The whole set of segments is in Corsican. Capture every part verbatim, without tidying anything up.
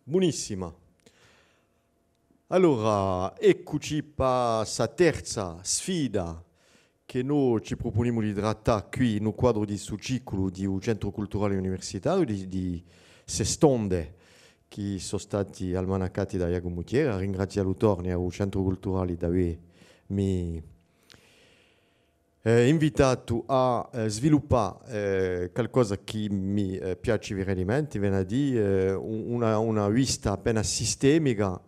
Bunissima. Allora, eccuci pà sta terza sfida chì no ci prupunimu di trattà quì in u quadru di stu ciclu di u Centru Culturali Universitariu di, di ste stonde chì sò stati almanaccati da Ghjacumu Thiers. Ringrazià lu torni à u Centru Culturali d'avè mi eh, invitatu à, eh, sviluppà, eh, calcosa chì mi, eh, piaci veramenti, vene à dì, eh, un-, una, una vista appena sistemica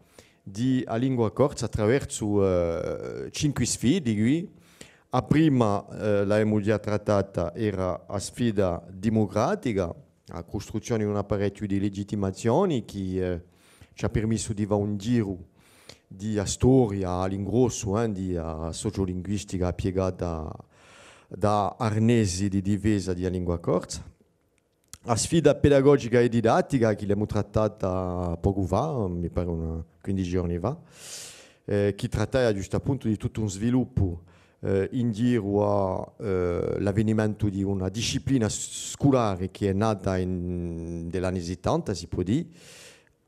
di a lingua corsa attraversu, eh, cinqui sfidi quì. A prima, eh, l'avemu digià trattata, era a sfida dimucratica, a custruzzioni d'un apparechju di legittimazioni chì, eh, ci hà permissu di fà un giru di a storia à l'ingrossu, eh, di a sociolinguistica piegata da arnesi di difesa di a lingua corsa. A sfida pedagogica è didattica, chì l'emu trattata pocu fà, mi pare una quindici ghjorni fà, eh, chì trattaia ghjustappuntu di tuttu un sviluppu eh, in giru à, eh, l'avvenimentu di una disciplina s-, sculare chì hè nata in, in l'anni sittanta, si pò dì,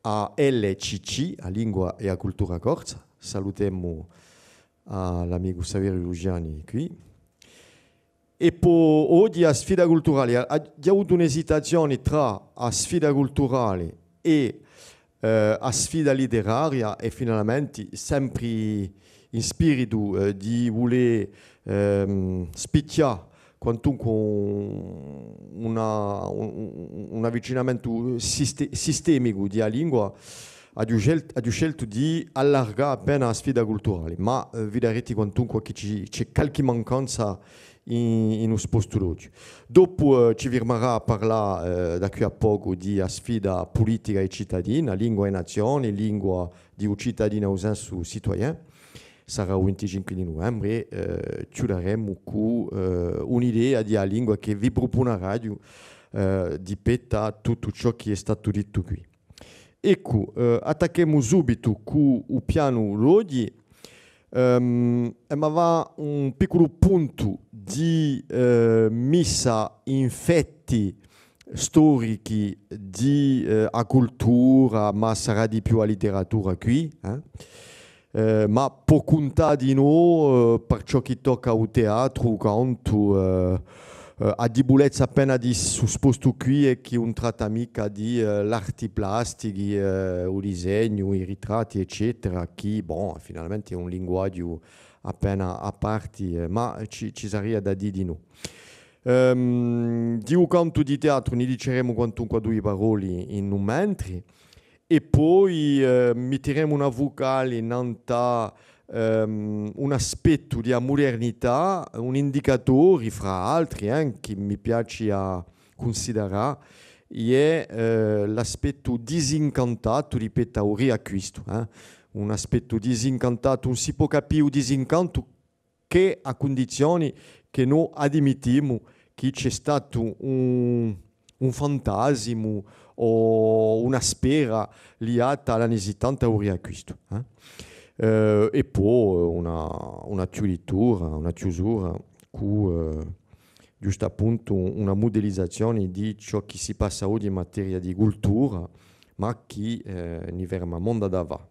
a L C C, a lingua è a cultura corsa. Salutemu à l'amicu Saveriu Luciani quì. È po oghji a sfida culturali, hà, hà avutu un'esitazioni trà a sfida culturali è eh, a sfida literaria è finalmenti sempri in spiritu, eh, di vulè, ehm, spichjà quantunque un, una, un, un, un avvicinamentu siste-, sistemicu di a lingua, aghju scelt-, aghju sceltu di allargà appena a sfida culturali, ma, eh, vidareti quantunque chì ci, ci hè calchì mancanza in, in u spostu d'oghji. Dopu, eh, ci firmarà à parlà, eh, da quì à pocu di a sfida pulitica è citadina, lingua è nazioni, lingua di u citadinu à u sensu citoyen. Sarà u vinticinque di nuvembri, eh, chjudaremu cù, eh, un'idea di a lingua chì vi prupunaraghju, eh, di pettu à tuttu ciò chì hè statu dittu quì. Eccu, eh, attacchemu subitu cù u pianu d'oghji. Ehm, emu à fà un picculu puntu di, eh, missa in fetti storichi di, eh, a cultura, ma sarà di più a literatura quì, eh. Eh, ma pò cuntà dinò, eh, per ciò chì tocca u teatru, u cantu, eh, eh, a dibulezza appena di stu spostu quì hè chì ùn tratta micca di, eh, l'arti plastichi, eh, u disegnu, i ritratti, eccetera, chì, bon, finalmenti hè un linguaghju appena à parti, eh, ma ci, ci saria da dì dinò. Ehm, di u cantu di teatru ni diceremu quantunque dui paroli in un mentri. È po, eh, mitteremu una fucali nant'à, ehm, un aspettu di a mudernità, un indicatori, fra altri, eh, chì mi piaci à cunsiderà, hè, eh, l'aspettu disincantatu di pettu à u riacquistu, eh. Un aspettu disincantatu, ùn si pò capì u disincantu chè à cundizioni chì no admittimu chì ci hè statu un, un fantasimu o una spera liata à l'anni sittanta à u riacquistu, eh. Eh, è po, eh, una, una chjuditura, una chjusura cù, eh, ghjustappuntu una mudelizazioni di ciò chì si passa oghji in materia di cultura, ma chì, eh, ni ferma monda da fà.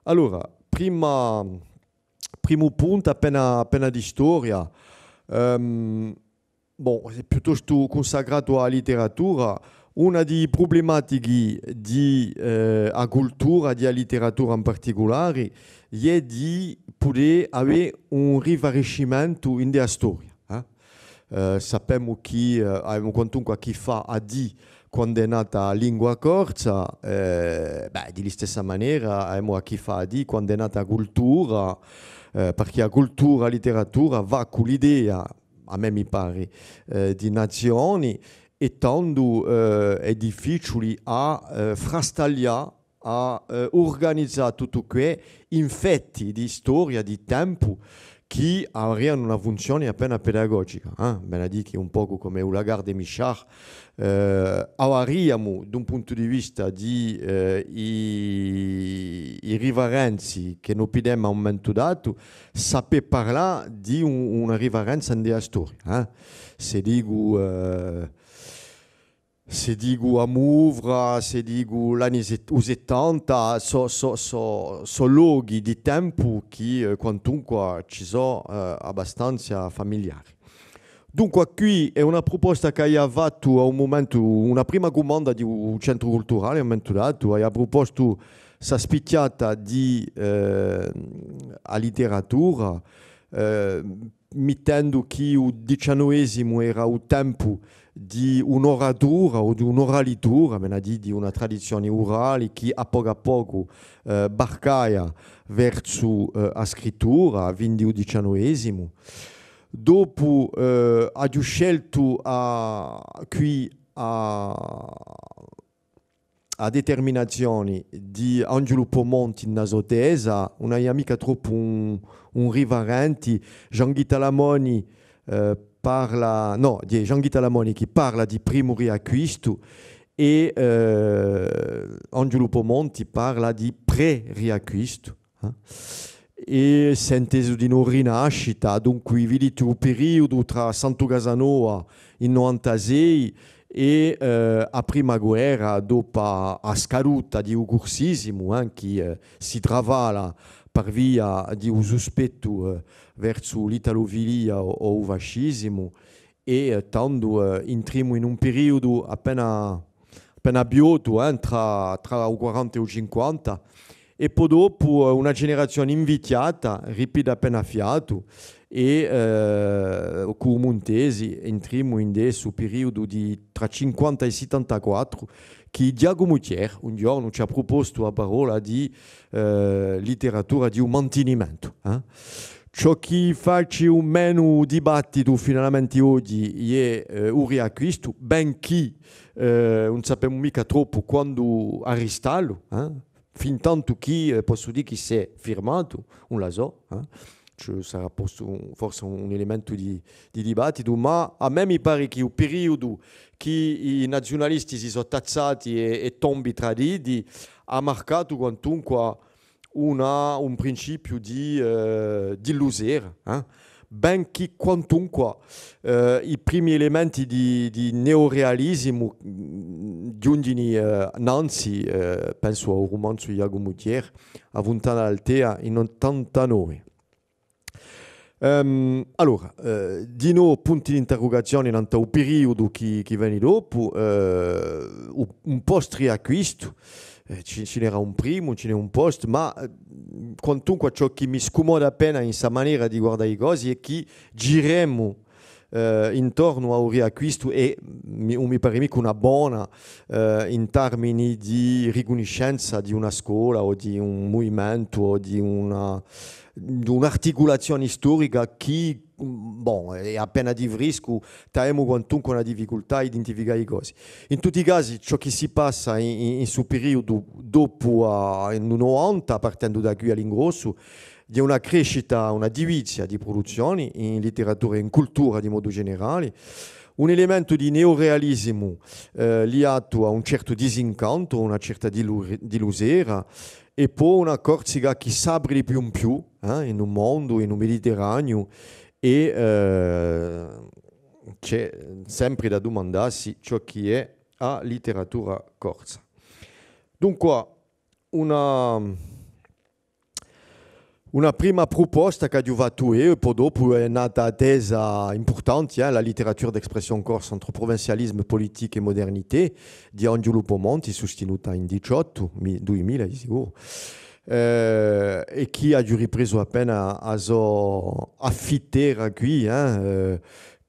Allora, prima primu puntu, appena, appena di storia. Ehm, bon, hè piuttostu cunsacratu à a literatura. Una di i prublematichi di, eh, a cultura, di a literatura in particulari, hè di pudè avè un rifariscimentu in a storia, eh. Eh, sapemu chì, eh, avemu quantunque à chì fà à dì quand'hè nata a lingua corsa, eh, bè, di listessa manera avemu à chì fà à dì quand'hè nata a cultura, eh, parchì a cultura, a literatura và cù l'idea, à mè mi pari, eh, di nazioni, è tandu, eh, hè difficiuli à, eh, frastaglià à, eh, urganizà tuttu què in fetti di storia, di tempu, chì avrianu una funzioni appena pedagogica, eh? Vene à dì chì un pocu cum'è u Lagarde et Michard, eh, avariamu, d'un puntu di vista di, eh, i, i riferenzi chì no pidemu à un mumentu datu, sapè parlà di un, una riferenza in a storia, eh? S'e dicu, eh, S'e dicu a Muvra, s'e dicu l'anni set-, u settanta, sò, sò, sò, sò lochi di tempu chì, eh, quantunqua, ci sò, eh, abbastanza familiari. Dunqua, quì hè una pruposta ch'aghju fattu à un mumentu, una prima cumanda di u Centru Culturali, à un mumentu datu, aghju prupostu sta spichjata di, eh, a litteratura, eh, mittendu chì u diciannovesimu era u tempu di un'oratura o di un'oralitura, vene à dì di una tradizioni urali chì à pocu à pocu, eh, barcaia versu, eh, a scrittura, fin di u diciannovesimu. Dopu, eh, aghju sceltu à, quì à, a determinazioni di Anghjulu Pomonti in a so tesa, ùn avia micca troppu un, un rifarenti. Jean-Guy Talamoni, eh, parla, nò, hè Jean-Guy Talamoni chì parla di primu riacquistu è, eh, Anghjulu Pomonti parla di pre-riacquistu. Eh? È s'hè intesu dinò rinascita, dunqui, viditi u periudu trà Santu Casanova in novantasei è, eh, a prima guerra, dopu a, a scaduta di u cursisimu, eh, chì, eh, si travala par via di u suspettu, eh, versu l'italufilia o, o u fascisimu, è, eh, tandu, eh, intrimu in un periudu appena, appena biottu, eh, trà, trà u quaranta è u cinquanta, è po dopu, eh, una generazioni invechjata, ripigliu appena fiatu, è, eh, cù u Muntesi, intrimu in stu periudu di trà cinquanta è sittantaquattru, chì Ghjacumu Thiers, un ghjornu, ci hà prupostu a parolla di, eh, litteratura di u mantinimentu, eh. Ciò chì faci u menu dibattitu finalmenti oghji hè, eh, u riacquistu, benchì, eh, ùn sapemu micca troppu quandu arristallu, eh? Fin tantu chì, eh, possu dì chì s'hè firmatu, ùn la sò, eh? Ci sarà postu un, forse un, un elementu di, di dibattitu, ma à mè mi pari chì u periudu chì i naziunalisti si sò tazzati è, è tombi trà d'iddi hà marcatu quantunqua una, un principiu di, eh, di lusera, eh? Benchì quantunqua, eh, i primi elementi di, di neorealisimu, mm, ghjunghjini, eh, nanzi, eh, pensu à u rumanzu di Ghjacumu Thiers, A Funtana d'Altea in ottantanove. Ehm, allora, eh, dinò punti d'interrugazioni nant'à u periudu chì, chì veni dopu, eh, u, un post-riacquistu, eh, ci, ci n'era un primu, ci n'hè un post, ma, eh, quantunqua ciò chì mi scumoda appena in sta manera di guardà i cosi hè chì giremu, eh, intornu à u riacquistu è mi, ùn mi pari micca una bona, eh, in termini di ricunniscenza di una scola o di un muvimentu o di una, d'un'articulazioni storica chì, bon, hè appena di friscu, t'avemu quantunque una difficultà à identificà i cosi. In tutti i casi, ciò chì si passa in, in, in stu periudu dopu à, in u novanta, partendu da quì à l'ingrossu, hè una crescita, una divizia di pruduzzioni in litteratura è in cultura di modu generali, un elementu di neorealisimu, eh, liatu à un certu disincantu, una certa dilu-, dilusera, è po una Corsica chì s'apri di più in più, eh, in u mondu, in u Mediterraniu, è, eh, ci hè sempri da dumandassi ciò chì hè a litteratura corsa. Dunqua, una, una prima pruposta ch'aghju fattu eiu, è po dopu hè nata a tesa impurtanti, eh, La littérature d'expression corse entre provincialisme politique et modernité, di Anghjulu Pomonti, sustinuta in diciottu, mi-, duimila, di sicuru, eh, è chì aghju ripresu appena a so affittera quì, eh, eh,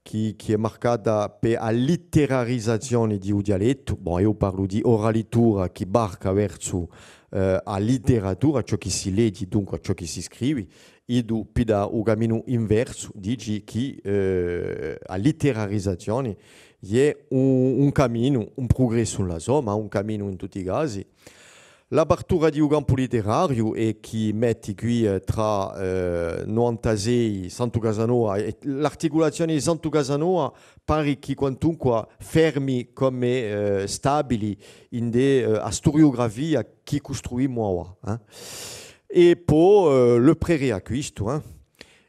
chì, chì hè marcata per a litterarizazioni di u dialettu. Bon, eiu parlu di oralitura chì barca versu, eh, a litteratura, ciò chì si leghji, dunque ciò chì si scrivi, iddu pidda u caminu inversu, dici chì, eh, a litterarizazioni hè un, un caminu, un prugressu in la soma, un caminu in tutti i casi, l'apertura di u campu litterariu è chì metti quì, eh, trà, eh, novantasei Santu Casanova è l'articulazioni di Santu Casanova pari chì quantunqua fermi cum'è, eh, stabili ind'è, eh, a storiugrafia chì custruimu avà, eh. È po, eh, le pré-riacquistu, eh.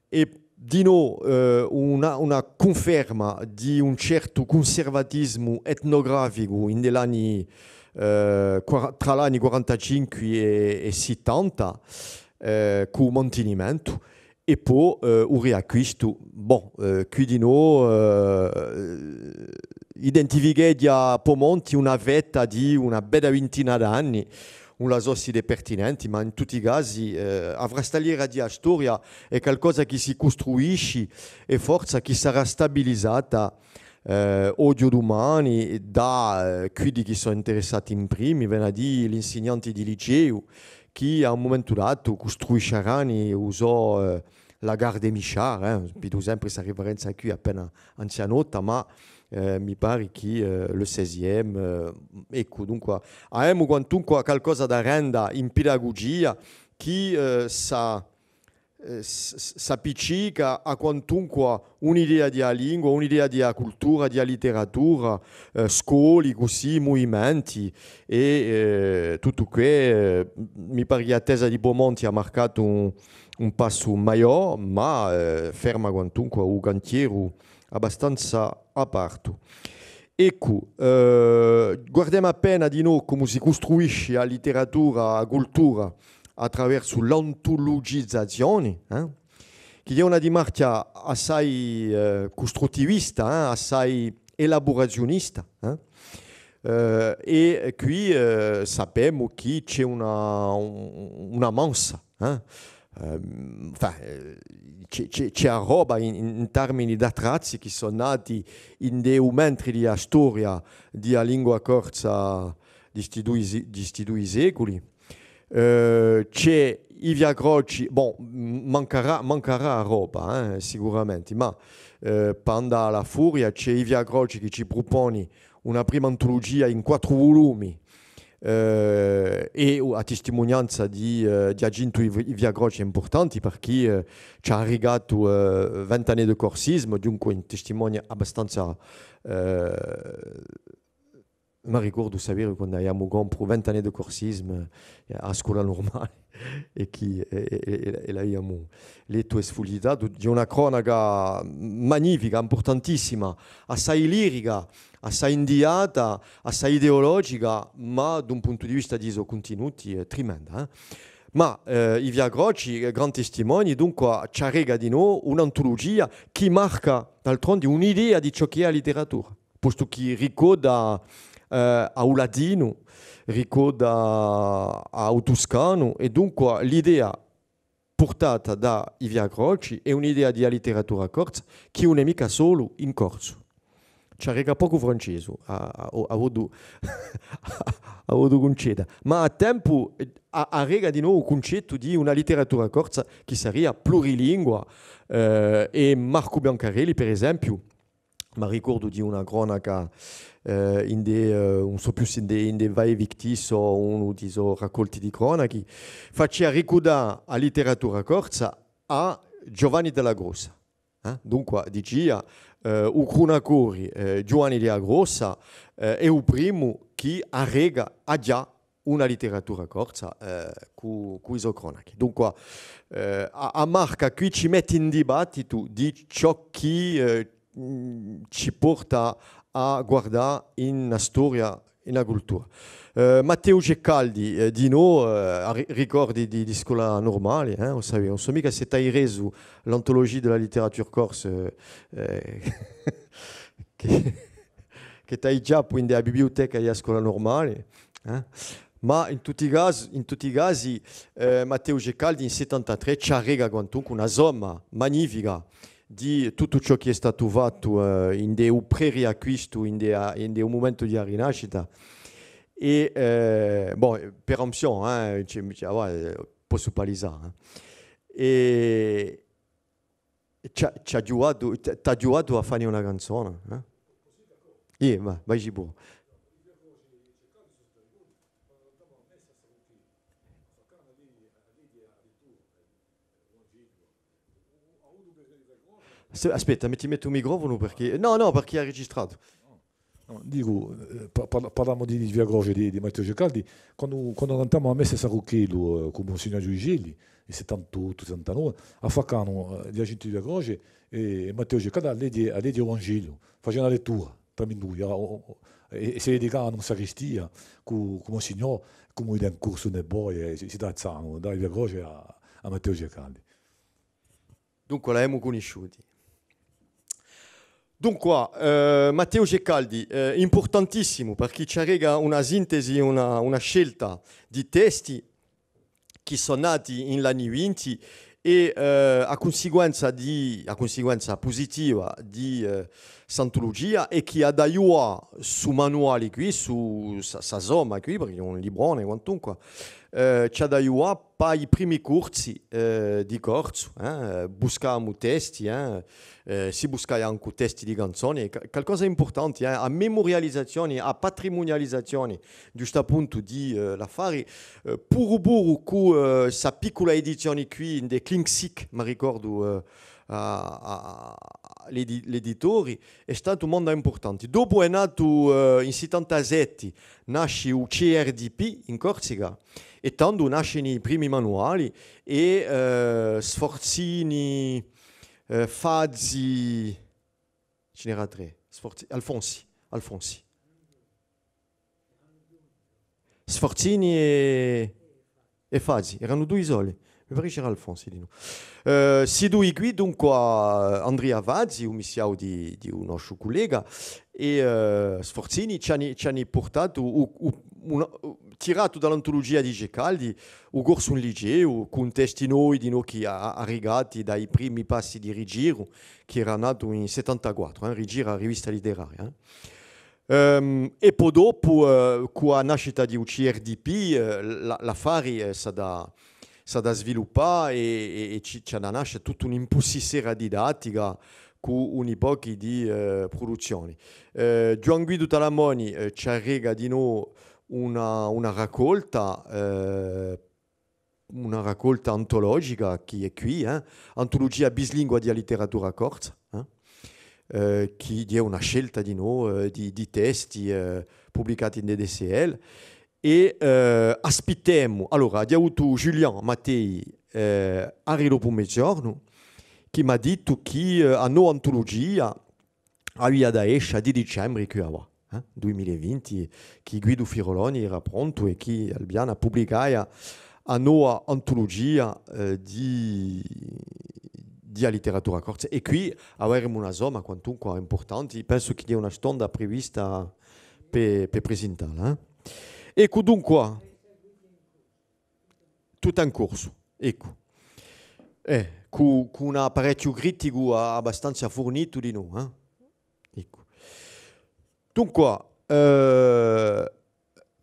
È dinò, eh, una, una cunferma di un certu cunservatisimu etnugraficu in l'anni, eh, quara-, trà l'anni quarantacinque è, è sittanta, eh, cù u mantinimentu, è po, eh, u riacquistu. Bon, eh, quì dinò, eh, identificheghja Pomonti una fetta di una bella vintina d'anni, ùn la sò s'iddu hè pertinenti, ma in tutti i casi, eh, a frastagliera di a storia hè calcosa chì si custruisci è forsa chì sarà stabilizata, eh, oghje o dumani da, eh, quiddi chì sò interessati in primi, vene à dì l'insignanti di liceu, chì à un mumentu datu custruisciarani u so, eh, la gare des michards, eh, vidu sempri sta riferenza quì appena anzianotta, ma, eh, mi pari chì, eh, le seizième, eh, eccu, dunqua, avemu quantunqua calcosa da renda in pidagugia chì, eh, s'a, eh, s-, s-, s'appiccica à quantunqua un'idea di a lingua, un'idea di a cultura, di a litteratura, eh, scoli, cusì, muvimenti, è, eh, tuttu què, eh, mi pari chì a tesa di Pomonti hà marcatu un, un passu maiò, ma, eh, ferma quantunqua u cantieru abbastanza apertu. Eccu, eh, guardemu appena dinò cumu si custruisci a litteratura, a cultura, attraversu l'antulugizazioni, eh, chì hè una dimarchja assai, eh, custruttivista, eh, assai elaburaziunista, eh. Eh, è quì, eh, sapemu chì ci hè una, un-, una mansa, eh. Ehm, enfin, eh, ci hè, ci hè, ci hè a roba in, in, in termini d'attrazzi chì sò nati ind'u mentri di a storia di a lingua corsa di sti dui si-, di sti dui seculi. Eh, ci hè i Viacroci, bon, m-, mancarà, mancarà a roba, eh, sicuramenti, ma, eh, pà andà à la furia, ci hè i Viacroci chì ci pruponi una prima antulugia in quattru vulumi, eh, è u-, a testimunianza di, eh, di Ghjacintu i, i Viacroci hè impurtanti, parchì, eh, ci hà arricatu, eh, Vingt années de corsisme, dunque un testimoniu abbastanza, eh, m'arricordu, sapete, quandu aviamu compru Vingt années de corsisme, eh, à a scola nurmale, è chì, è, è, è, è l'aviamu lettu è sfuglietatu, di una cronaca magnifica, impurtantissima, assai lirica, assai indiata, assai ideologica, ma d'un puntu di vista di i so cuntinuti, eh, trimenda, eh. Ma, eh, i Viacroci, eh, gran testimoni, dunqua, ci arreca dinò un'antulugia chì marca, d'altrondi, un'idea di ciò chì hè a litteratura, postu chì ricodda, eh, à u latinu, ricodda à u tuscanu, è dunqua l'idea purtata da i Viacroci hè un'idea di a litteratura corsa chì ùn hè micca solu in corsu. Ci arreca pocu francesu, à, à, à vodu, à vodu cunceda. Ma à tempu, eh, à, arreca dinò u cuncettu di una litteratura corsa chì saria plurilingua, eh, è Marcu Biancarelli, per esempiu, m'arricordu di una cronaca, eh, ind'è, eh, ùn sò più s'ind'è, ind'è Vae Victis o unu di i so raccolti di cronachi, facia ricuddà a litteratura corsa à Giovanni Della Grossa. Eh? Dunqua, dicia, eh, u crunacori, eh, Giuvanni Della Grossa, eh, hè u primu chì arreca aghjà una litteratura corsa, eh, cù, cù i so cronachi. Dunqua, eh, a, a marca quì ci metti in dibattitu di ciò chì, eh, mm, ci porta à guardà in a storia, in a cultura. Eh, Matteu Ceccaldi, eh, dinò, eh, a ri-, ricordi di, di scola nurmale, eh, u sapete, ùn sò micca s'è t'ai resu l'Anthologie de la littérature corse, eh, chì, chì t'ai ghjà poi in a bibliuteca di a scola nurmale, eh. Ma in tutti i casi, in tutti i casi, eh, Matteu Ceccaldi in settantatrè ci arreca quantunque una somma magnifica di tuttu ciò chì hè statu fattu, eh, ind'u pre-riacquistu, ind'u a, ind'u mumentu di a Rinascita. È, eh, bon, per Ampsion, eh, ci, ci, ah, eh, possu palisà, eh. È, è ci hà, ci hà ghjuvatu, t'hà, t'hà ghjuvatu à fà una canzona, eh? Iè, và, vai, ci pò. Se-, aspetta, metti, metti u microfonu perchè, nò, nò, perchè hè registratu. Nò, dicu, eh, pa-, parla-, parlemu di, di Via Croce di, di Matteu Ceccaldi, quandu, quandu cantamu a messa à San Ruchellu, eh, cù Monsignor Giudicelli, in settantottu, settantanove, affaccanu, eh, a ghjente di Via Croce è, è Matteu Ceccaldi à leghje, à leghje u Vangelu, facia una lettura, tramindui, o, o, è, è si dedicanu in sacristia cù, cù Monsignor, cum'è in corsu, in boia, è si, si tazzanu, da Via Croce à, à Matteu Ceccaldi. Dunque, l'avemu cunnisciuti. Dunque, eh, Matteu Ceccaldi, eh, impurtantissimu, perchè ci arreca una sintesi, una, una scelta di testi chì sò nati in l'anni vinti è, eh, a cunsiquenza di, a cunsiquenza pusitiva di, eh, st'antulugia hè chì hà da aiutà stu manuali quì, stu, sta, sta somma quì, perchè hè un librone, quantunque, eh, ci hà da aiutà pà i primi cursi, eh, di corsu, eh, buscamu testi, eh, eh, si buscaia ancu testi di canzoni, è ca-, calcosa d'impurtanti, eh, a memurializazioni, a patrimunializazioni, ghjustappuntu, di, eh, l'affari, eh, puru puru cù, eh, sta piccula edizioni quì, in The Klingt Sic, m'arricordu, eh, à, à, à l'edi-, l'editori, hè statu un monda impurtanti. Dopu hè natu, eh, in settantasetti, nasci u C R D P in Corsica, è tandu nascini i primi manuali è, eh, Sforzini, eh, Fazi, ci n'era trè, Sforzi-, Alfonsi, Alfonsi. Sforzini è, è Fazi, eranu dui soli. Mi pare ch'era Alfonsi dinò. Eh, sti dui quì, dunque, Andria Fazi, u missiavu di, di u nostru cullega, è, eh, Sforzini ci ani, ci ani purtatu u, u, una, u, tiratu da l'antulugia di Ceccaldi, u corsu in liceu, cù testi novi dinò chì a-, a-, arricati da i primi passi di Rigiru, chì era natu in settantaquattru, eh, Rigiru, a rivista litteraria, eh. Ehm, è po dopu, eh, cù a nascita di u C R D P, eh, l-, l'affari, eh, s'hà da, s'hà da sviluppà è, è, è ci, ci hà da nasce tutta un'impussissera didattica cù uni pochi di, eh, pruduzzioni. Eh, Ghjuvan Guidu Talamoni, eh, ci arreca dinò una, una raccolta, eh, una raccolta antologica chì hè quì, eh, Antulugia bislingua di a litteratura corsa, eh, eh, chì hè una scelta dinò, eh, di, di testi, eh, publicati in D D C L. È, eh, aspittemu, allora, aghju avutu Julian Mattei, eh, eri dopu meziornu, chì m'hà dittu chì, eh, a nova antulugia avia da escia di dicembri quì avà, eh, dui mila è vinti, chì Guidu Firoloni era prontu è chì Albiana publicaia a nova antulugia, eh, di, di a litteratura corsa. È quì averemu una somma quantunque impurtanti, pensu chì ci hè una stonda prevista per, per presentalla, eh. Eccu dunque, tutta in corsu, eccu. Eh, cù, cù un apparechju criticu a-, abbastanza furnitu dinò, eh. Eccu. Dunque, eh,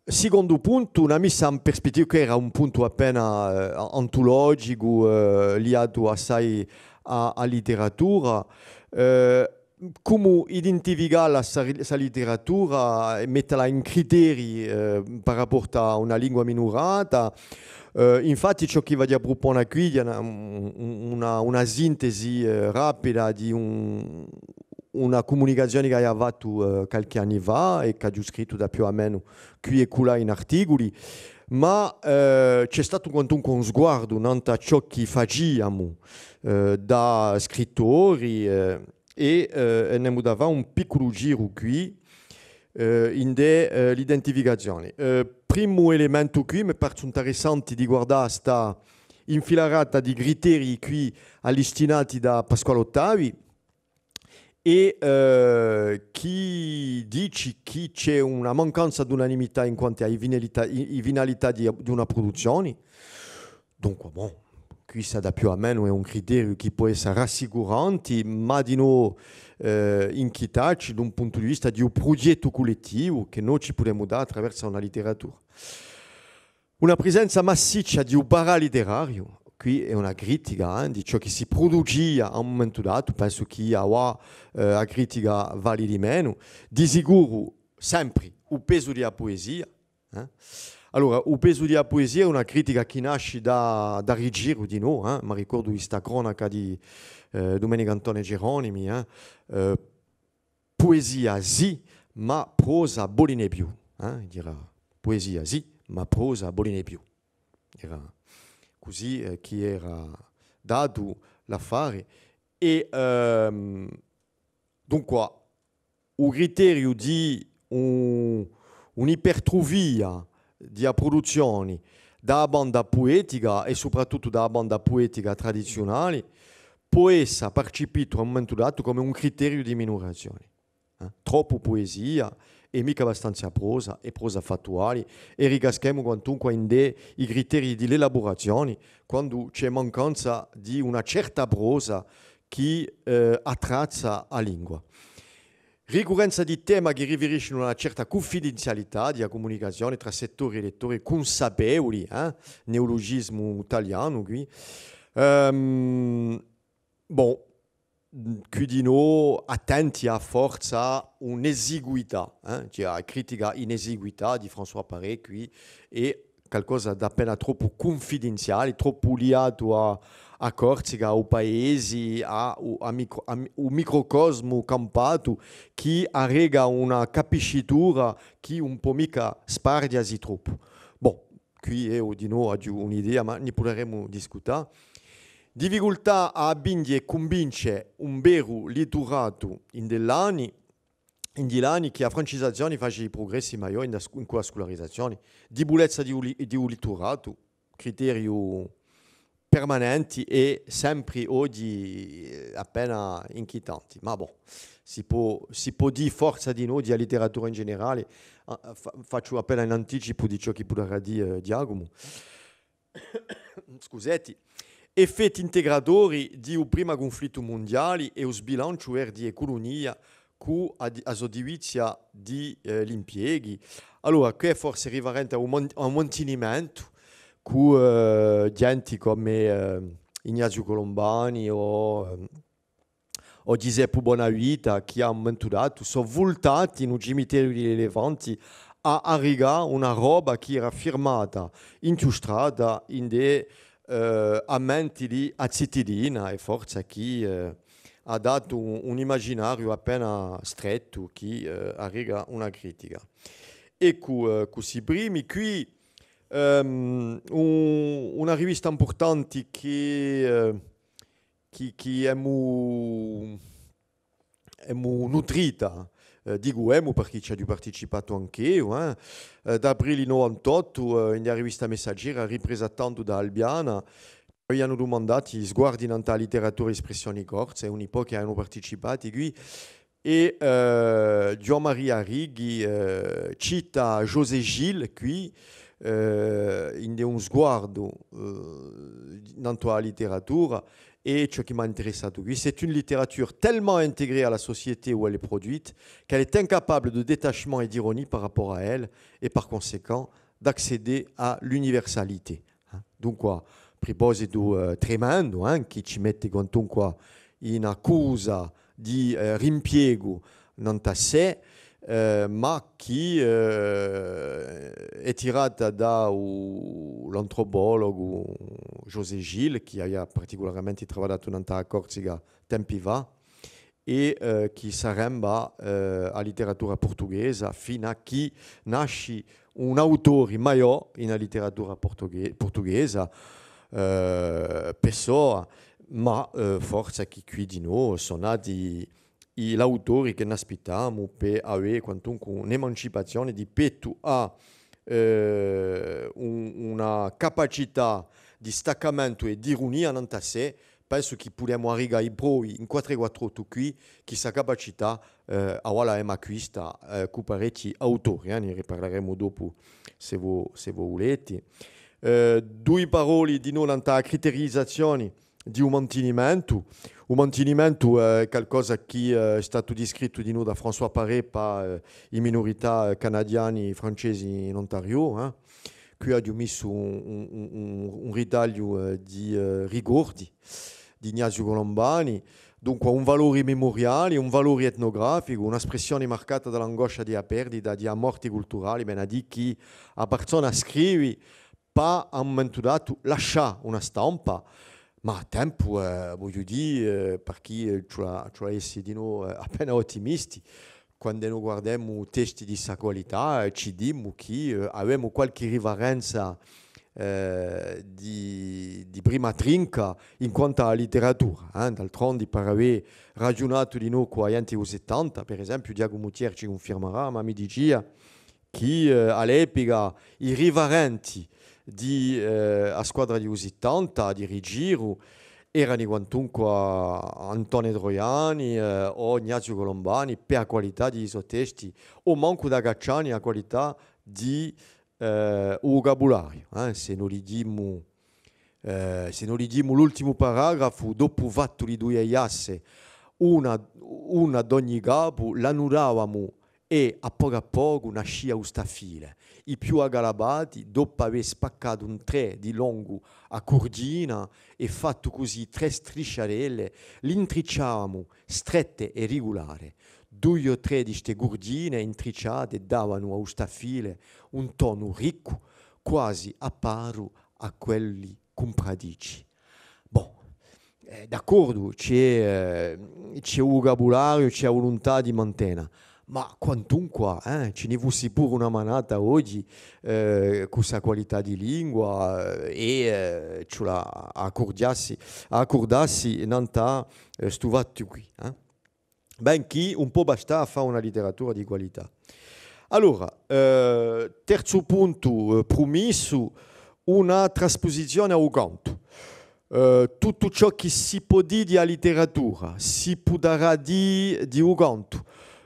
sicondu puntu, una messa in perspettiva, chì era un puntu appena, eh, a-, antulogicu, eh, liatu assai à, à a litteratura, eh, cumu identificà sta ri-, sta litteratura è mettela in criteri, eh, par rapportu à una lingua minurata. Eh, infatti, ciò chì vogliu prupone quì hè una, un-, un-, una, una sintesi, eh, rapida di un, una cumunicazioni ch'aghju fattu, eh, qualchì anni fà è ch'aghju scrittu da più à menu quì è culà in articuli, ma, eh, ci hè statu quantunque un sguardu nant'à ciò chì faciamu, eh, da scrittori, eh, è, eh, è n'emu da fà un picculu giru quì, eh, ind'è, eh, l'identificazioni. Eh, primu elementu quì, mi parsu interessanti di guardà sta infilarata di criterii quì allistinati da Pasquale Ottavi, è, eh, chì dici chì ci hè una mancanza d'unanimità in quantu à i finalità, i, i finalità di, d'una pruduzzioni. Dunque, bon, quissa da più à menu hè un criteriu chì pò esse rassicuranti, ma dinò, eh, inchietacci d'un puntu di vista di un prughjettu cullettivu chì no ci pudemu dà attraversu una litteratura. Una prisenza massiccia di u paralitterariu, quì hè una critica, eh, di ciò chì si pruducia à un mumentu datu, pensu chì avà, eh, a critica vali di menu, di sicuru sempri u pesu di a puesia, eh. Allora, u pesu di a puesia hè una critica chì nasci da, da Rigiru dinò, eh, m'arricordu di sta cronaca di, eh, Dumenicu Antone Geronimi, eh, eh, puesia sì, ma prosa voline più, eh? Era puesia, sì, ma prosa voline più. Era cusì, eh, chì era datu l'affare. È, ehm, dunqua, u criteriu di un, un'ipertrufia di a pruduzzioni da a banda puetica è soprattuttu da a banda puetica tradiziunali, pò essa parcipitu à un mumentu datu cum'è un criteriu di minurazioni. Eh? Troppu puesia è micca abbastanza prosa, è prosa fattuali, è ricaschemu quantunque ind'è i criterii di l'elaburazioni, quandu ci hè mancanza di una certa prosa chì, eh, attrazza a lingua. Ricurrenza di tema chì riferiscinu à una certa cunfidenzialità di a cumunicazione trà settori è lettori cunsapevuli, eh? Neulugismu talianu quì. Ehm, bon, quì dinò attenti à forza un'esiguità, eh? Cioè, a critica in esiguità di François Paré quì, è calcosa d'appena troppu cunfidenziali, troppu liatu à, à Corsica, à u paesi, à u, à micro-, à mi-, u microcosmu campatu, chì arreca una capiscitura chì ùn pò micca sparghjasi troppu. Bon, quì eiu dinò aghju un'idea, ma ni pudaremu discutà. Difficultà à abbinghje è cunvince un veru litturatu in di l'anni, in di l'anni chì a francisazioni faci i prugressi maiò in a scu-, in quella scularizazioni, dibulezza di u li-, di u litturatu, criteriu permanenti è sempri oghji, eh, appena inchietanti. Ma bon, si pò, si pò dì forza dinò di a litteratura in generali, ah, fa-, facciu appena in anticipu di ciò chì pudarà dì, eh, Ghjacumu. Scuseti, effetti integratori di u prima cunflittu mundiali è u sbilanciu versu e culunia cù a di-, a so divizia di, eh, l'impieghi. Allora, què forse riferenti à u mon-, à u mantinimentu cù, eh, ghjenti cum'è, eh, Ignaziu Colombani o, ehm, o Ghjiseppu Bonavita, chì à un mumentu datu sò vultati in u cimiteriu di l'elefanti à arricà una roba chì era firmata inchjustrata ind'è, eh, a menti di a zitiddina, è forza chì, eh, hà datu un, un imaginariu appena strettu chì, eh, arricca una critica. Eccu, eh, cusì primi. Quì, ehm, un, una rivista impurtanti chì, eh, chì, chì emu, emu nutrita, eh, dicu emu perchè ci aghju participatu anch'eiu, eh, eh, d'aprile novantottu, eh, in a rivista Messaggera, ripresa tandu da Albiana, avianu dumandatu i sguardi nant'à a litteratura d'espressioni corsa, è uni pochi avianu participatu quì, è, eh, Ghjuvan Maria Arrighi, eh, cita José Gil quì, eh, ind'è un sguardu, eh, nant'à a litteratura, è ciò chì m'hà interessatu quì, c'est une littérature tellement intégrée à la société où elle est produite qu'elle est incapable de détachement et d'ironie par rapport à elle, et par conséquent d'accéder à l'universalité. Eh? Dunqua, prupositu, eh, tremendu, eh, chì ci metti quantunqua in accusa di, eh, rimpiegu nant'à sè, eh, ma chì, eh, hè tirata da u, l'antropologu José Gil, chì avia particularmenti travagliatu nant'à a Corsica tempi fà, è, eh, chì s'arremba, eh, à a litteratura purtughesa, fin'à chì nasci un autori maiò in a litteratura purtughe-, purtughesa, eh, Pessoa, ma, eh, forza chì quì dinò sò nati i, l'autori chì n'aspittamu per avè quantunque un'emancipazioni di pettu à, eh, un, una capacità di staccamentu è d'irunia nant'à sè, pensu chì pudemu arricà i provi in quattru è quattr'ottu quì, chì sta capacità, eh, avà l'emu acquista, eh, cù parechji autori, eh, ni riparlaremu dopu, s'è vo, s'è vo vuleti. Eh, dui paroli dinò nant'à a criterizazioni di u mantinimentu. U mantinimentu hè calcosa chì, eh, hè statu discrittu dinò da François Paré pà, eh, i minurità, eh, canadiani, francesi in Ontario, eh. Quì aghju missu un, un, un, un, un ritagliu, eh, di, eh, ricordi d'Ignaziu Colombani, dunqua un valori mimuriali, un valori etnugraficu, una spressioni marcata da l'angoscia di a perdita, di a morti culturali, vene à dì chì a parsona scrivi pà à un mumentu datu lascià una stampa, ma à tempu, eh, vogliu dì, eh, par chì, eh, ci vole, ci vole à esse dinò, eh, appena ottimisti, quand'è no guardemu testi di sta qualità, eh, ci dimu chì, eh, avemu qualchì riferenza, eh, di, di prima trinca in quantu à a litteratura, eh. D'altrondi, per avè ragiunatu dinò cù a ghjenti di u settanta, per esempiu, Ghjacumu Thiers ci cunfirmarà, ma mi dicia chì, eh, à l'epica i riferenti di, eh, a squadra di u settanta, di Rigiru, erani quantunqua Antone Troiani, eh, o Ignaziu Colombani, per a qualità di i so testi, o mancu da Cacciani, a qualità di, eh, u vucabulariu, eh, s'è no lighjimu, eh, s'è no lighjimu l'ultimu paragrafu, dopu fattu li dui eiasse, una, una d'ogni capu, l'annudavamu è à pocu à pocu nascia u staffile. I più aggalabati, dopu avè spaccatu in trè di longu a curdina è fattu cusì trè strisciarelle, l'intricciavamu strette è rigulare. Dui o trè di ste curdine intricciate davanu à u staffile un tonu riccu, quasi à paru à quelli cumpratici. Bon, eh, d'accordu, ci hè, eh, ci hè u vucabulariu, ci hè a vuluntà di mantena, ma quantunqua, eh, ci ni fussi puru una manata oghji, eh, cù sta qualità di lingua, eh, è, eh, ci vole à accurdassi, à accurdassi nant'à, eh, stu fattu quì, eh. Benchì ùn pò bastà à fà una litteratura di qualità. Allora, eh, terzu puntu, eh, prumissu, una traspusizione à u cantu. Eh, tuttu ciò chì si pò dì di a litteratura, si pudarà dì di u cantu.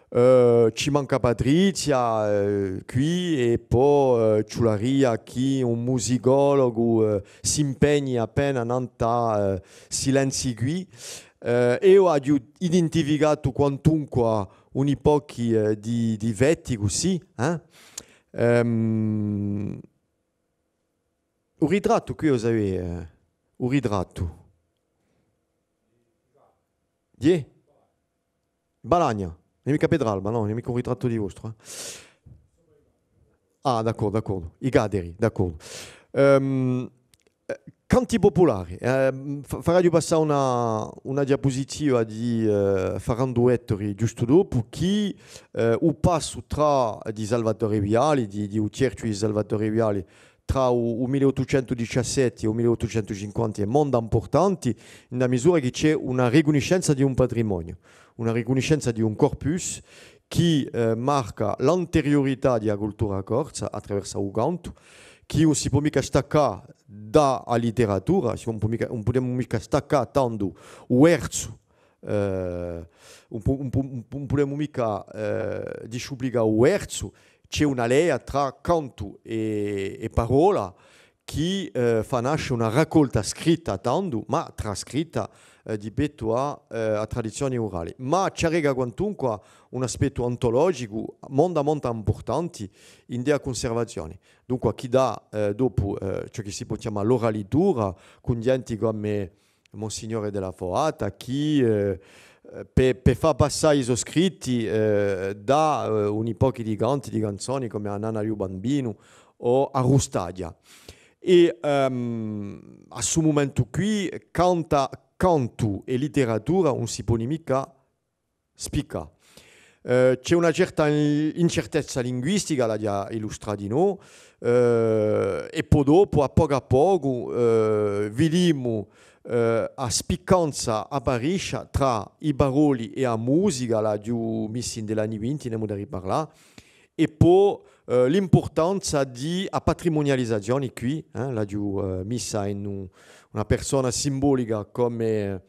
Eh, ci manca Patrizia, eh, quì, è po, eh, ci vularia chì un musicologu, eh, s'impegni appena nant'à, eh, silenzi quì. Eh, eiu aghju identificatu quantunqua uni pochi, eh, di, di difetti cusì, eh? Ehm, u ritrattu quì, u sapete, eh? U ritrattu. Iè? Balagna. Ùn hè micca Petralba, nò, ùn hè micca un ritrattu di vostru, eh? Ah, d'accordu, d'accordu. I Caderi, d'accordu. Ehm, eh, canti pupulari. Ehm, fa-, faraghju passà una, una diapusitiva di, eh, Ferrandu Ettori ghjustu dopu, chì, eh, u passu trà di Salvatore Viali, di, di u chjerchju di Salvatore Viali, trà u, u mille ottucentu diciassette è u mille ottucentu cinquanta hè monda impurtanti, in a misura chì ci hè una ricunniscenza di un patrimoniu, una ricunniscenza di un corpus chì, eh, marca l'anteriurità di a cultura corsa attraversu à u cantu, chì ùn si pò micca staccà da a litteratura, si ùn pò micca, ùn pudemu micca staccà tandu u versu, eh, ùn pu-, ùn pu-, ùn pu-, ùn pudemu micca, eh, disciuplicà u versu, ci hè una leia trà cantu è, è parola, chì, eh, fà nasce una raccolta scritta tandu, ma trascritta, eh, di pettu à, eh, a tradizioni urali. Ma ci arreca quantunqua un aspettu antologicu monda, monda impurtanti indè a cunservazioni. Dunqua, chì dà, eh, dopu, eh, ciò chì si pò chjamà l'oralitura, cun ghjenti cum'è Monsignore Della Foata, chì, eh, eh, pè, pè fà passà i so scritti, eh, dà, eh, uni pochi di canti, di canzoni, cum'è A Nanna di u Bambinu o A Rustaghja. È, ehm, à stu mumentu quì, canta, cantu è litteratura ùn si poni micca spiccà. Eh, ci hè una certa in-, incertezza linguistica, l'aghju illustrata dinò, eh, è po dopu, à pocu à pocu, eh, vidimu, eh, a spiccanza appariscia trà i paroli è a musica, l'aghju missi indè l'anni vinti, n'emu da riparlà, è po, eh, l'impurtanza di a patrimunializazioni quì, eh, l'aghju, eh, missa in un, una persona simbolica cum'è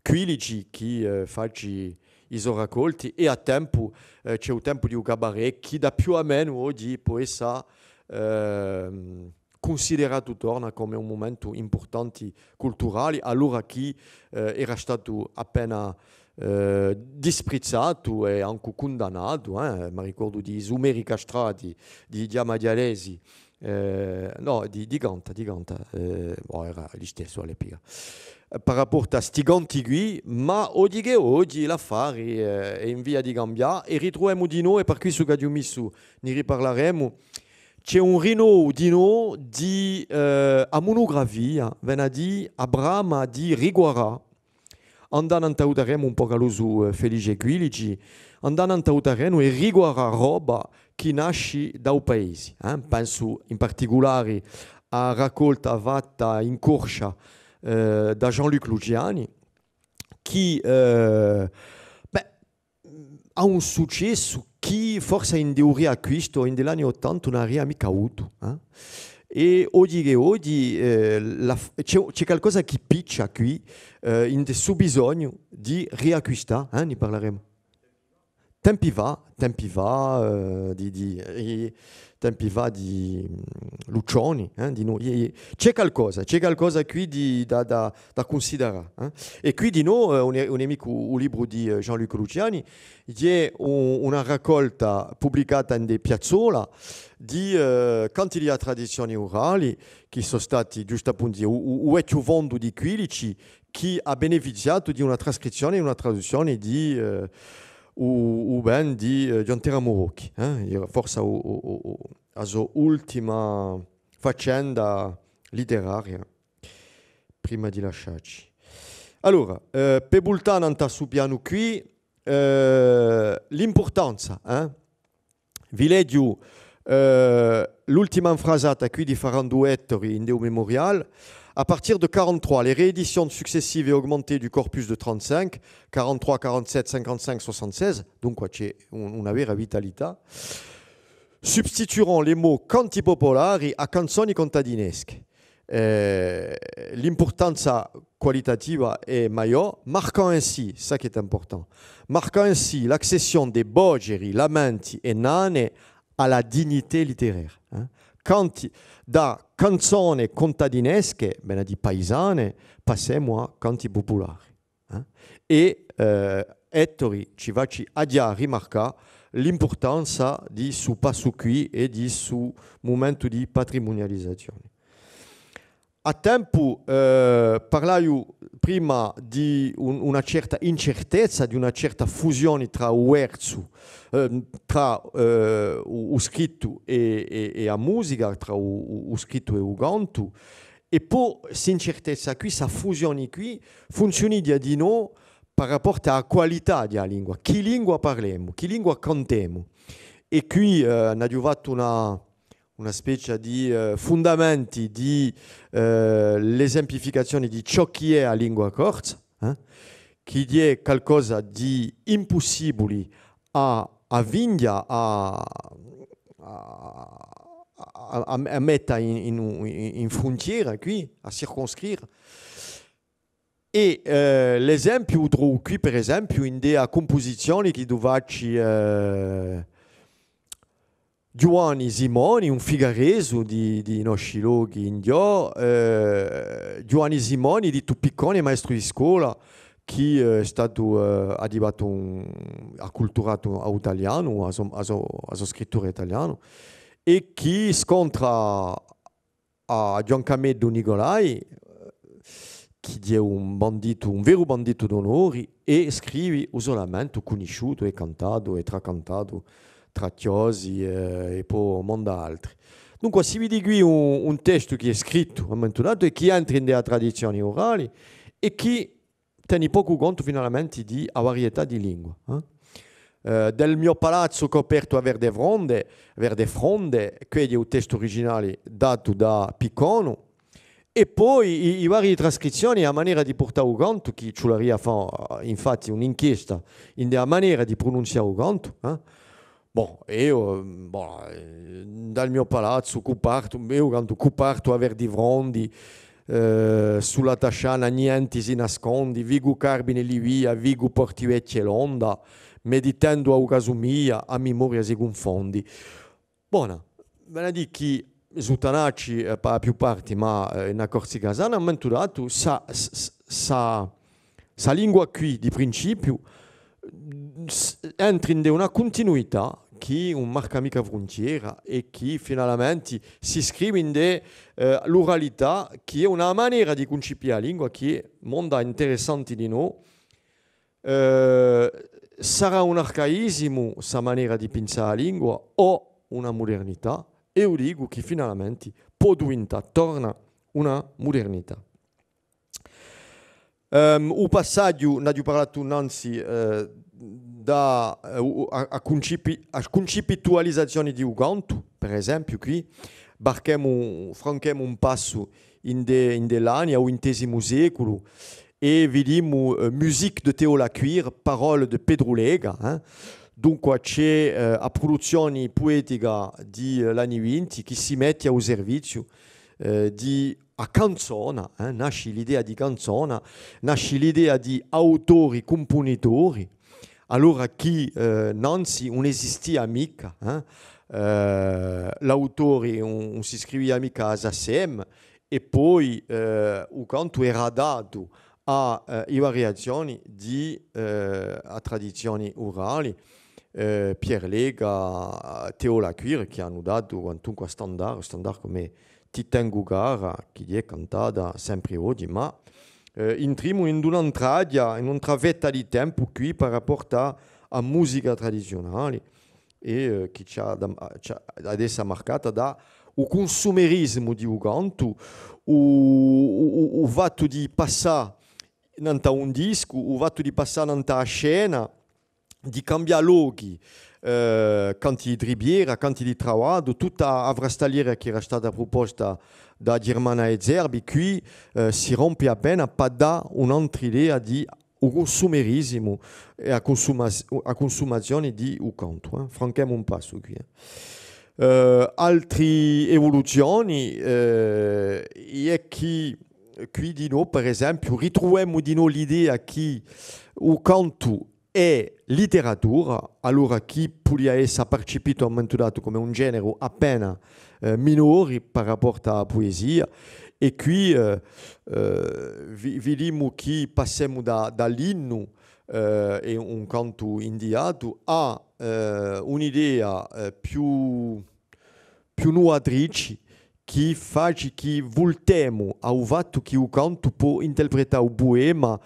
Quilici chì, eh, faci i so raccolti, è à tempu, eh, ci hè u tempu di u cabaret, chì da più à menu oghji pò essa, ehm, cunsideratu torna cum'è un mumentu impurtanti culturali, allora chì, eh, era statu appena, eh, disprizzatu è ancu cundannatu, eh. M'arricordu di i Sumeri castrati, di Ghjamaghjalesi, eh, nò, di, di Canta, di Canta, eh, bò, era listessu à l'epica. Eh, par rapport à sti canti quì, ma oghji chì hè oghji l'affari, eh, hè in via di cambià, è ritruvemu dinò, è par quissu ch'aghju missu, ni riparlaremu, ci hè un rinnovu dinò di, eh, a munugrafia, vene à dì a brama di Riguarà, andà nant'à u tarrenu un pocu à l'usu, eh, Felice Quilici, andà nant'à u tarrenu è riguarà roba chì nasci da u paesi, eh. Pensu in particulari à a raccolta fatta in Corscia, eh, da Jean-Luc Luciani, chì, eh, bè, hà un successu chì forse ind'è u riacquistu, ind'è l'anni ottanta, ùn aria micca avutu, eh? È oghji chì hè oghji, eh, la f-, ci hè, ci hè calcosa chì piccia quì, eh, ind'è stu bisognu di riacquistà, eh? Ni parlaremu. Tempi fà, tempi fà, eh, di, di, eh, tempi fà di, mm, Luciani, eh, di noi. È, è, ci hè calcosa, ci hè calcosa quì di, da, da, da cunsiderà, eh. È quì dinò, eh, ùn hè, ùn hè micca u, u libru di, eh, Jean-Luc Luciani, hè un, una raccolta publicata ind'è Piazzola di, eh, canti di a tradizioni urali, chì sò stati ghjustappuntu u, u, u vechju fondu di Quilici, chì hà benefiziatu di una trascrizzioni è una traduzzioni di, eh, u, u band di, eh, Ghjuvan Teramu Rocchi, eh? Era forse u, u, u, u, a so ultima faccenda litteraria, prima di lasciacci. Allora, eh, per vultà nant'à stu pianu quì, eh, l'impurtanza, eh? Vi leghju, eh, l'ultima infrasata quì di Ferrandu Ettori ind'è u Mémorial. À partir de quarante-trois, les rééditions successives et augmentées du corpus de trente-cinq, quarante-trois, quarante-sept, cinquante-cinq, soixante-seize, dunque ci hè un, una vera vitalità, substitueront les mots canti populari à canzoni contadinesche. Eh, l'impurtanza qualitativa hè maiò, marquant ainsi, ça qui est important, marquant ainsi l'accession des voceri, lamenti è nane à la dignité littéraire, eh. Canti, da canzone contadinesche, vene à dì paisane, passemu à canti pupulari. Eh? È, eh, Ettori ci faci aghjà rimarcà l'impurtanza di stu passu quì è di stu mumentu di patrimunializazioni. À tempu, eh, parlaiu prima di un, una certa incertezza, di una certa fusioni trà u versu, eh, trà, eh, u, u scrittu è, è, è a musica, trà u, u, u scrittu è u cantu, è po st'incertezza quì, sta fusioni quì, funziunighja dinò par raportu à a qualità di a lingua. Chì lingua parlemu? Chì lingua cantemu? È quì, eh, n'aghju fattu una, una spezia di, eh, fundamenti di, eh, l'esemplificazioni di ciò chì hè a lingua corsa, eh? Chì hè calcosa di impussibuli à, à vinghja, à, à, à, à, à metta in, in, in, in fruntiera quì, à circonscrire. È, eh, l'esempiu u trovu quì, per esempiu, ind'è a cumpusizioni chì hà fattu, eh, Ghjuvanni Simoni, un figaresu di, di i nosci lochi indiò, eh, Ghjuvanni Simoni, dittu Piccone, maestru di scola, chì, eh, hè statu, eh, addivatu un, acculturatu à u talianu, à a so, à a so, à a so scrittura in talianu, è chì scontra à Ghjuvan Cameddu Nicolai, eh, chì hè un banditu, un veru banditu d'onori, è scrivi u so lamentu cunnisciutu è cantatu è tracantatu trà chjosi, eh, è po monda altri. Dunque, si vidi quì un, un testu chì hè scrittu à un mumentu datu è chì entra in a tradizioni urali è chì teni pocu contu finalamenti di a varietà di lingua, eh? Eh, del mio palazzu coperto a verde fronde, verde fronde, quessu hè u testu uriginali datu da Picconu, è po i, i varii trascrizzioni, a manera di purtà u cantu, chì ci vuleria fà, infatti, un'inchiesta in a manera di prununzià u cantu, eh? Bon, eiu, bon, eh, dal mio palazzu, cupartu, eiu cantu cupartu à verdi frondi, eh, sulla Tasciana nienti si nascondi, vicu Carbini è Livia, vicu Portivechju è l'Onda, meditendu à u casu mia, a mimoria si cunfondi. Bona, vene à dì chì Suttanacci, eh, pà a più parti, ma, eh, in a Corsica sana, à un mumentu datu, sta, sta, sta, sta lingua quì, di principiu, s-, entri in una cuntinuità chì ùn marca micca fruntiera è chì finalamenti si scrivi in, eh, l'uralità, chì hè una manera di cuncipì a lingua chì hè monda interessanti dinò, eh, sarà un arcaisimu, sta manera di pinsà a lingua, o una mudernità, è eiu dicu chì finalamenti pò diventà, torna una mudernità. Ehm, u passaghju, n'aghju parlatu nanzi, eh, da, eh, u- a, a cuncipi- a cuncipitualizazioni di u cantu, per esempiu, quì, barchemu, franchemu un passu in de, in de l'anni, à u vintesimu seculu, è vidimu, eh, Musique de Théo Lacuire, paroles de Pedru Leca, eh. Dunqua, ci hè, eh, a pruduzzioni puetica di, eh, l'anni vinti chì si metti à u serviziu, eh, di a canzona, eh, nasci l'idea di canzona, nasci l'idea di autori, cumpunitori, allora chì, eh, nanzi ùn esistia micca, eh. Eh, l'autori ùn, ùn si scrivia micca à a SACEM, è po, eh, u cantu era datu à, eh, i variazioni di, eh, a tradizioni urali, eh, Pierre Leca, Théo Lacuire, chì anu datu quantunque standard, standard cum'è Ti tengu cara, chì hè cantata sempri oghji, ma, eh, intrimu in un'antra aghja, in un'antra fetta di tempu quì par rapportu à a musica tradiziunali è, eh, chì ci hà da- ci hà, hà da essa marcata da u cunsumerisimu di u cantu, u, u- u- u fattu di passà nant'à un discu, u fattu di passà nant'à a scena, di cambià lochi, eh, canti di tribbiera, canti di travaddu, tutta a frastagliera chì era stata pruposta da Ghjirmana De Zerbi, quì, eh, si rompi appena pà dà un'antra idea di u cunsumerisimu è a cunsuma- a cunsumazioni di u cantu, eh. Franchemu un passu quì, eh. Eh, altri evuluzioni, eh, hè chì quì dinò, per esempiu, ritruvemu dinò l'idea chì u cantu hè literatura, allora chì pudia essa parcipitu à un mumentu datu cum'è un generu appena, eh, minori par rapportu à a puesia, è quì, eh, eh, vi- vidimu chì passemu da, da l'innu, eh, è un cantu indiatu, à, eh, un'idea, eh, più, più nuvatrici, chì faci chì vultemu à u fattu chì u cantu pò interpretà u puema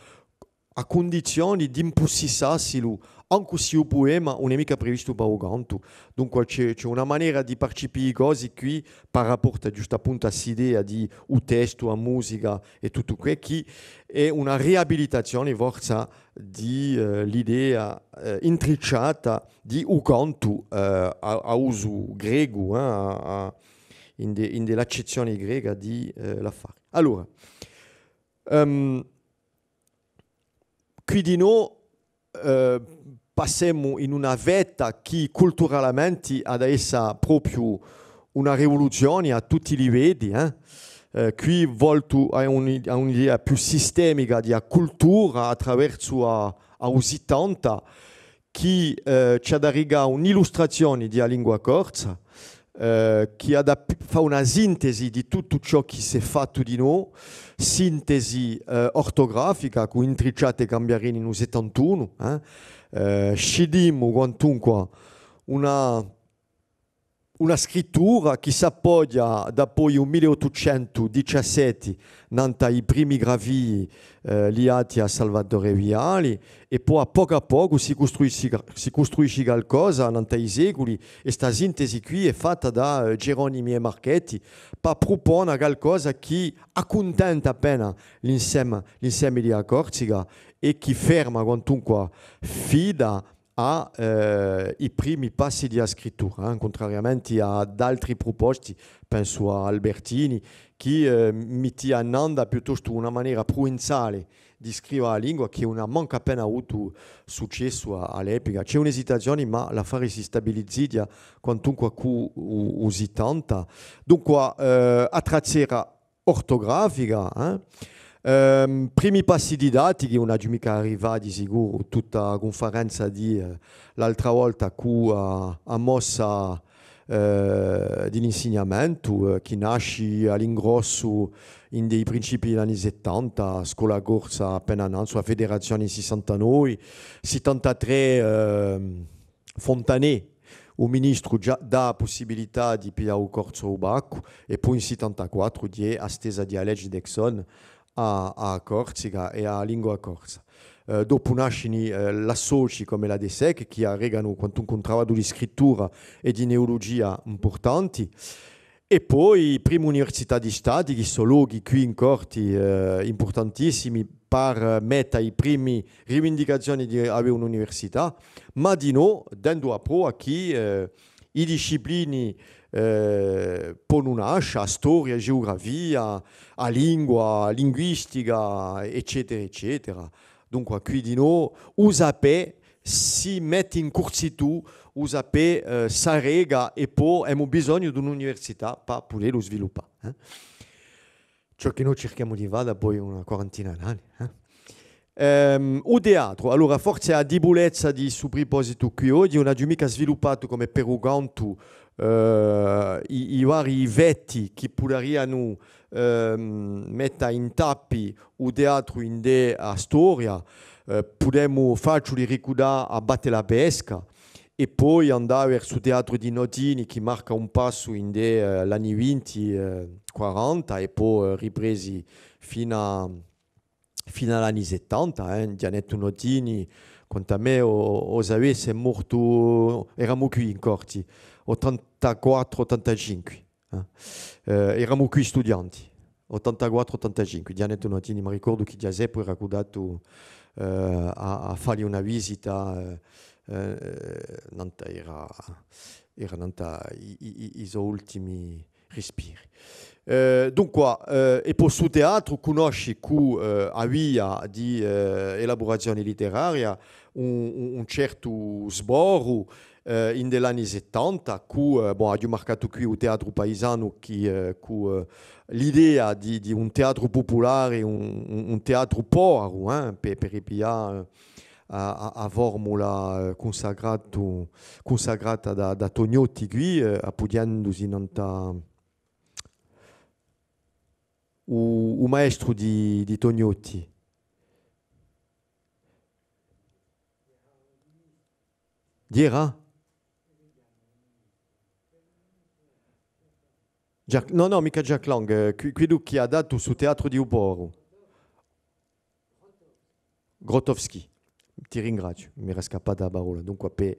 à cundizioni d'impussissassilu, ancu s'è u puema ùn hè micca previstu pà u cantu. Dunque, ci hè, ci hè una manera di parcipì i cosi quì, par rapportu ghjustappuntu à st'idea di u testu, a musica è tuttu què, chì hè una riabilitazioni, forsa, di, eh, l'idea, eh, intricciata di u cantu, eh, à, à usu grecu, eh, à- à- in de, in de l'accezzioni greca di, eh, l'affari. Allora, ehm, quì dinò, eh, passemu in una fetta chì culturalamenti hà da essa propiu una rivuluzioni à tutti i liveddi, eh. Eh, quì voltu à un- à un'idea più sistemica di a cultura attraversu à, à u sittanta, chì, eh, ci hà da arricà un'illustrazioni di a lingua corsa, eh, chì hà da p- fà una sintesi di tuttu ciò chì s'hè fattu dinò, sintesi, eh, ortografica, cù Intricciate è cambiarini in u settantunu, eh. Eh, scidimu quantunqua una, una scrittura chì s'appoghja dapoi u mille ottucentu diciassetti nant'à i primi grafii, eh, liati à Salvatore Viali, è po à pocu à pocu si custruisci, si custruisci calcosa nant'à i seculi, è sta sintesi quì hè fatta da, eh, Geronimi è Marchetti, pà prupona calcosa chì accuntenta appena l'insem-, l'insemi di a Corsica è chì ferma quantunqua fida à, eh, i primi passi di a scrittura, eh, cuntrariamenti à d'altri pruposti, pensu à Albertini, chì, eh, mittia in anda piuttostu una manera pruvenzale di scriva a lingua, chì ùn hà mancu appena avutu successu à, à l'epica. Ci hè un'esitazioni, ma l'affari si stabilizzighja quantunqua cù u, u sittanta. Dunqua, eh, a trazzera ortografica, eh? Ehm, primi passi didattichi, ùn aghju micca à arrivà di sicuru tutta a cunferenza di, eh, l'altra volta cù a, a mossa, eh, di l'insignamentu, eh, chì nasci à l'ingrossu in i principii di l'anni settanta, Scola Corsa appena nanzu, a federazioni in sissantanove, sittantatrè, ehm, Fontanet, u ministru, ghjà dà a pussibilità di piglià u corsu à u baccu, è po in sittantaquattru ghjè a stesa di a legi Deixonne à, à a Corsica è à a lingua corsa. Eh, dopu nascini, eh, l'associ cum'è l'ADESEC, chì arrecanu quantunque un travagliu di scrittura è di neulugia impurtanti. È po i primi università di Stati, chì sò lochi quì in Corti, eh, impurtantissimi, par, eh, metta i primi rivindicazioni di avè un'università, ma dinò, dendu a prova chì, eh, i disciplini, eh, ponu nascia, a storia, a geugrafia, a lingua, a linguistica, eccetera, eccetera. Dunqua, quì dinò, u sapè si mette in cursitu, u sapè, eh, s'arreca è po emu bisognu d'un'università pà pudelu sviluppà, eh. Ciò chì noi circhemu di fà dapoi una quarantina d'anni, eh. Ehm, u teatru, allora, forse a dibulezza di stu pripositu quì oghje, ùn aghju micca sviluppatu cum'è per u cantu, eh, i, i vari fetti chì pudarianu, ehm, metta in tappi u teatru ind'è a storia, eh, pudemu facili ricurdà à Batte la pesca, è po andà versu u teatru di Notini, chì marca un passu ind'è, eh, l'anni vinti, eh, quaranta, è po, eh, ripresi fin'à, fin'à l'anni settanta, eh. Ghjannettu Notini, quant'à mè, o, o sapè, s'hè mortu, eramu quì in Corti, ottantaquattru, ottantacinque. Eh. Eh, eramu quì studianti, ottantaquattru, ottantacinque, Ghjannettu Notini, m'arricordu chì Ghjaseppu era cuddatu, eh, à, à falli una visita, eh, eh, nant'à, era, era nant'à i, i, i, i so ultimi rispiri. Eh, dunqua, eh, è po stu teatru cunnosci cù, eh, a via di, eh, elaburazioni litteraria un, un, un certu sboru, eh, ind'è l'anni settanta, cù, eh, bon, aghju marcatu quì u teatru paisanu chì, eh, cù, eh, l'idea di, di un teatru pupulari, un, un, un teatru povaru, eh, per, per ripiglià, eh, a, a, a formula, eh, cunsacratu, cunsacrata da, da Tognotti quì, eh, appughjendusi nant'à u, u maestru di, di Tognotti. Ghjera? Jack, nò, nò, micca Jack Lang, eh, qui-, quiddu chì hà datu stu teatru di u povaru. Grotowski. Ti ringraziu, m'era scappata a parolla. Dunqua, per,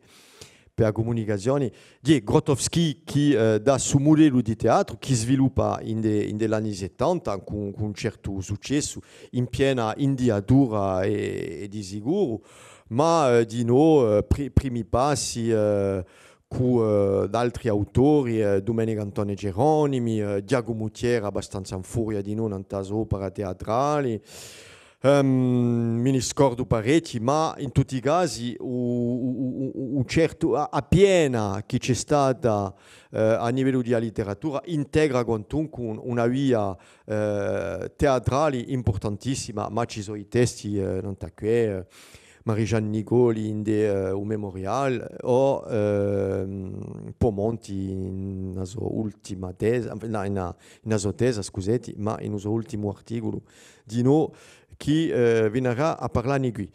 per a cumunicazioni, ghjè Grotowski chì, eh, dà stu mudellu di teatru chì sviluppa ind'è, ind'è l'anni settanta cù, cù un certu successu, in piena indiatura è, è di sicuru, ma, eh, dinò, eh, pri-, primi passi, eh, cù, eh, d'altri autori, eh, Dumenicu Antone Geronimi, eh, Ghjacumu Thiers, abbastanza in furia dinò nant'à a so opera teatrali. Ehm, mi ni scordu parechji, ma in tutti i casi u, u, u, u, u certu, a, a piena chì ci hè stata, eh, à livellu di a litteratura integra quantunque un, una via, eh, teatrali impurtantissima, ma ci sò i testi, eh, nant'à què, eh, Marie-Jeanne Nicoli ind'è, eh, u Mémorial, o, ehm, Pomonti in a so ultima tesa, enfin, nò, in a, in a so tesa, scuseti, ma in u so ultimu articulu, dinò, chì, eh, vinarà à parlà ni quì.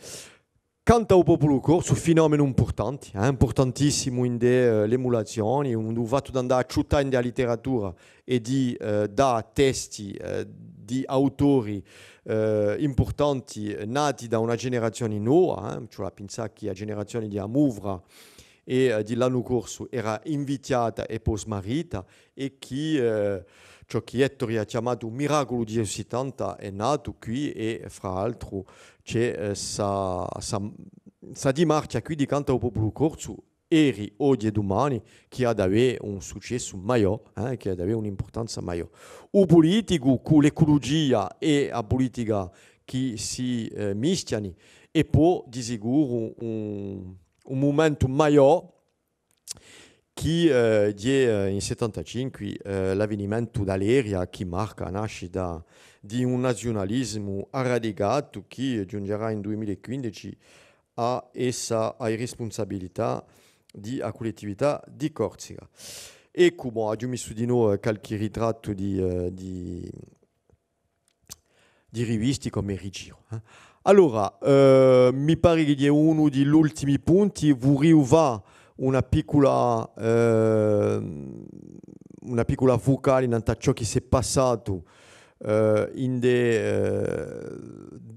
Canta u Populu Corsu, fenomenu impurtanti, eh, impurtantissimu ind'è, eh, l'emulazioni, un, u fattu d'andà à ciuttà ind'è a litteratura è di, eh, dà testi, eh, di autori, eh, impurtanti, eh, nati da una generazioni nova, eh, ci vole à pinsà chì a generazioni di A Muvra è, eh, di L'Annu Corsu era invichjata è po smarrita, è chì, eh, ciò chì Ettori hà chjamatu u miraculu di u sittanta hè natu quì, è, fra altru, ci hè, eh, sta, sta, sta dimarchja quì di Canta u Populu Corsu, eri, oghje è dumani, chì hà da avè un successu maiò, eh, chì hà da avè un'impurtanza maiò. U puliticu, cù l'eculugia è a pulitica chì si, eh, mischjani, è po, di sicuru, un, un mumentu maiò chì, eh, ghjè, eh, in settantacinque, eh, l'avvenimentu d'Aleria, chì marca a nascita di un naziunalisimu arradicatu chì ghjunghjarà in dui mila è quindeci à essa à i rispunsabilità di a Cullettività di Corsica. Eccu, bon, aghju missu dinò, eh, calchì ritrattu di, eh, di, di rivisti cum'è Rigiru, eh. Allora, eh, mi pari chì ghjè unu di l'ultimi punti, vurriu fà una piccula, eh, una piccula fucali nant'à ciò chì s'hè passatu, eh, ind'è, eh,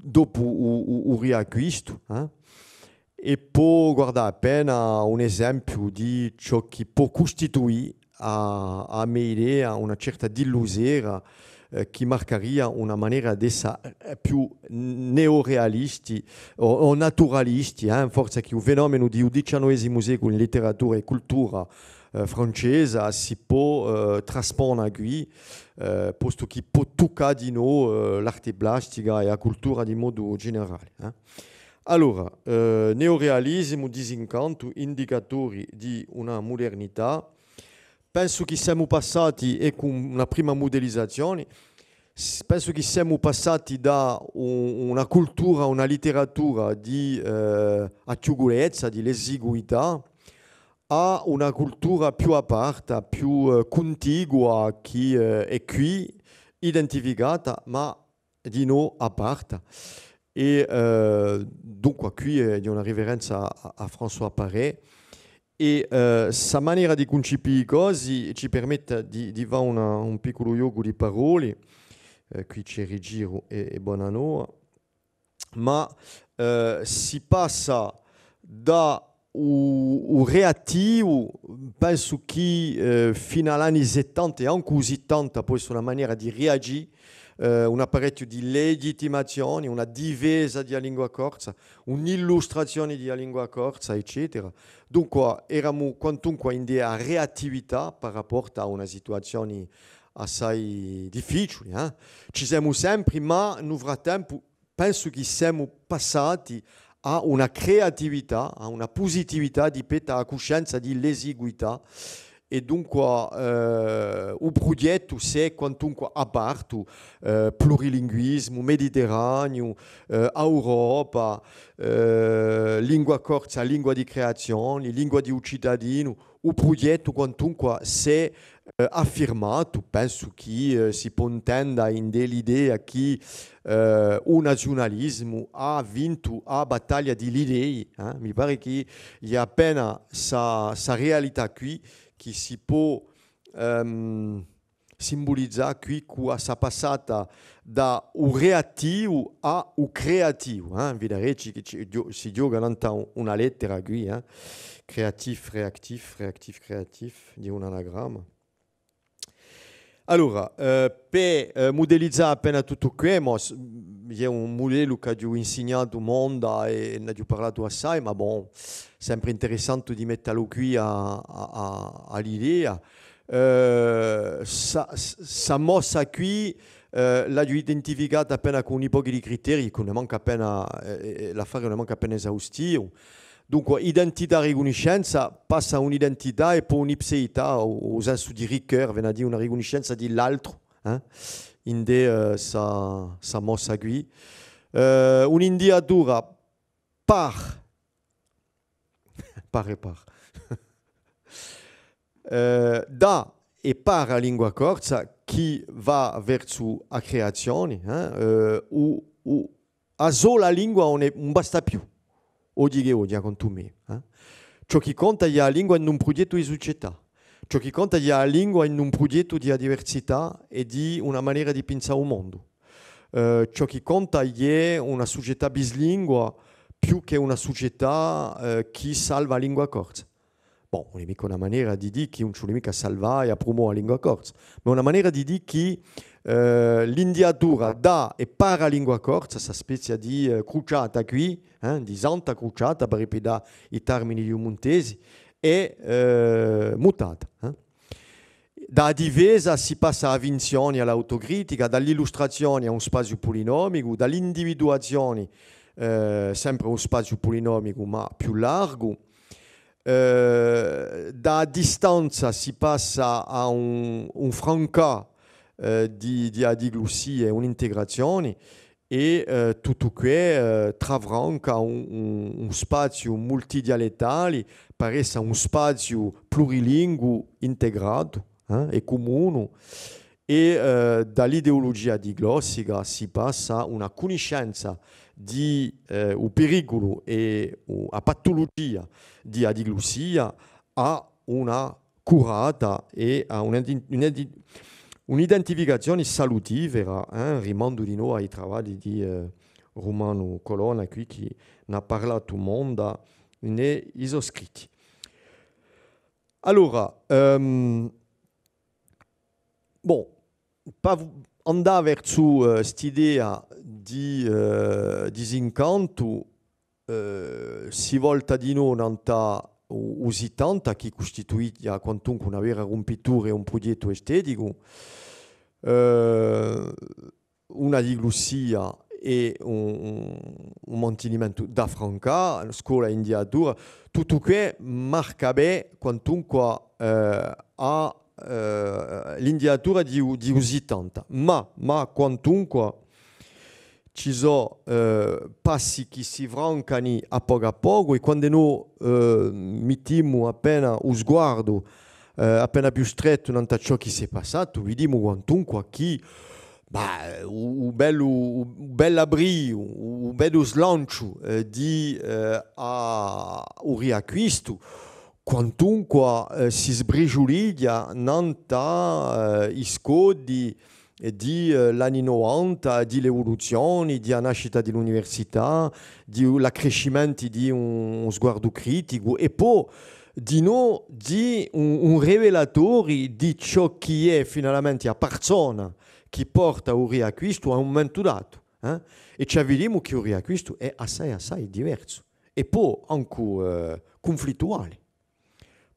dopu u, u, u riacquistu, eh. È po guardà appena un esempiu di ciò chì pò custituì à, à a me idea, una certa dillusera, eh, chì marcaria una manera d'essa, eh, più neorealisti o, o naturalisti, eh, forse chì u fenomenu di u diciannovesimu seculu in litteratura è cultura, eh, francesa si pò, eh, traspona quì, eh, postu chì pò tuccà dinò, eh, l'arte plastica è a cultura di modu generale, eh. Allora, eh, neorealisimu, disincantu, indicatori di una mudernità. Pensu chì semu passati, eccu una prima mudellizazioni, s-, pensu chì semu passati da u-, una cultura, una litteratura di, eh, acchiuculezza, di l'esiguità, à una cultura più aperta, più, eh, cuntigua, chì, eh, hè quì identificata, ma dinò aperta. È, eh, dunque, quì hè una riferenza à, à François Paré. È, eh, sta manera di cuncipì i cosi ci permette di, di fà una, un picculu ghjocu di paroli, eh, quì ci hè Rigiru è, è Bonanova, ma, eh, si passa da u, u reattivu, pensu chì, eh, finu à l'anni settanta è ancu u sittanta pò essa una manera di reagì, eh, un apparechju di legittimazioni, una difesa di a lingua corsa, un'illustrazioni di a lingua corsa, eccetera. Dunque, eramu quantunque ind'è a reattività par rapportu à una situazioni assai difficiuli, eh. Ci semu sempri, ma, in u frattempu, pensu chì semu passati à una creatività, à una pusitività di pettu à a cuscenza di l'esiguità. È dunque, eh, u prughjettu s'hè quantunque apertu, eh, plurilinguisimu, Mediterraniu, eh, Europa, eh, lingua corsa, lingua di creazioni, lingua di u citadinu, u prughjettu quantunque s'hè, eh, affirmatu, pensu chì, eh, si pò intenda ind'è l'idea chì, eh, u naziunalisimu hà vintu a battaglia di l'idei, eh. Mi pare chì hè appena sta, sta realità quì chì si pò, ehm, simbulizà quì cù a sta passata da u reattivu à u creativu, eh? Vidareci chì ci ghjo-, si ghjoca nant'à u-, una lettera quì, eh? Creatif, reactif, reactif, creatif, di un anagramma. Allora, eh, per, eh, mudellizà appena tuttu què, mo s-, hè un mudellu ch'aghju insignatu monda è n'aghju parlatu assai, ma bon, sempre interessante di mettalu quì à, à, à, à l'idea. Eh, sta, sta mossa quì, eh, l'aghju identificata appena cù un pochi di criteri, chì ùn hè mancu appena, eh, eh, l'affare ùn hè mancu appena esaustivu. Dunque, identità, ricunniscenza, passa à un'identità è po un'ipseità, u, u sensu di Ricoeur, vene à dì una ricunniscenza di l'altru, eh, ind'è, eh, sta, sta mossa quì. Eh, un'indiatura par, par è par. Eh, da è par a lingua corsa chì và versu a creazioni, eh, eh, u, u, a sola lingua ùn hè, ùn basta più, oghji chì hè oghji, à contu meiu, eh. Ciò chì conta hè a lingua in un prughjettu di sucetà. Ciò chì conta hè a lingua in un prughjettu di a diversità è di una manera di pinsà u mondu. Eh, ciò chì conta hè una sucetà bislingua più chè una sucetà, eh, chì salva a lingua corsa. Bon, ùn hè micca una manera di dì chì ùn ci vole micca à salvà è à prumova a lingua corsa, ma una manera di dì chì, eh, l'indiatura da è par a lingua corsa, sta spezia di, eh, cruciata quì, eh, di santa cruciata, per ripità i termini di u Muntesi, hè, eh, mutata, eh. Da a difesa si passa à a finzioni, à l'autocritica, da l'illustrazioni à un spaziu pulinomicu, da l'individuazioni, eh, sempre à un spaziu pulinomicu, ma più largu. Eh, da a distanza si passa à un, un francà, eh, di, di a diglussia è un'integrazioni, è, eh, tuttu què, eh, trafranca un, un, un spaziu multidialettali, par essa un spaziu plurilingu integratu, eh, è cumunu, è, eh, da l'ideulugia diglossica si passa à una cunniscenza di, eh, u periculu è u, a patulugia di a diglussia à una curata è à un'identi-, un'identi-, un'identificazioni salutifera, eh, rimandu di novu à i travagli di, eh, Rumanu Colonna, quì chì n'hà parlatu monda in i so scritti. Allora, ehm, bon, pà v-, andà versu, eh, st'idea di, eh, disincantu, eh, si volta dinò nant'à u, u sittanta, chì custituiscia quantunque una vera rumpitura è un prughjettu esteticu, eh, una diglussia è un, un, un mantinimentu da francà, scola, indiatura, tuttu què marca bè quantunque, eh, à, eh, l'indiatura di u, di u sittanta. Ma, ma quantunque ci sò, eh, passi chì si francani à pocu à pocu, è quandu no, eh, mittimu appena u sguardu, eh, appena più strettu nant'à ciò chì s'hè passatu, vidimu quantunque chì, bah, u, u bellu, u, u bell'abbriu, u, u bellu slanciu, eh, di, eh, à, u riacquistu, quantunque, eh, si sbrisgiulighja nant'à, eh, i scoddi, eh, di, eh, l'anni novanta, di l'evoluzioni, di a nascita di l'università, di u, l'accrescimenti di un, un sguardu criticu, è po dinò di un, un rivelatori di ciò chì hè finalmenti a parsona chì porta u riacquistu à un mumentu datu, eh? È ci avvidimu chì u riacquistu hè assai, assai diversu. È po ancu, eh, cunflittuali.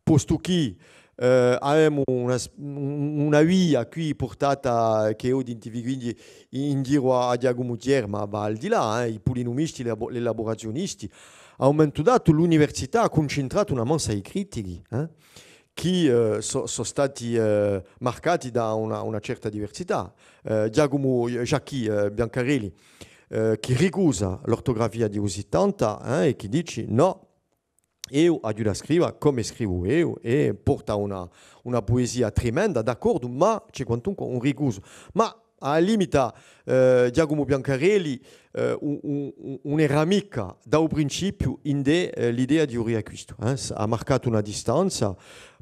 Postu chì, eh, avemu una s-, un, una via quì purtata chì eiu identificu quindi in, in ghjiru à, à Ghjacumu Thiers, ma và al di là, eh, i pulinomisti, l'elabo-, l'elaburazionisti, à un mumentu datu l'università hà cuncentratu una massa di critichi, eh, chì, eh, sò, sò stati, eh, marcati da una, una certa diversità. Eh, Ghjacumu, Jacquy, eh, Biancarelli, eh, chì ricusa l'ortografia di u sittanta, eh, è chì dici: nò, eiu aghju da scriva cum'è scrivu eiu, è porta una, una puesia tremenda, d'accordu, ma ci hè quantunque un ricusu. Ma à a limita, eh, Ghjacumu Biancarelli, eh, u-, u-, u-, ùn era micca da u principiu indè, eh, l'idea di u riacquistu, eh, s-, hà marcatu una distanza,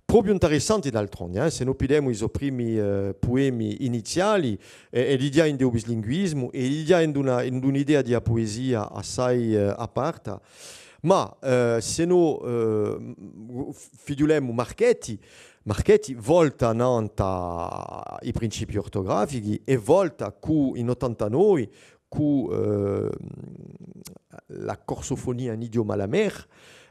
propiu intarissanti d'altrondi, eh, s'è no piddemu i so primi, eh, puemi iniziali, è, è l'idea indè u bislinguisimu, è l'idea ind'una, ind'un'idea di a puesia assai, eh, aparta. Ma, eh, s'è no, eh, m-, m-, fighjulemu Marchetti, Marchetti volta nant'à i principii ortografichi è volta cù, in ottantanovi, cù, eh, la corsofonia, un idiome à la mer,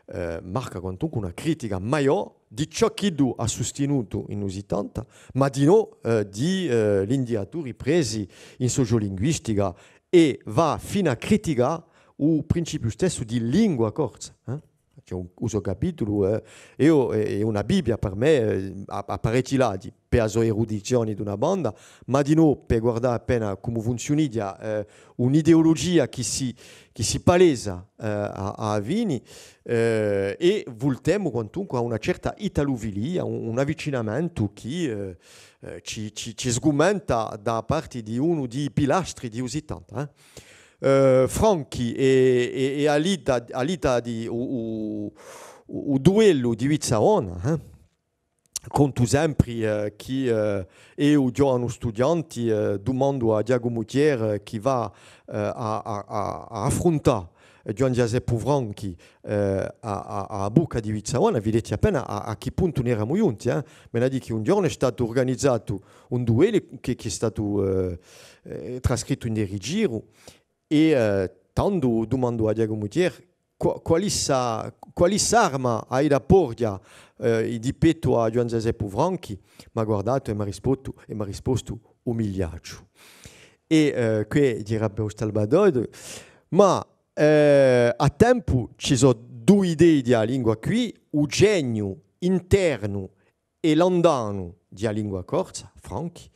eh, marca quantunque una critica maiò di ciò ch'iddu hà sustinutu in u sittanta, ma dinò, eh, di, eh, l'indiaturi presi in sociolinguistica è và finu à criticà u principiu stessu di lingua corsa, eh? Ci hè un, u so capitulu, eh, eiu, hè, hè una Bibbia per mè, eh, à, à parechji lati, per a so erudizioni d'una banda, ma dinò per guardà appena cumu funziunighja, eh, un'ideulugia chì si, chì si palesa, eh, à, à a fini, eh, è vultemu quantunque à una certa italufilia, un, un avvicinamentu chì, eh, eh, ci, ci, ci sgumenta da parti di unu di i pilastri di u sittanta, eh. Eh, Franchi è, è, è a lita, a lita di u, u, u, u duellu di Vizzavona, eh. Contu sempri, eh, chì, eh, eiu, ghjovanu studianti, eh, dumandu à Ghjacumu Thiers, eh, chì và, eh, à, à, à, à affruntà, eh, Ghjuvan Ghjaseppu Franchi, eh, à, à, à a bucca di Vizzavona, videti appena à, à chì puntu n'eramu ghjunti, eh. Vene à dì chì un ghjornu hè statu urganizatu un duellu chì, chì hè statu, eh, eh, trascrittu in Rigiru, è, eh, tandu dumandu à Ghjacumu Thiers, qua-, quali sa-, quali s'arma hai da porghja, eh, di pettu à Ghjuvan Ghjaseppu Franchi? M'hà guardatu è m'hà rispostu, è m'hà rispostu: u migliacciu. È, eh, què direbbe u stalbatoghju, ma, eh, à tempu ci sò dui idei di a lingua quì, u geniu internu è landanu di a lingua corsa, Franchi,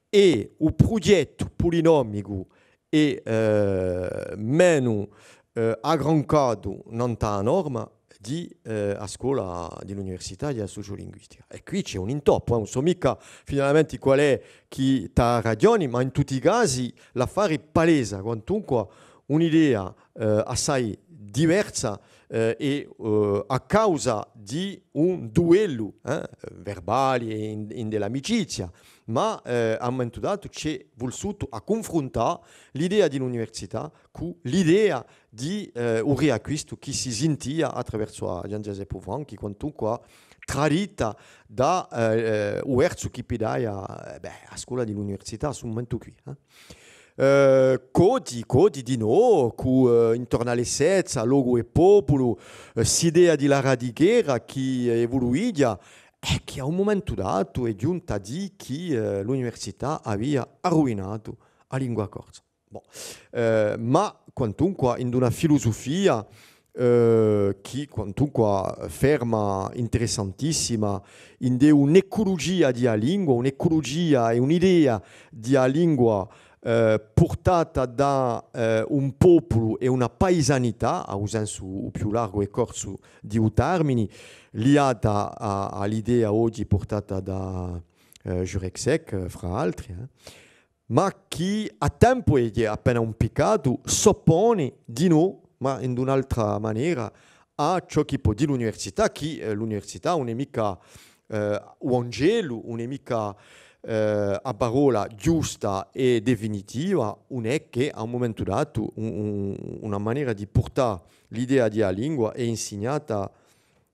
è u prughjettu pulinomicu è, eh, menu, eh, aggrancatu nant'à a norma di, eh, a scola di l'università di a sociolinguistica. È quì ci hè un intoppu, eh, ùn sò micca finalmenti qual hè chì t'hà ragioni, ma in tutti i casi l'affari palesa quantunque un'idea, eh, assai diversa, eh, è, eh, à causa di un duellu, eh, verbali è in, indè l'amicizia, ma, eh, à un mumentu datu ci hè vulsutu à cunfruntà l'idea di l'università cù l'idea di, eh, u riacquistu chì si sintia à traversu à Ghjuvan Ghjaseppu Franchi, quantunque tradita da, eh, eh, u versu chì pidaia, eh, bè, a scola di l'università à stu mumentu quì, eh. Eh, Coti, Coti dinò, cù, eh, intornu à l'essezza, locu è populu, eh, st'idea di la radichera chì, eh, evuluighja, è chì à un mumentu datu hè ghjunta à dì chì, eh, l'università avia arruinatu a lingua corsa. Bon. Eh, ma, quantunqua, in una filusufia, eh, chì, quantunqua, ferma interessantissima, ind'è un'eculugia di a lingua, un'eculugia è un'idea di a lingua, eh, purtata da, eh, un populu è una paisanità, à u sensu u più largu è corsu di u tarmini, liata à, à l'idea oghji purtata da, eh, Jureczek, eh, fra altri, eh. Ma chì à tempu, è hè appena un piccatu, s'opponi dinò, ma in un'altra manera, à ciò chì pò dì l'università, chì, eh, l'università ùn hè micca, eh, u Vangelu, ùn hè micca, eh, a parolla ghjusta è definitiva, ùn hè chè à un mumentu datu un, un, una manera di purtà l'idea di a lingua è insignata,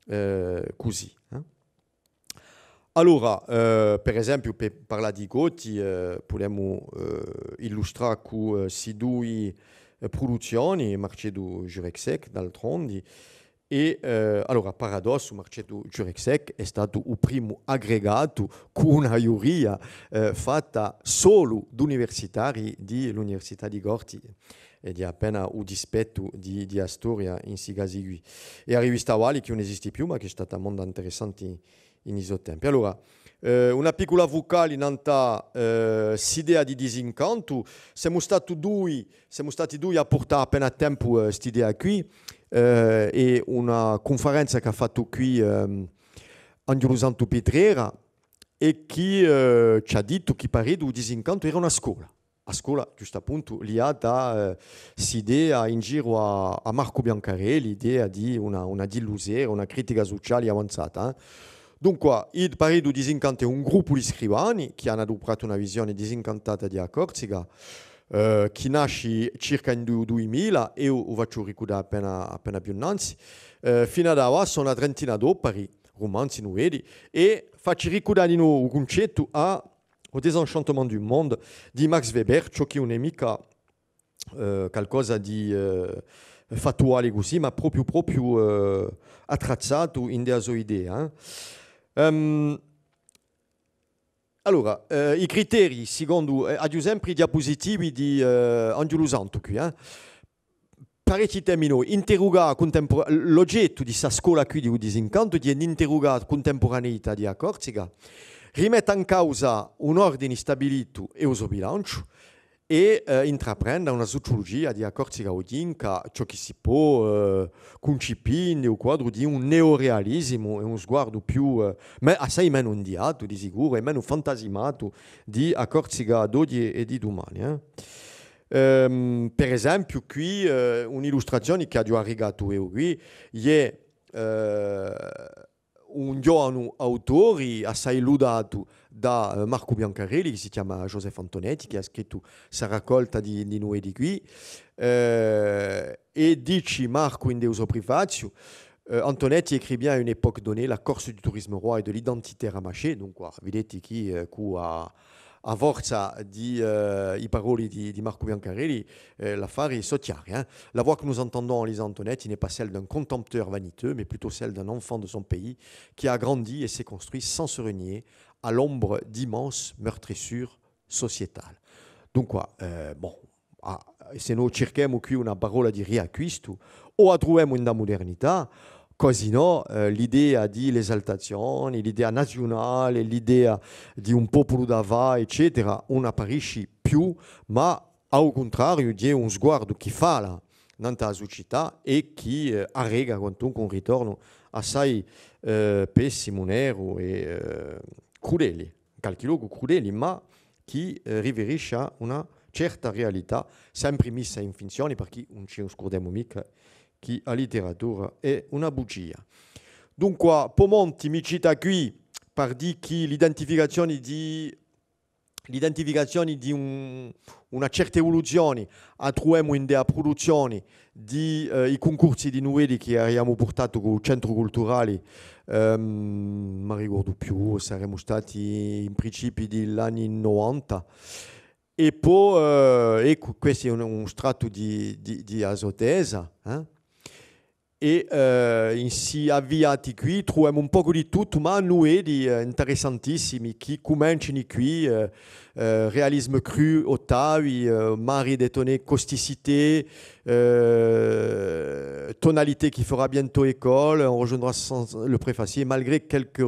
eh, cusì, eh. Allora, eh, per esempiu, per parlà di Coti, eh, pudemu, eh, illustrà cù, eh, sti dui, eh, pruduzzioni, Marceddu Jureczek, d'altrondi, è, eh, allora, paradossu, Marceddu Jureczek hè statu u primu aggregatu cù una ghjuria, eh, fatta solu d'universitarii di l'Università di Corti, è hè appena u dispettu di, di a storia in sti casi quì. È a rivista Avali, chì ùn esisti più, ma chì hè stata monda interessante in i so tempi. Allora, eh, una piccula fucali nant'à, eh, st'idea di disincantu. Semu stati dui, semu stati dui à purtà appena à tempu, eh, st'idea quì, eh, è una cunferenza chì hà fattu quì, ehm, Anghjulu Santu Pitrera, è chì, eh, ci hà dittu chì per eddu u disincantu era una scola. A scola, ghjustappuntu, liata à, eh, st'idea in giru à, à Marcu Biancarelli, l'idea di una, una dillusera, una critica suciali avanzata, eh. Dunqua, i, per eddu u disincantu hè un gruppu di scrivani chì anu adupratu una visione disincantata di a Corsica, eh, chì nasci circa in u du-, duimila, è u, u facciu ricurdà appena, appena più nanzi, eh, finu ad avà sò una trentina d'opari, rumanzi, nuveddi, è facciu ricurdà dinò u cuncettu à Au désenchantement du monde di Max Weber, ciò chì ùn hè micca, eh, calcosa di, eh, fattuali cusì, ma propiu, propiu, eh, attrazzatu ind'è a so idea, eh. Ehm, allora, eh, i criterii, sicondu, eh, aghju sempri i diapusitivi di, eh, Anghjulu Santu quì, eh. Parechji temi novi, interrugà cuntempura-, l'ogettu di sta scola quì di u disincantu, hè d'interrugà a cuntempuraneità di a Corsica, rimetta in causa un ordini stabilitu è u so bilanciu, è, eh, intraprenda una suciulugia di a Corsica oghjinca, ciò chì si pò, eh, cuncipì in u quadru di un neorealisimu è un sguardu più, eh, me-, assai menu indiatu, di sicuru, è menu fantasimatu di a Corsica d'oghji è di dumani, eh. Ehm, per esempiu, quì, eh, un'illustrazioni chì aghju arricatu eiu quì, hè, eh, un ghjovanu autori assai ludatu da, eh, Marcu Biancarelli, chì si chjama Joseph Antonetti, chì hà scrittu sta raccolta di, di nuveddi quì, eh, è dici Marcu in u so prifaziu, Euh, Antonetti écrit bien à une époque donnée, la Corse du tourisme roi et de l'identité rabâchée. Dunqua, videti chì, eh, cù a, a forza di, eh, i paroli di, di Marcu Biancarelli, eh, l'affari sò chjari, hein. La voix que nous entendons en lisant Antonetti n'est pas celle d'un contempteur vaniteux, mais plutôt celle d'un enfant de son pays qui a grandi et s'est construit sans se renier à l'ombre d'immenses meurtrissures sociétales. Dunqua, eh, bon, ah, s'è no circhemu quì una parolla di riacquistu, o a truvemu in a mudernità, cusì nò, eh, l'idea di l'esaltazioni, l'idea naziunale, l'idea di un populu da fà, eccetera, ùn apparisci più, ma à u cuntrariu, hè un sguardu chì fala nant'à a sucità è chì, eh, arreca quantunque un ritornu assai, eh, pessimu, neru è, eh, crudeli, in calchì locu crudeli, ma chì, eh, riferisce à una certa realità, sempri missa in finzioni, perchè ùn ci scurdemu micca chì a literatura hè una bugia. Dunqua, Pomonti mi cita quì per dì chì l'identificazioni di l'identificazioni di un, una certa evuluzioni a truvemu indè a pruduzzioni di, eh, i cuncursi di nuveddi chì aviamu purtatu cù u Centru Culturali, ehm, m'arricordu più, saremu stati in principiu di l'anni novanta. È po, eh, eccu, questu hè un, un strattu di, di, di a so tesa, eh? È, eh, in sti avviati quì truvemu un pocu di tuttu, ma nuveddi, eh, interessantissimi, chì cumenciani quì, eh, eh, réalisme cru, Ottavi, eh, Marie Detonet, causticité, euh, tonalité qui fera bientôt école, on rejoindra sans le préfacier, malgré quelques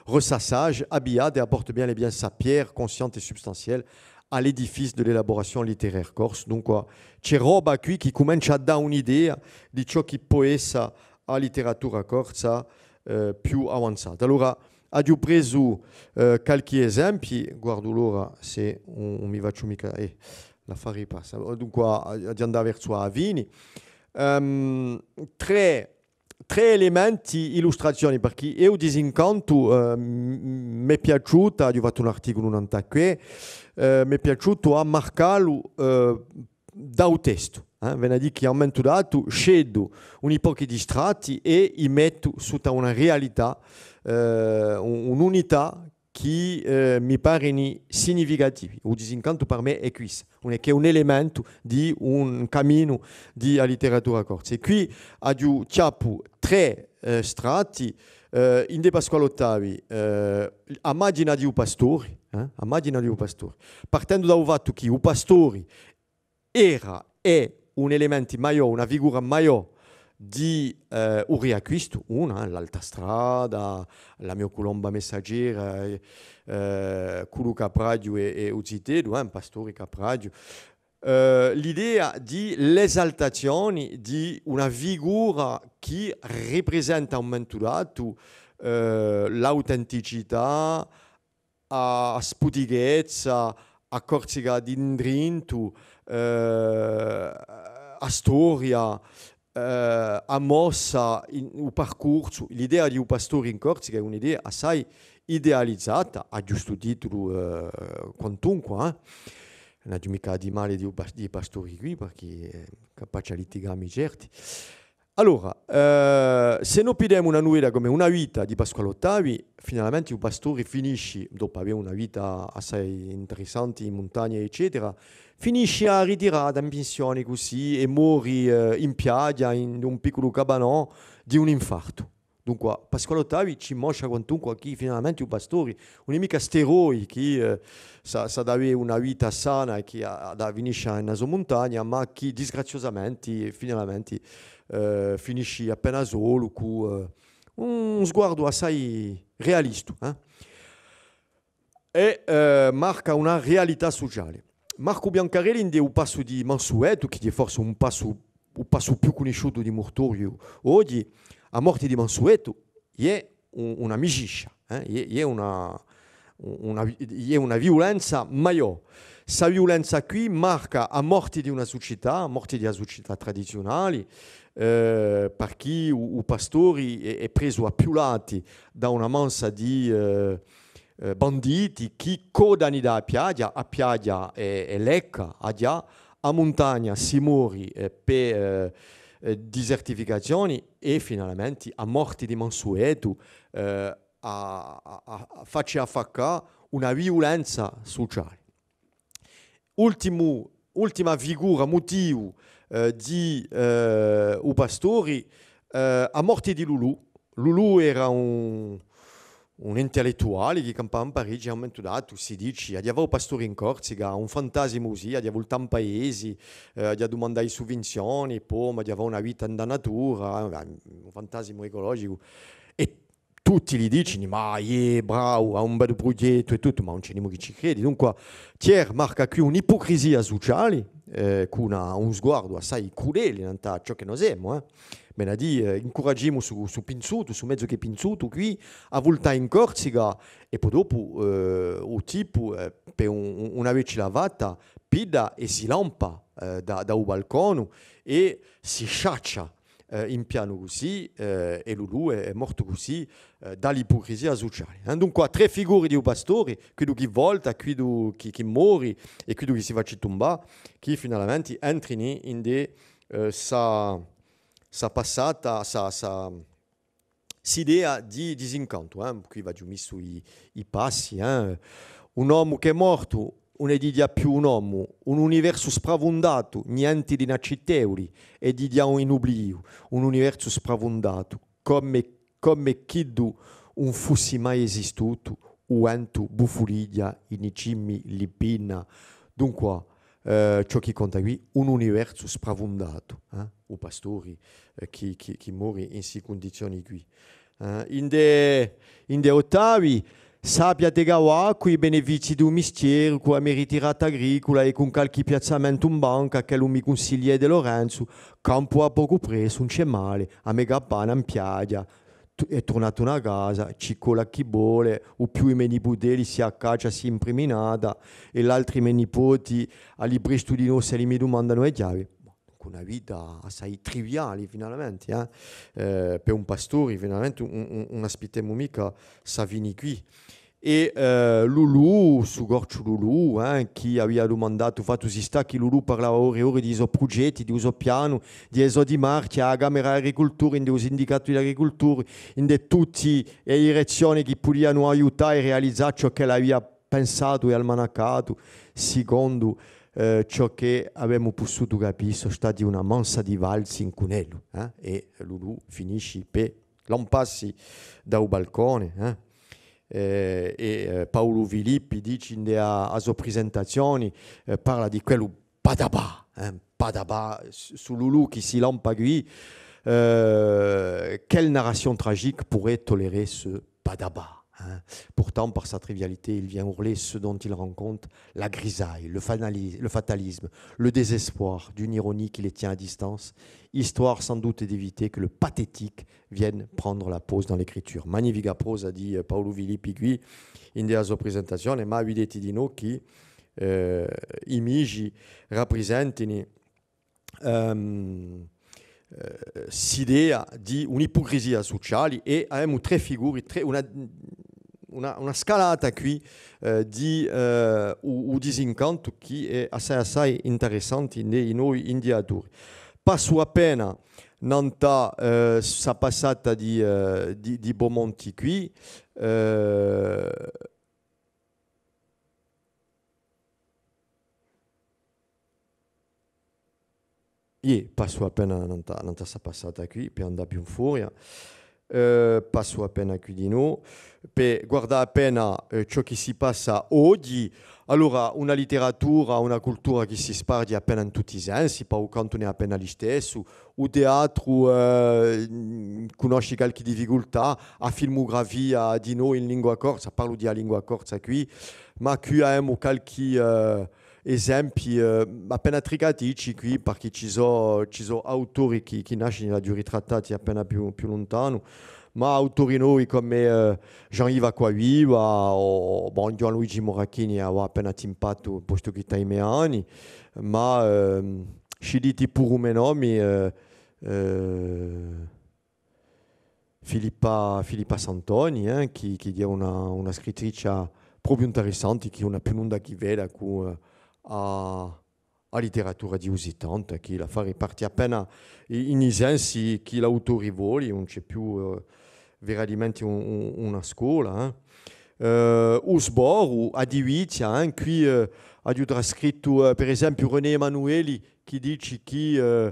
ressassages, Abbiate apporte bien et bien sa pierre consciente et substantielle à l'édifice de l'élaboration littéraire corse. Dunque, ci hè roba quì chì cumencia à dà un'idea di ciò chì pò essa a litteratura corsa, eh, più avanzata. Allora, aghju presu, eh, qualchì esempii, guardu l'ora s'è ùn, ùn mi facciu micca, eh, l'affari passa. Dunque, a-, aghju da andà versu a fini. Ehm, trè, trè elementi illustrazioni, perchè eiu Disincantu, eh, m-, m-, m'hè piaciuta, aghju fattu un articulu nant'à què, eh, m'hè piaciutu à marcallu, eh, da u testu, eh, vene à dì chì à un mumentu datu sceddu uni pochi di stratti è i mettu sutta una realità, eh, un-, un'unità chì, eh, mi parini significativi. U Disincantu per mè hè quissa, ùn hè chè un elementu di un caminu di a litteratura corsa. È quì aghju chjappu trè, eh, stratti, eh, indè Pasquale Ottavi, eh, a maghjina di u pastori, eh, a maghjina di u pastori. Partendu da u fattu chì u pastori era, hè un elementu maiò, una figura maiò di, eh, u Riacquistu, una, eh, l'Alta Strada, la mio culomba messaggera, eh, eh, cù lu capraghju è, è u ziteddu, eh, un pastori capraghju. Eh, l'idea di l'esaltazioni di una figura chì riprisenta à un mumentu datu, eh, l'autenticità, a, a sputichezza, a Corsica d'indrintu, eh, a storia, eh, a mossa, in, u parcursu, l'idea di u pastori in Corsica hè un'idea assai idealizata, à ghjustu titulu, eh, quantunque, eh. Ùn aghju micca à dì mali di u pas-, di i pastori quì, perchè, eh, capaci à litigà mi certi. Allora, eh, s'è no piddemu una nuvella cum'è Una vita di Pasquale Ottavi, finalmenti u pastori finisci, dopu avè una vita assai interessanti in muntagna, eccetera, finisci à a ritirata in pinsioni cusì è mori, eh, in piaghja, in un picculu cabanò, di un infartu. Dunque, Pasquale Ottavi ci mostra quantunque chì finalmenti u pastori ùn hè micca st'eroi chì, eh, s'hà, s'hà da avè una vita sana è chì hà, hà da finiscia in a so muntagna, ma chì disgraziosamenti, finalmenti, eh, finisci appena solu, cù, eh, un sguardu assai realistu, eh? È, eh, marca una realità suciali. Marcu Biancarelli, indè U passu di Mansuetu, chì hè forse un passu, u passu più cunnisciutu di Murtoriu oghji, a morti di Mansuetu, hè un, una misciscia, eh? Hè, hè una, una vi-, hè una viulenza maiò. Sta viulenza quì marca a morti di una sucità, a morti di a sucità tradiziunali, eh, parchì u, u pastori hè, hè presu à più lati da una mansa di, eh, eh, banditi chì codani da a piaghja, a piaghja hè, hè Lecca, aghjà, a muntagna si mori, eh, pè, eh, eh, disertificazioni è finalmenti a morti di Mansuetu, eh, à, à, à, à facci affaccà una viulenza suciali. Ultimu, ultima figura, mutivu, eh, di, eh, u pastori, eh, a morti di Lulù. Lulù era un, un intellettuali chì campava in Parigi, à un mumentu datu, si dici, aghjà fà u pastori in Corsica, un fantasimu cusì, aghjà vultà in paesi, eh, aghjà dumandà i suvvinzioni, po, ma aghjà fà una vita in a natura, eh, un fantasimu eculogicu. È tutti li dicini, ma hè bravu, hà un bellu prughjettu è tuttu, ma ùn ci hè nimu chì ci credi. Dunqua, Thiers marca quì un'ipucrisia suciali, eh, cù una, un sguardu assai crudeli nant'à ciò chì no semu, eh. Vene à dì, eh, incuragimu stu, stu pinzutu, stu mezu chì hè pinzutu quì, à vultà in Corsica, è po dopu, eh, u tipu, eh, pè un, un, una vecchja lavata, pidda è si lampa, eh, da, da u balconu è si sciaccia eh, in pianu cusì, eh, è Lulù hè, hè mortu cusì, eh, da l'ipucrisia suciali, eh. Dunque, trè figuri di u pastori, quiddu chì volta, quiddu chì, chì mori è quiddu chì si faci tumbà, chì finalmenti entrini in de, eh, sta, sta passata, sta, sta, st'idea di, di disincantu, eh. Quì v'aghju missu i, i passi, eh. Un omu chì hè mortu, ùn hè dighjà più un omu, un universu spravundatu, nienti d'inaccittevuli, hè dighjà in ubliu, un universu spravundatu, cum'è, cum'è ch'iddu ùn fussi mai esistutu, u ventu bufulighja in i cimi li pinna. Dunque, eh, ciò chì conta quì, un universu spravundatu, eh? U pastori, eh, chì, chì, chì mori in sti cundizioni quì. Eh, in de, in de ottavi, sappiate ch'avà cù i benefizii di u mistieru, cù a me ritirata agricula è cun calchì piazzamentu in banca, ch'ellu mi cunsiglia De Lorenzu, campu à pocu pressu, ùn ci hè male, a me campana in piaghja, tu-, hè turnata una casa, ci cola chì vole, u più i me niputelli si a caccia si impriminata, è l'altri me nipoti, à li prestu di notte, elli mi dumandanu e chjavi. Bon, dunque una vita assai triviali, finalmenti, eh. Eh, per un pastori, finalmenti, ùn, ùn, ùn aspittemu micca sta fini quì. È, eh, Lulù, stu corciu Lulù, eh, chì avia dumandatu, fattu si stà chì Lulù parlava ore è ore di i so prugetti, di u so pianu, di e so dimarchje à a Camera d'Agricultura, in u sindicatu di l'agricultura, in tutti e direzzioni chì pudianu aiutà è realizà ciò ch'ellu avia pensatu è almanaccatu, sicondu, eh, ciò chì avemu pussutu capì, sò stati una mansa di falsi incù ellu, eh, è Lulù finisci per lampassi da u balcone, eh. Eh, è, eh, Paulu Filippi dici in a, a so presentazioni, eh, parla di quellu padabà, eh, padabà, s-, stu Lulù chì si lampa quì, eh, quelle narration tragique pourrait tolérer ce padabà, hein ? Pourtant, par sa trivialité, il vient ourler ce dont il rend compte, la grisaille, le fanali-, le fatalisme, le désespoir d'une ironie qui les tient à distance, histoire sans doute d'éviter que le pathétique vienne prendre la pose dans l'écriture. Magnifica prosa di, eh, Paulu Filippi quì, in a so presentazione, ma viditi dinò chì, eh, i misi raprisentini, ehm, eh, st'idea di un'ipucrisia suciali è avemu trè figuri, trè, una, una, una scalata quì, eh, di, eh, u, u disincantu chì hè assai, assai interessanti in i, in i indicatori. Passu appena nant'à, eh, sta passata di, eh, di, di Bomonti quì, eh, Iè, passu appena nant'à, nant'à sta passata quì, per andà più in furia. Eh, passu appena quì dinò, per guardà appena, eh, ciò chì si passa oghji. Allora, una litteratura, una cultura chì si sparghji appena in tutti i sensi, pà u cantu ùn hè appena listessu, u teatru, eh, cunnosci calchì difficultà, a filmugrafia dinò in lingua corsa, parlu di a lingua corsa quì, ma quì avemu calchì, eh, esempii, eh, appena tricaticci quì, parchì ci sò, ci sò autori chì, chì nascini, l'aghju ritrattati appena più, più luntanu, ma autori novi cum'è, eh, Jean-Yves Acquaviva o, bon, Ghjuvan Luigi Moracchini, avà appena timpatu, postu chì t'hai i me anni, ma, ehm, ci diti puru i me nomi, eh, eh, Filippa, Filippa Santoni, eh, chì, chì hè una, una scrittrice propiu interessanti, chì ùn hà più nunda chì veda cù, eh, a, a litteratura di u sittanta, chì l'affari parti appena i-, in i sensi chì l'autori voli, ùn ci hè più, eh, veramenti un, un, una scola, eh. Eh, u sboru, a divizia, eh, quì, eh, aghju trascrittu, eh, per esempiu, René Emmanuelli, chì dici chì, euh,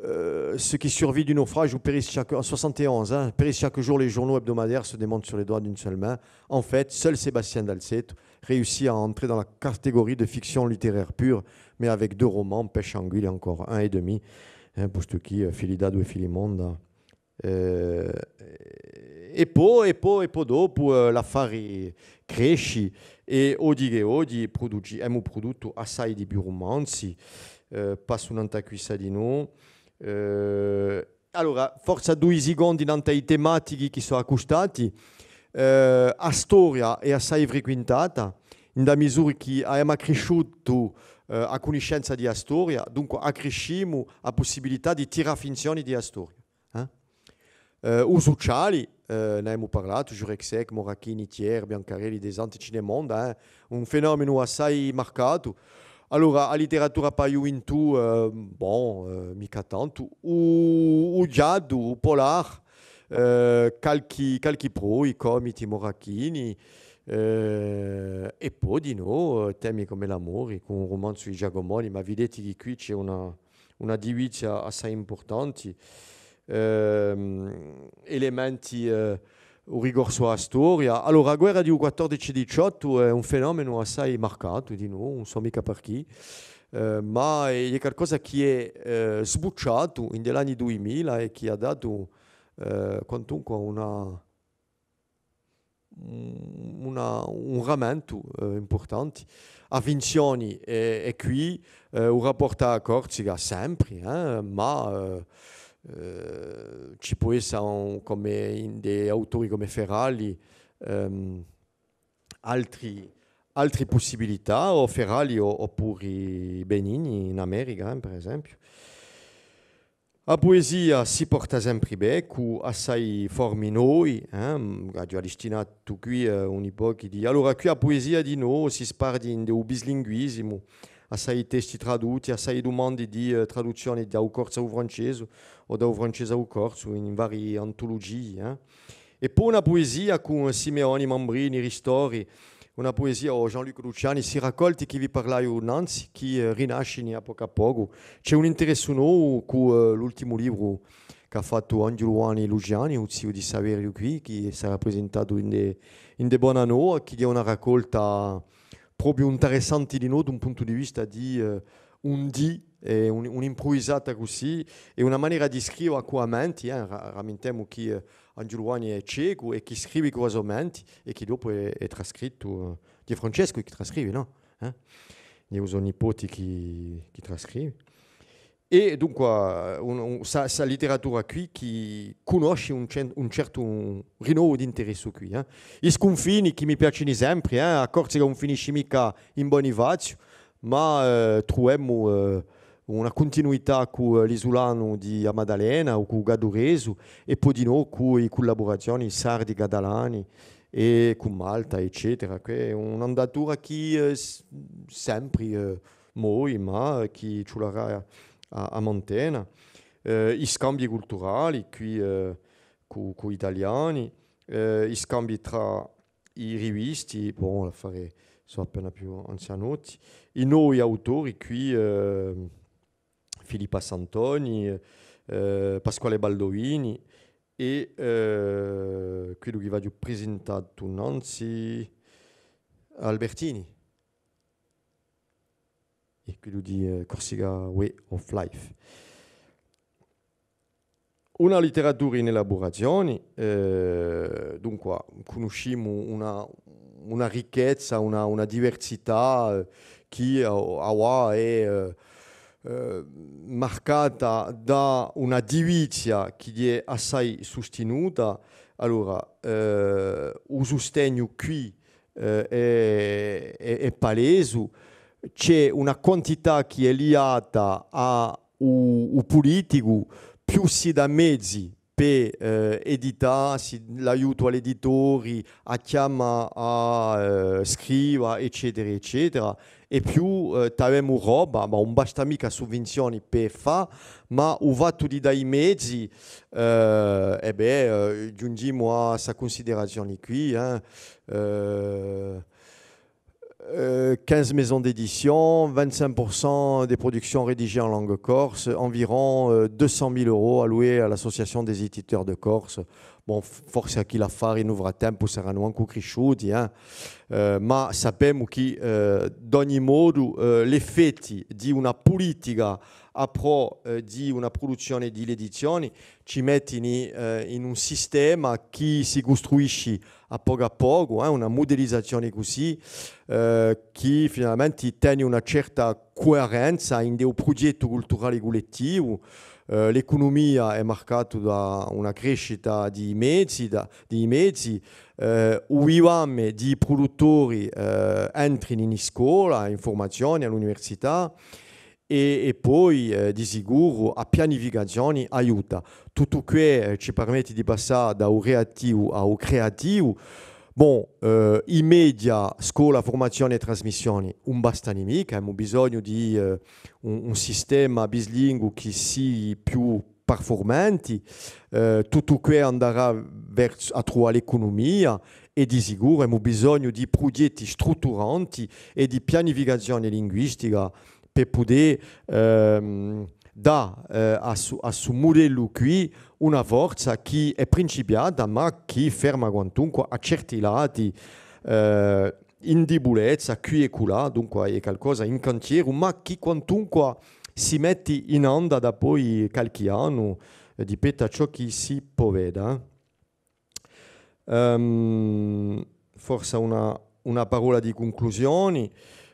euh, ce qui survit du naufrage ou périssent chaque, en soixante et onze, hein, périssent chaque jour, les journaux hebdomadaires se démontent sur les doigts d'une seule main. En fait, seul Sébastien Dalzeto réussit à entrer dans la catégorie de fiction littéraire pure, mais avec deux romans, Pesciu Anguilla et Ancora un et demi, hein, postu chì, euh, Fili Datu è Fili Monda, eh, è po, è po, è po dopu, eh, l'affari cresci è oghji chì oghji pruduci, emu pruduttu assai di più rumanzi, eh, passu nant'à quissa dinò. Eh, allora, forsa dui sicondi nant'à i tematichi chì sò accustati. Eh, a storia hè assai frequintata, in a misura chì avemu accrisciutu, eh, a cunniscenza di a storia, dunque accriscimu a pussibilità di tirà finzioni di a storia. Eh, u suciali, eh, n'avemu parlatu, Jureczek, Moracchini, Thiers, Biancarelli, Desanti, ci n'hè monda, eh, un fenomenu assai marcatu. Allora, a literatura pà a ghjuventù, eh, bon, eh, micca tantu. U, u ghjaddu, u polar, eh, calchi, calchi provi, Comiti, Moracchini, eh, è po dinò, eh, temi cum'è l'amori, cù un rumanzu di Giacomoni, ma videti chì quì ci hè una, una divizia assai impurtanti, ehm, elementi, eh, u ricorsu à a storia. Allora, a guerra di u quattordeci diciottu hè un fenomenu assai marcatu, dinò, ùn sò micca perchè, eh, ma hè, hè calcosa chì hè, eh, sbucciatu in l'anni duimila è chì hà datu, eh, quantunque una, una, un ramentu, eh, impurtanti. A finzioni hè, hè quì, eh, u raportu à a Corsica sempri, eh, ma, eh, eh, ci pò essa un, cum'è in di autori cum'è Ferrali, ehm, altri, altri pussibilità, o Ferrali o, oppuru Benigni in America, eh, per esempiu. A puesia si porta sempri bè, cù assai formi novi, eh, aghju allistinatu quì, eh, uni pochi di... Allora, quì a puesia dinò si sparghji in u bislinguisimu, assai testi tradutti, assai dumandi di, eh, traduzzioni da u corsu à u francesu o da u francesu à u corsu in vari antulugii, eh. È po una puesia cù Simeoni, Mambrini, Ristori, una puesia, o Jean-Luc Luciani, sti raccolti chì vi parlaiu nanzi, chì, eh, rinascini à pocu à pocu. Ci hè un interessu novu cù, eh, l'ultimu libru ch'hà fattu Anghjuluvanni Luciani, u ziu di Saveriu quì, chì sarà prisintatu in di, in di Bonanova, chì hè una raccolta propiu interessanti dinò d'un puntu di vista di, eh, un dì, eh, un, un'impruvisata cusì, è una manera di scriva cù a menti, eh, ra-, ramintemu chì, eh, Anghjuluvanni hè cecu è chì scrivi cù a so menti è chì dopu hè, hè trascrittu, eh, hè Francescu chì trascrivi, nò? Eh? Hè u so nipoti chì, chì trascrivi. È dunqua, un, un, sta, sta literatura quì chì cunnosci un cen-, un certu rinnovu d'interessu quì, eh. I scunfini chì mi piacini sempri, eh, a Corsica ùn finisci micca in Bunifaziu, ma, eh, truvemu, eh, una cuntinuità cù, eh, l'isulanu di a Maddalena o cù u gadduresu, è po dinò cù i cullaburazioni sardi, catalani è cù Malta, eccetera. Chì hè un'andatura chì, eh, s-, sempri, eh, movi, ma chì ci vularà à, à, à mantena. Eh, i scambii culturali, quì, eh, cù, cù i taliani, eh, i scambii trà i rivisti, bon, l'affari sò appena più anzianotti, i novi autori, quì, eh, Filippa Santoni, eh, Pasquale Baldovini, è, eh, quellu chì v'aghju prisintatu nanzi, Albertini. È quellu di, eh, Corsica Way of Life. Una literatura in elaburazioni, eh, dunqua, cunniscimu una, una ricchezza, una, una diversità, eh, chì a-, avà hè, eh, eh, marcata da una divizia chì hè assai sustinuta. Allora, eh, u sustegnu quì eh, hè, hè, hè palesu, ci hè una quantità chì hè liata à u, u puliticu, più si dà mezi pè, eh, edità, si l'aiutu à l'editori, a chjama à, eh, scriva, eccetera, eccetera, è più, eh, t'avemu roba, ma ùn basta micca suvvinzioni pè fà, ma u fattu di dà i mezi, eh, è bè, eh, ghjunghjimu à sta cunsiderazioni quì, eh, euh, euh, quinze maisons d'édition, vingt-cinq pour cent des productions rédigées en langue corse, environ, euh, deux cent mille euros alloués à l'Association des éditeurs de Corse. Bon, f-, forse chì l'affari in u frattempu saranu ancu crisciuti, eh. Eh, ma sapemu chì, eh, d'ogni modu, eh, l'effetti di una pulitica à prò, eh, di una pruduzzioni di l'edizioni ci mettini, eh, in un sistema chì si custruisci à pocu à pocu, eh, una mudelizazioni cusì, eh, chì finalmenti teni una certa cuerenza in u prughjettu culturali cullettivu. Eh, l'ecunumia hè marcata da una crescita di i mezi, da, di i mezi, eh, u vivame di i pruduttori, eh, entrini in scola, in furmazioni, à l'università, è, è poi, eh, di sicuru, a pianificazioni aiuta. Tuttu què, eh, ci permetti di passà da u reattivu à u creattivu. Bon, eh, i media, scola, furmazioni è trasmissioni, ùn bastani micca, emu bisognu di, eh, un, un sistema bislinguu chì sia più parfurmanti, eh, tuttu què andarà versu, à truvà l'ecunumia, è di sicuru emu bisognu di prughjetti strutturanti è di pianificazioni linguistica per pudè, ehm, dà, eh, à stu, à stu mudellu quì una forza chì hè principiata, ma chì ferma quantunque à certi lati, eh, in dibulezza, quì è culà, dunque hè calcosa in cantieru, ma chì quantunque si metti in anda dapoi calchì annu, eh, di pettu à ciò chì si pò veda, eh. Ehm, forse una, una parolla di cunclusioni.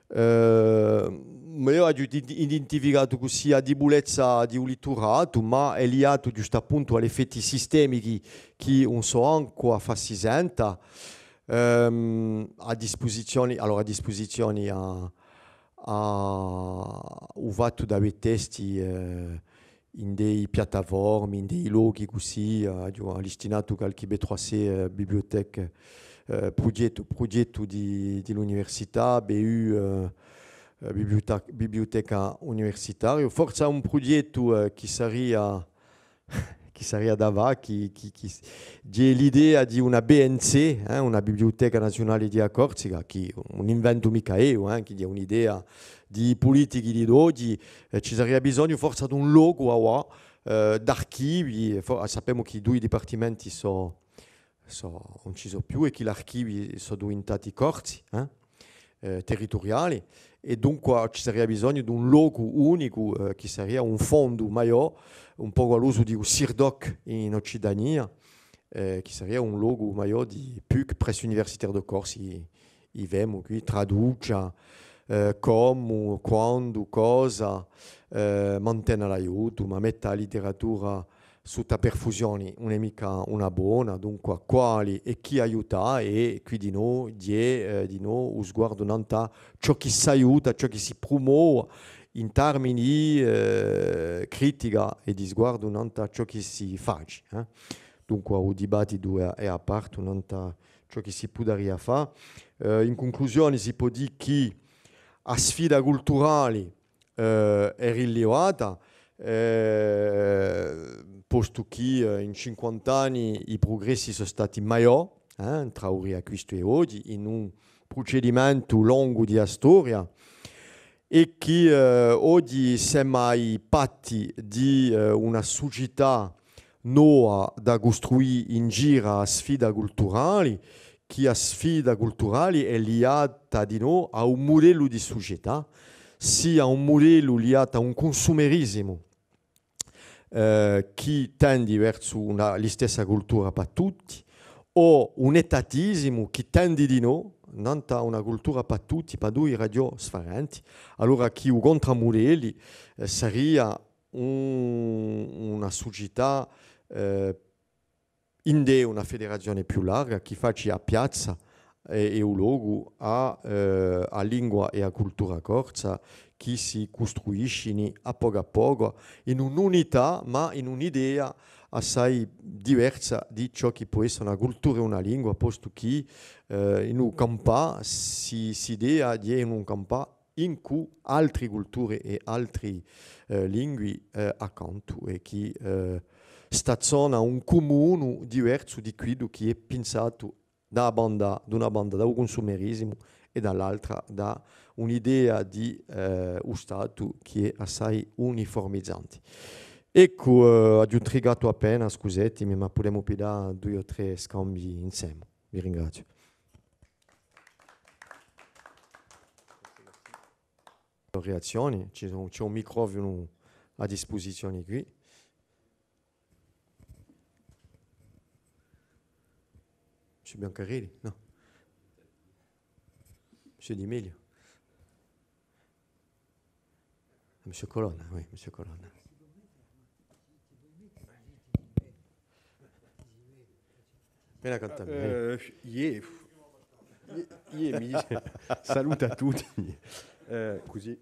Eh, ma eiu aghju id-, identificatu cusì a dibulezza di u litturatu, ma hè liatu ghjustappuntu à l'effetti sistemichi chì ùn sò ancu à fassi senta. Ehm, à dispusizioni, allora, à dispusizioni à, à u fattu d'avè testi, eh, in di i piattaformi, in di i lochi cusì, eh, aghju allistinatu calchì B trois C, eh, biblioteca, eh, prughjettu, prughjettu di, di l'università, B U, eh, eh, bibliota-, biblioteca universitaria. Forse un prughjettu, eh, chì saria chì saria da fà, chì, chì, chì s-, ghjè l'idea di una B N C, eh, una Biblioteca Naziunali di a Corsica, chì ùn inventu micca eiu, eh, chì ghjè un'idea di i pulitichi di d'oghji, eh, ci saria bisognu forse d'un locu avà, eh, d'archivi, fo-, sapemu chì i dui dipartimenti sò sò, ùn ci sò più è chì l'archivi sò diventati corsi, eh, eh, territuriali, è dunque ci saria bisognu d'un locu unicu, eh, chì saria un fondu maiò, un pocu à l'usu di u CIRDOC in Occitania, eh, chì saria un locu maiò di PUC, Presses Universitaires de Corse, i, i femu quì, traducia, eh, comu, quandu, cosa, eh, mantena l'aiutu, ma metta a litteratura sutta perfusioni ùn hè micca una bona, dunque quali è chì aiuta, è quì dinò, ghjè, eh, dinò u sguardu nant'à ciò chì s'aiuta, ciò chì si prumove in termini di, eh, critica è di sguardu nant'à ciò chì si faci, eh. Dunque u dibattitu hè, hè apertu nant'à ciò chì si pudaria fà. Eh, in cunclusioni si pò dì chì a sfida culturali eh, hè rilivata, eh, postu chì, eh, in cinquanta anni i prugressi sò stati maiò, eh, trà u Riacquistu è oghji, in un prucedimentu longu di a storia, è chì, eh, oghji semu à i patti di, eh, una sucità nova da custruì in giru à a sfida culturali, chì a sfida culturali hè liata dinò à un mudellu di sucetà, sia un mudellu liatu à un cunsumerisimu, eh, chì tendi versu una, listessa cultura pà tutti, o un etatisimu chì tendi dinò nant'à una cultura pà tutti, pà dui ragiò sfarenti, allora chì u contramudelli, eh, saria un, una sucità, eh, ind'è una federazione più larga chì faci a piazza è, è u locu à, eh, a lingua è a cultura corsa chì si custruiscini à pocu à pocu in un'unità, ma in un'idea assai diversa di ciò chì pò essa una cultura è una lingua, postu chì, eh, in u campà si, s'idea di in un campà incù altri culturi è altri, eh, lingui, eh, accantu è chì, eh, stazzona un cumunu diversu di quiddu chì hè pinsatu da a banda, d'una banda da u cunsumerisimu è da l'altra da un'idea di, eh, u Statu chì hè assai uniformizanti. Eccu, eh, aghju intrigatu appena, scusetimi, ma pudemu piddà dui o trè scambii insemu. Vi ringraziu. Reazzioni, ci sò, ci hè un microfonu à dispusizioni quì. Monsieur Biancarelli, nò? Monsieur Di Meglio? Monsieur Colonna, oui, Monsieur Colonna. Appena cantami, eh. Eh, iè. Iè, iè, mi dice, saluta à tutti. Eh, cusì.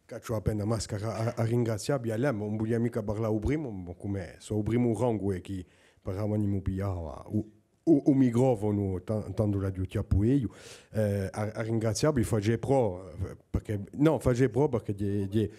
Cacciu appena a mascara à, à ringrazià vi, Alain, ma ùn vulia micca parlà u primu, ma cum'è sò u primu rangu è chì parlà, mi pigliava u, u, u microfonu, tan-, tandu l'aghju chjappu eiu, eh, à, à ringrazià vi, face prò, eh, perchè, nò, face prò perchè ghjè, ghjè,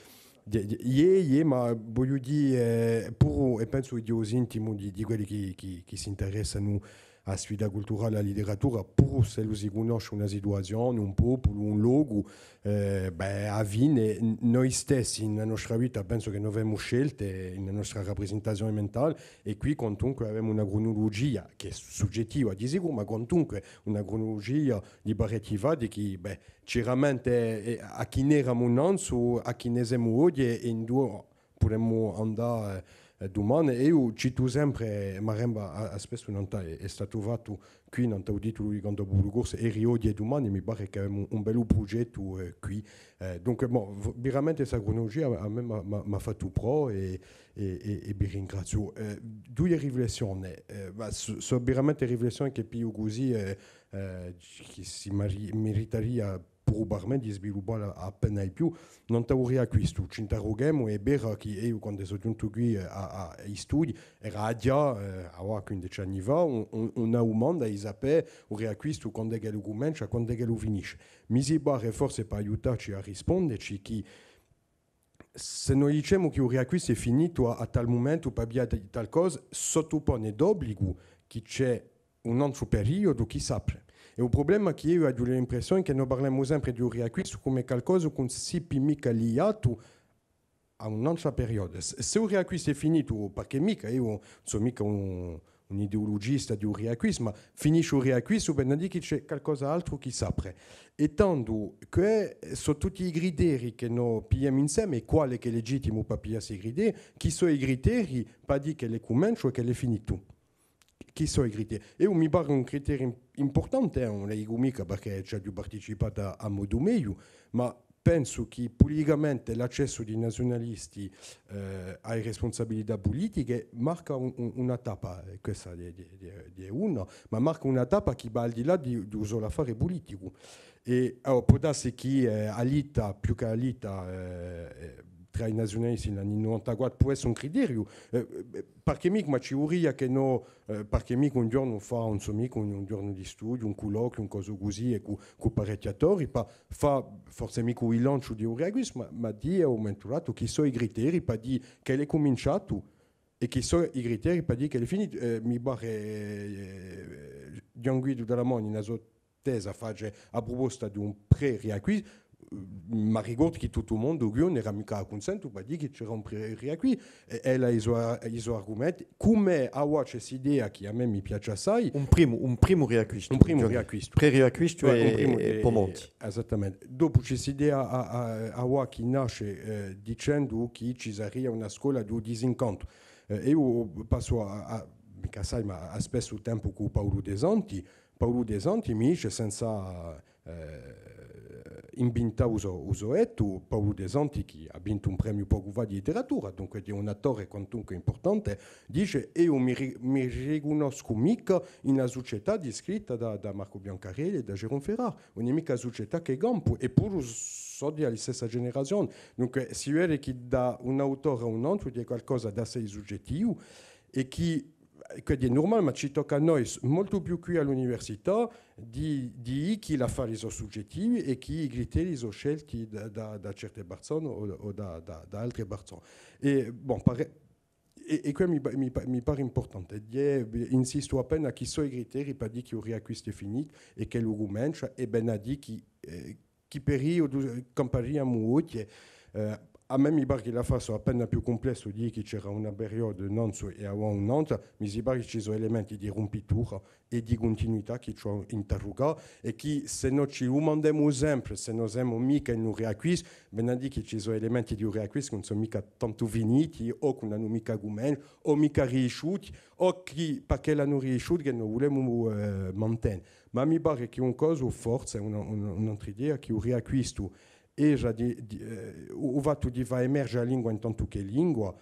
ghjè, ghjè, iè, iè, ma vogliu dì, eh, puru, è pensu chì ghjè u sintimu di, di quelli chì, chì, chì s'interessanu à a sfida culturale, à a literatura, puru s'ellu si cunnosce una situazione, un populu, un locu, eh, bè, à a fine, n-, noi stessi, in a nostra vita, pensu chì no avemu scelte, in a nostra raprisentazione mentale, è quì, quantunque, avemu una cronulugia, chì hè sughjettiva, di sicuru, ma quantunque una cronulugia di parechji fatti chì, bè, ci ramenta, eh, à chì n'eramu nanzu, à chì ne semu oghje, è induve pudemu andà, eh, eh, dumane. È eiu citu sempre, eh, m'arremba à, à spessu, nant'à, hè, hè statu fattu quì, nant'à u titulu di Cantu à u Populu Corsu, eri, oghje è dumane, mi pare chì avemu un, un bellu prughjettu, eh, quì. Eh, dunque, bon, v-, veramente sta cronulugia à mè m'hà, m'hà, m'hà fattu prò è, è, è, è vi ringraziu. Eh, duie riflessione, eh, ma s-, sò veramente riflessione chì pigliu cusì, eh, eh, chì si mari-, meritaria puru par mè di sviluppà appena di più. Nant'à u riacquistu, ci interrughemu, hè vera chì eiu, quandu sò ghjuntu quì, eh, à, à, à i studii, era digià, eh, avà quindeci anni fà, un, un, una dumanda di sapè u riacquistu, quand'hè ch'ellu cumencia, quand'hè ch'ellu finisce. Mi si pare, forse pà aiutacci à rispondeci, chì s'è no dicemu chì u riacquistu hè finitu à, à tal mumentu, pà via di tal cosa, sottupone d'obbligu chì ci hè un antru periodu chì s'apre. È u prublema chì eiu aghju l'impressione chì no parlemu sempre di u riacquistu cum'è calcosa chì ùn si pò micca lià à un antru periodu. S-, s'è u riacquistu hè finitu, perchè micca, eiu ùn sò micca un, un ideolugista di u riacquistu, ma finisce u riacquistu, vene à dì chì ci hè calcosa d'altru chì s'apre. È tandu, què sò tutti i criteri chì no pigliemu inseme, è quale chì hè legittimu pà piglià sti criteri, chì sò i criteri pà dì ch'ellu hè cumenciu è ch'ellu hè finitu. Chì sò i criteri? Eiu mi pare un criteriu im-, impurtante, eh, ùn la dicu micca perchè ci aghju participatu à, à modu meiu, ma pensu chì puliticamente l'accessu di i naziunalisti, eh, à e respunsabilità pulitiche marca un, un, una tappa, eh, questa hè, hè, hè, hè una, ma marca una tappa chì và al di là di, di u solu affare puliticu. È, allora, pò dassi chì, eh, a litta, più chè a litta, eh, eh, trà i naziunalisti in l'anni novantaquattru pò esse un criteriu, eh, eh, perchè micca, ma ci vuleria chì no, eh, perchè micca un ghjornu fà, ùn sò micca, un, un ghjornu di studiu, un culloquiu, un cosu cusì, è cù, cù parechji attori, pà fà forse micca u bilanciu di u riacquistu, ma, ma dì à un mumentu datu chì sò i criteri pà dì ch'ellu hè cuminciatu, è chì sò i criteri pà dì ch'ellu hè finitu. Eh, mi pare, eh, Ghjuvan Guidu Talamoni, in a so tesa, face a pruposta d'un pre-riacquistu, m'arricordu chì tuttu u mondu, quì, ùn era micca cunsentu pà dì chì c'era un pre-riacquistu, è, è ellu hà i so, i so argumenti, cum'è avà ci hè st'idea chì à mè mi piace assai. Un primu, un primu riacquistu, un primu riacquistu. Pre-riacquistu, eh, un primu, è, è, è po monti. Esattamente. Dopu ci hè st'idea à, à, avà chì nasce, eh, dicendu chì ci saria una scola di u disincantu. Eh, eiu passu à, à, micca assai, ma à spessu tempu cù Paulu Desanti, Paulu Desanti mi dice, senza, eh, invintà u so, u so dettu, Paulu Desanti, chì hà vintu un premiu pocu fà di literatura, dunque hè un attore quantunque impurtante, dice: eiu mi ri-, mi ricunnoscu micca in a sucetà discritta da, da Marcu Biancarelli è da Jérôme Ferrari, ùn hè micca a sucetà chì campu, è puru sò di a listessa generazione. Dunque, si vede chì da un autore à un antru ci hè qualcosa d'assai sughjettivu, è chì, chì hè nurmale, ma ci tocca à noi, s-, moltu più quì à l'università, di, di dì chì l'affari sò sughjettivi è chì i criteri sò scelti da, da, da certe persone o, o da, da, da altre persone. È, bon, pare, è, è què mi pa-, mi pa-, mi pare impurtante, di, eh, insistu appena chì sò i criteri pà dì chì u riacquistu hè finitu è ch'ellu cumencia, è bè à dì chì, eh, chì periodu, eh, campariamu oghje. Eh, à mè mi pare chì l'affari sò appena più cumplessi, dì chì c'era una periodu nanzu è avà un'antra, mi si pare chì ci sò elementi di rumpitura è di cuntinuità chì ci hè à interrugà, è chì s'è no ci dumandemu sempre, s'è no semu micca in un riacquistu, vene à dì chì ci sò elementi di un riacquistu chì ùn sò micca tantu finiti, o chì ùn anu micca cumenciu, o micca riisciuti, o chì, perchè l'anu riisciutu, chì no vulemu, eh, mantene. Ma mi pare chì un cosu, forse, una, una, un'antra idea, chì u riacquistu hè digià di, di, eh, u, u fattu di fà emerge a lingua in tantu chè lingua,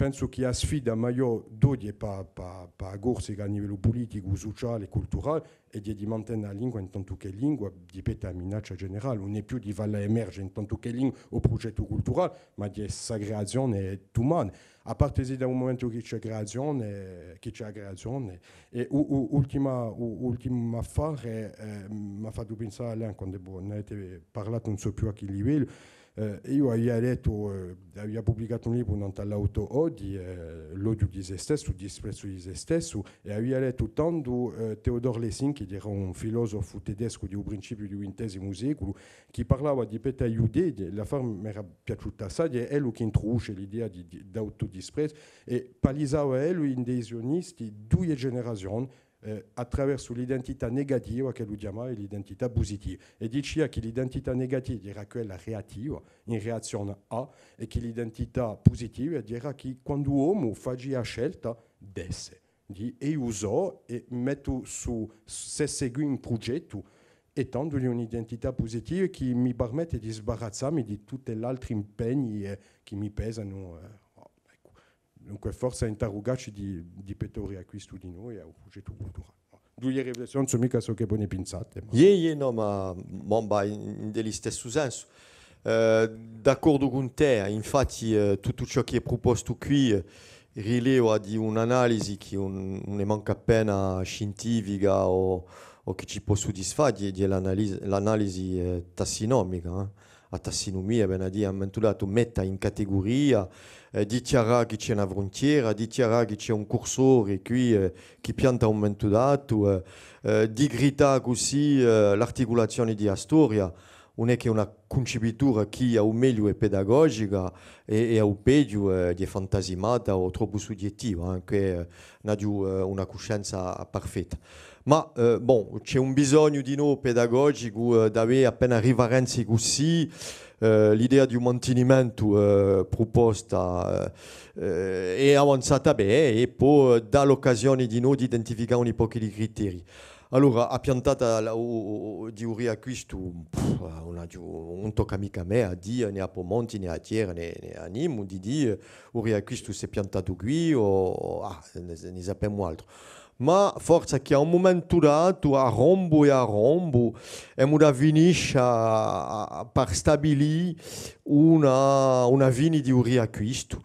pensu chì a sfida maiò d'oghje pà, pà, pà a Corsica à livellu puliticu, suciale, culturale, hè di, di mantene a lingua in tantu chè lingua, di pettu à a minaccia generale, ùn hè più di falla emerge in tantu chè lingua o prugettu culturale, ma di essa creazione umana. À parte sì da un mumentu chì ci hè creazione, chì ci hè a creazione. È u-, u-, ultima, u-, ultimu affare, eh, m'hà fattu pensà à Alain quandu vo n'avete parlatu, ùn sò più à chì livellu, eh, eiu avia lettu, eh, avia publicatu un libru nant'à l'auto-odi, eh, l'odiu di sè stessu, u disprezzu di sè stessu, è avia lettu tandu, eh, Theodor Lessing, chì era un filosofu tedescu di u principiu di u vintesimu seculu, chì parlava di pettu à i Ghjudei, è l'affare m'era piaciutu assai, hè ellu chì introduce l'idea di, di, d'autodisprezzu, è palisava ellu ind'è i sionisti duie generazione, eh, attraversu l'identità negativa, ch'ellu chjamava l'identità pusitiva. È dicia chì l'identità negativa era quella reattiva, in reazzione à, è chì l'identità pusitiva era chì quandu l'omu facia a scelta d'esse, di eiu sò è mettu sù sè seguì un prugettu, è tandu di un'identità pusitiva chì mi permette di sbarazzà mi di tutti l'altri impegni, eh, chì mi pesanu, eh, eccu. Dunque, forse interrugacci di, di pettu à u Riacquistu dinò è à u prugettu culturale. Duie riflessioni, ùn sò micca ciò chì vo ne pensate, ma... Iè, iè, nò, ma, bon, và in, in listessu sensu. Eh, d'accordu cun tè, infatti, eh, tuttu ciò chì hè prupostu quì, eh, rileva di un'analisi chì ùn, ùn hè mancu appena scientifica o, o chì ci pò sudisfà, di, di l'analisi, l'analisi, eh, tassinomica, eh. A tassinumia, vene à dì, à un mumentu datu, metta in categuria, eh, dichjarà chì ci hè una fruntiera, dichjarà chì ci hè un cursore quì, eh, chì pianta à un mumentu datu, eh, eh, dicrità cusì, eh, l'articulazione di a storia, ùn hè chè una cuncipitura chì à u megliu hè pedagogica è, è à u peghju, eh, hè fantasimata o troppu sughjettiva, eh, chì, eh, n'aghju, eh, una cuscenza parfetta. Ma, eh, bon, ci hè un bisognu dinò pedagogicu, eh, d'avè appena riferenzi cusì, eh, l'idea di un mantinimentu, eh, pruposta, eh, eh, hè avanzata bè, è po, eh, dà l'occasione dinò d'identificà un pocu di criteri. Allora, a piantata, la, u, u, di u Riacquistu, pff, ùn aghju, ùn tocca micca à mè à dì, nè à Pomonti, nè à Thiers, nè, nè à nimu, di dì, eh, u Riacquistu s'hè piantatu quì, o, o, ah, ne, ne sapemu altru. Ma forse chì à un mumentu datu, à rombu è à rombu, emu da finisce à, à, par stabilì una, una fine di u Riacquistu.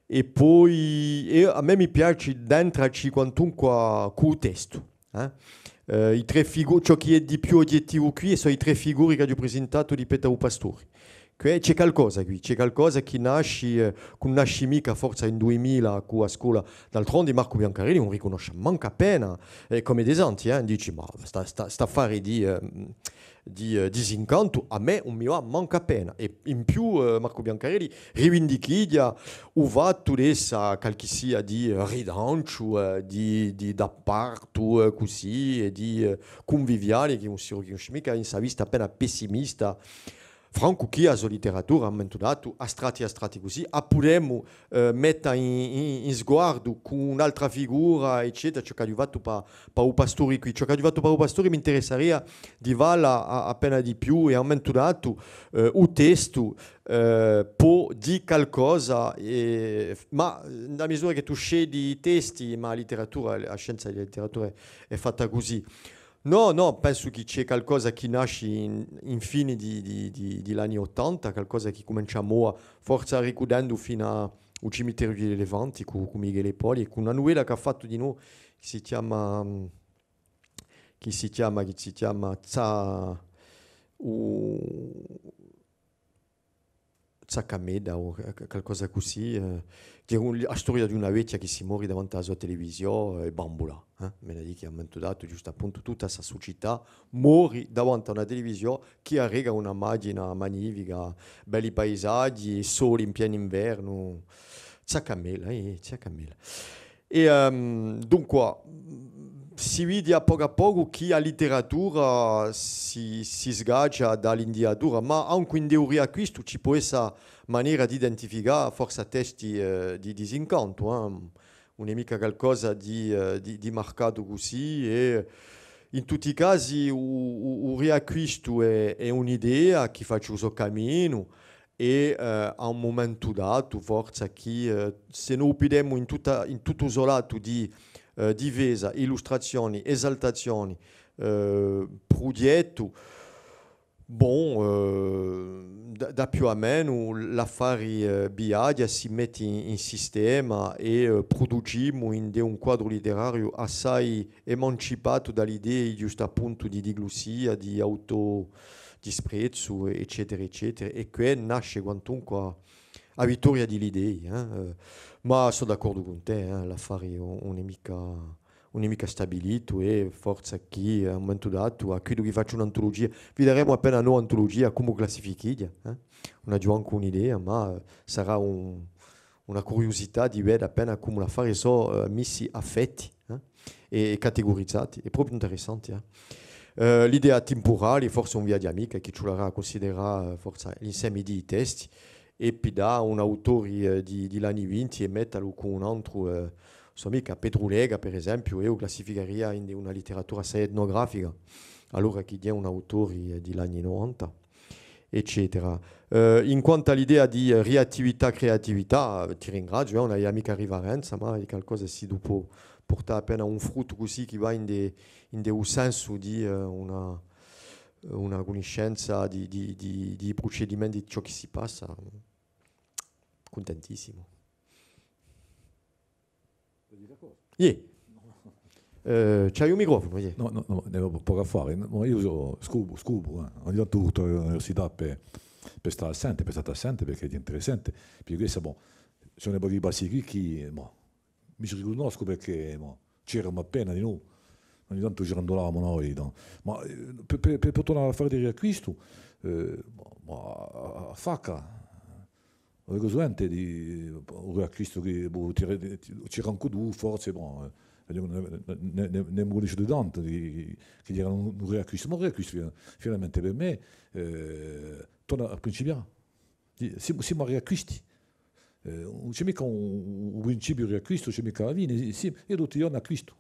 È po, è à mè mi piace d'entraci quantunque cù u testu, eh. Eh, i trè figu-, ciò chì hè di più ughjettivu quì sò i trè figuri ch'aghju prisintatu di pettu à u Pastori. Quì, ci hè calcosa quì, ci hè calcosa chì nasci, eh, chì ùn nasci micca forse in dui mila cù a scola. D'altrondi Marcu Biancarelli ùn ricunnosce mancu appena, eh, cum'è Desanti, eh, dici, ma st'affari di, eh, di, eh, disincantu, à mè ùn mi và mancu appena. È in più, eh, Marcu Biancarelli rivindichiglia u fattu d'essa calchissia di, eh, ridanciu, eh, di, di, d'appartu, eh, cusì, è di, eh, cunviviali, chì ùn si ricunnosce micca in sta vista appena pessimista. Francu chì a so literatura, à un mumentu datu, à stratti, à stratti cusì, a pudemu, eh, metta in, in, in sguardu cù un'altra figura, eccetera, ciò ch'aghju fattu pà, pà u Pastori quì. Ciò ch'aghju fattu pà u Pastori m'interessaria di falla a-, appena di più è à un mumentu datu, eh, u testu, eh, pò dì calcosa, eh, f-, ma in a misura chì tù scegli i testi, ma a literatura, a scienza di a literatura hè, hè fatta cusì. Nò, nò, pensu chì ci hè calcosa chì nasci in, in fini di, di, di, di l'anni ottanta, calcosa chì cumencia à mova, forse arricudendu finu à u cimiteriu di l'elefanti cù, cù Michele Poli è cù una nuvella ch'hà fattu dinò, chì si chjama, chì si chjama, chì si chjama Za-, u-, Zacamedda o ca-, ca-, calcosa cusì, eh, chì hè un, a storia d'una vechja chì si mori davanti à a so televisiò, eh, è bambula, eh. Vene à dì chì à un mumentu datu, ghjustu à puntu, tutta sta sucità mori davanti à una televisiò chì arreca una maghjina magnifica, belli paisaghji, sole in pienu invernu. Zacamela, eh, Zacamela. È, ehm, dunque, si vidi à pocu à pocu chì a literatura si, si sgacia da l'indiatura, ma ancu in u Riacquistu ci pò essa manera d'identificà forse testi, eh, di, di disincantu, eh. Ùn hè micca calcosa di, eh, di, di marcatu cusì, è in tutti i casi u, u, u Riacquistu hè, hè un'idea chì face u so caminu, è, eh, à un mumentu datu, forse chì, eh, s'è no u videmu in tutta, in tuttu u so latu di, eh, difesa, illustrazioni, esaltazioni, eh, prughjettu, bon, eh, da, da più à menu l'affari, eh, viaghja, si metti in, in sistema è, eh, pruducimu ind'un quadru literariu assai emancipatu da l'idee, ghjustappuntu, di diglussia, di autodisprezzu, eccetera, eccetera. È què nasce quantunque a, a vittoria di l'idee, eh. Eh, ma sò d'accordu cun tè, eh, l'affari ùn, ùn hè micca, ùn hè micca stabilitu è forse chì à un mumentu datu, à quiddu chì facciu un'antulugia, vidaremu appena a no antulugia cumu classifichiglia, eh. Ùn aghju ancu un'idea, ma, eh, sarà un, una curiusità di vede appena cumu l'affari sò, eh, missi à fetti, eh, è, è categurizati. Hè propiu interessanti, eh. Eh, l'idea timpurali, forse ùn viaghja micca, chì ci vularà à cunsiderà, eh, forse l'insemi di i testi, è piddà un autori, eh, di, di l'anni vinti è mettalu cù un antru, eh, sò micca, Petru Lega, per esempiu, eiu u classificaria in una literatura assai etnografica, allora chì hè un autori, eh, di l'anni novanta, eccetera. Eh, in quantu à l'idea di, eh, riattività, creatività, eh, ti ringraziu, eh, ùn avia micca riferenza, ma hè qualcosa, sì, dopu purtà appena un fruttu cusì chì và in de, in de u sensu di, eh, una, una cunniscenza di, di, di, di i prucedimenti, di ciò chì si passa. Cuntentissimu. Iè. Eh, ci hai un microfonu, iè. Nò, nò, nò, n'aviu pocu à fà. Nò, eiu sò, scupu, scupu, eh. Ogni tantu vurtu à l'università per, per stà à sente, per stà à sente, perchè hè interessante. Perchè quessa, bon, ci hè un pocu di passi quì chì, bon, mi ci ricunnoscu perchè, bon, c'eramu appena dinù, ogni tantu ci randulavamu noi, nò? Ma, eh, per, per, per turnà à l'affare di Riacquistu, eh, bon, ma, à, à Facca, Avemu suvente di, u Riacquistu chì, boh, ti, ti, c'era ancu tù, forse, bon, eh, ne, ne, ne, ne cunniscu tanti, chì, chì eranu un, un Riacquistu. Ma u Riacquistu, fina-, finalmente per mè, eh, torna à principià. Di-, simu, simu à Riacquisti. Eh, ùn ci hè micca un, un, un principiu Riacquistu, ùn ci hè micca a fine, sì, eiu tutti i ghjorni acquistu.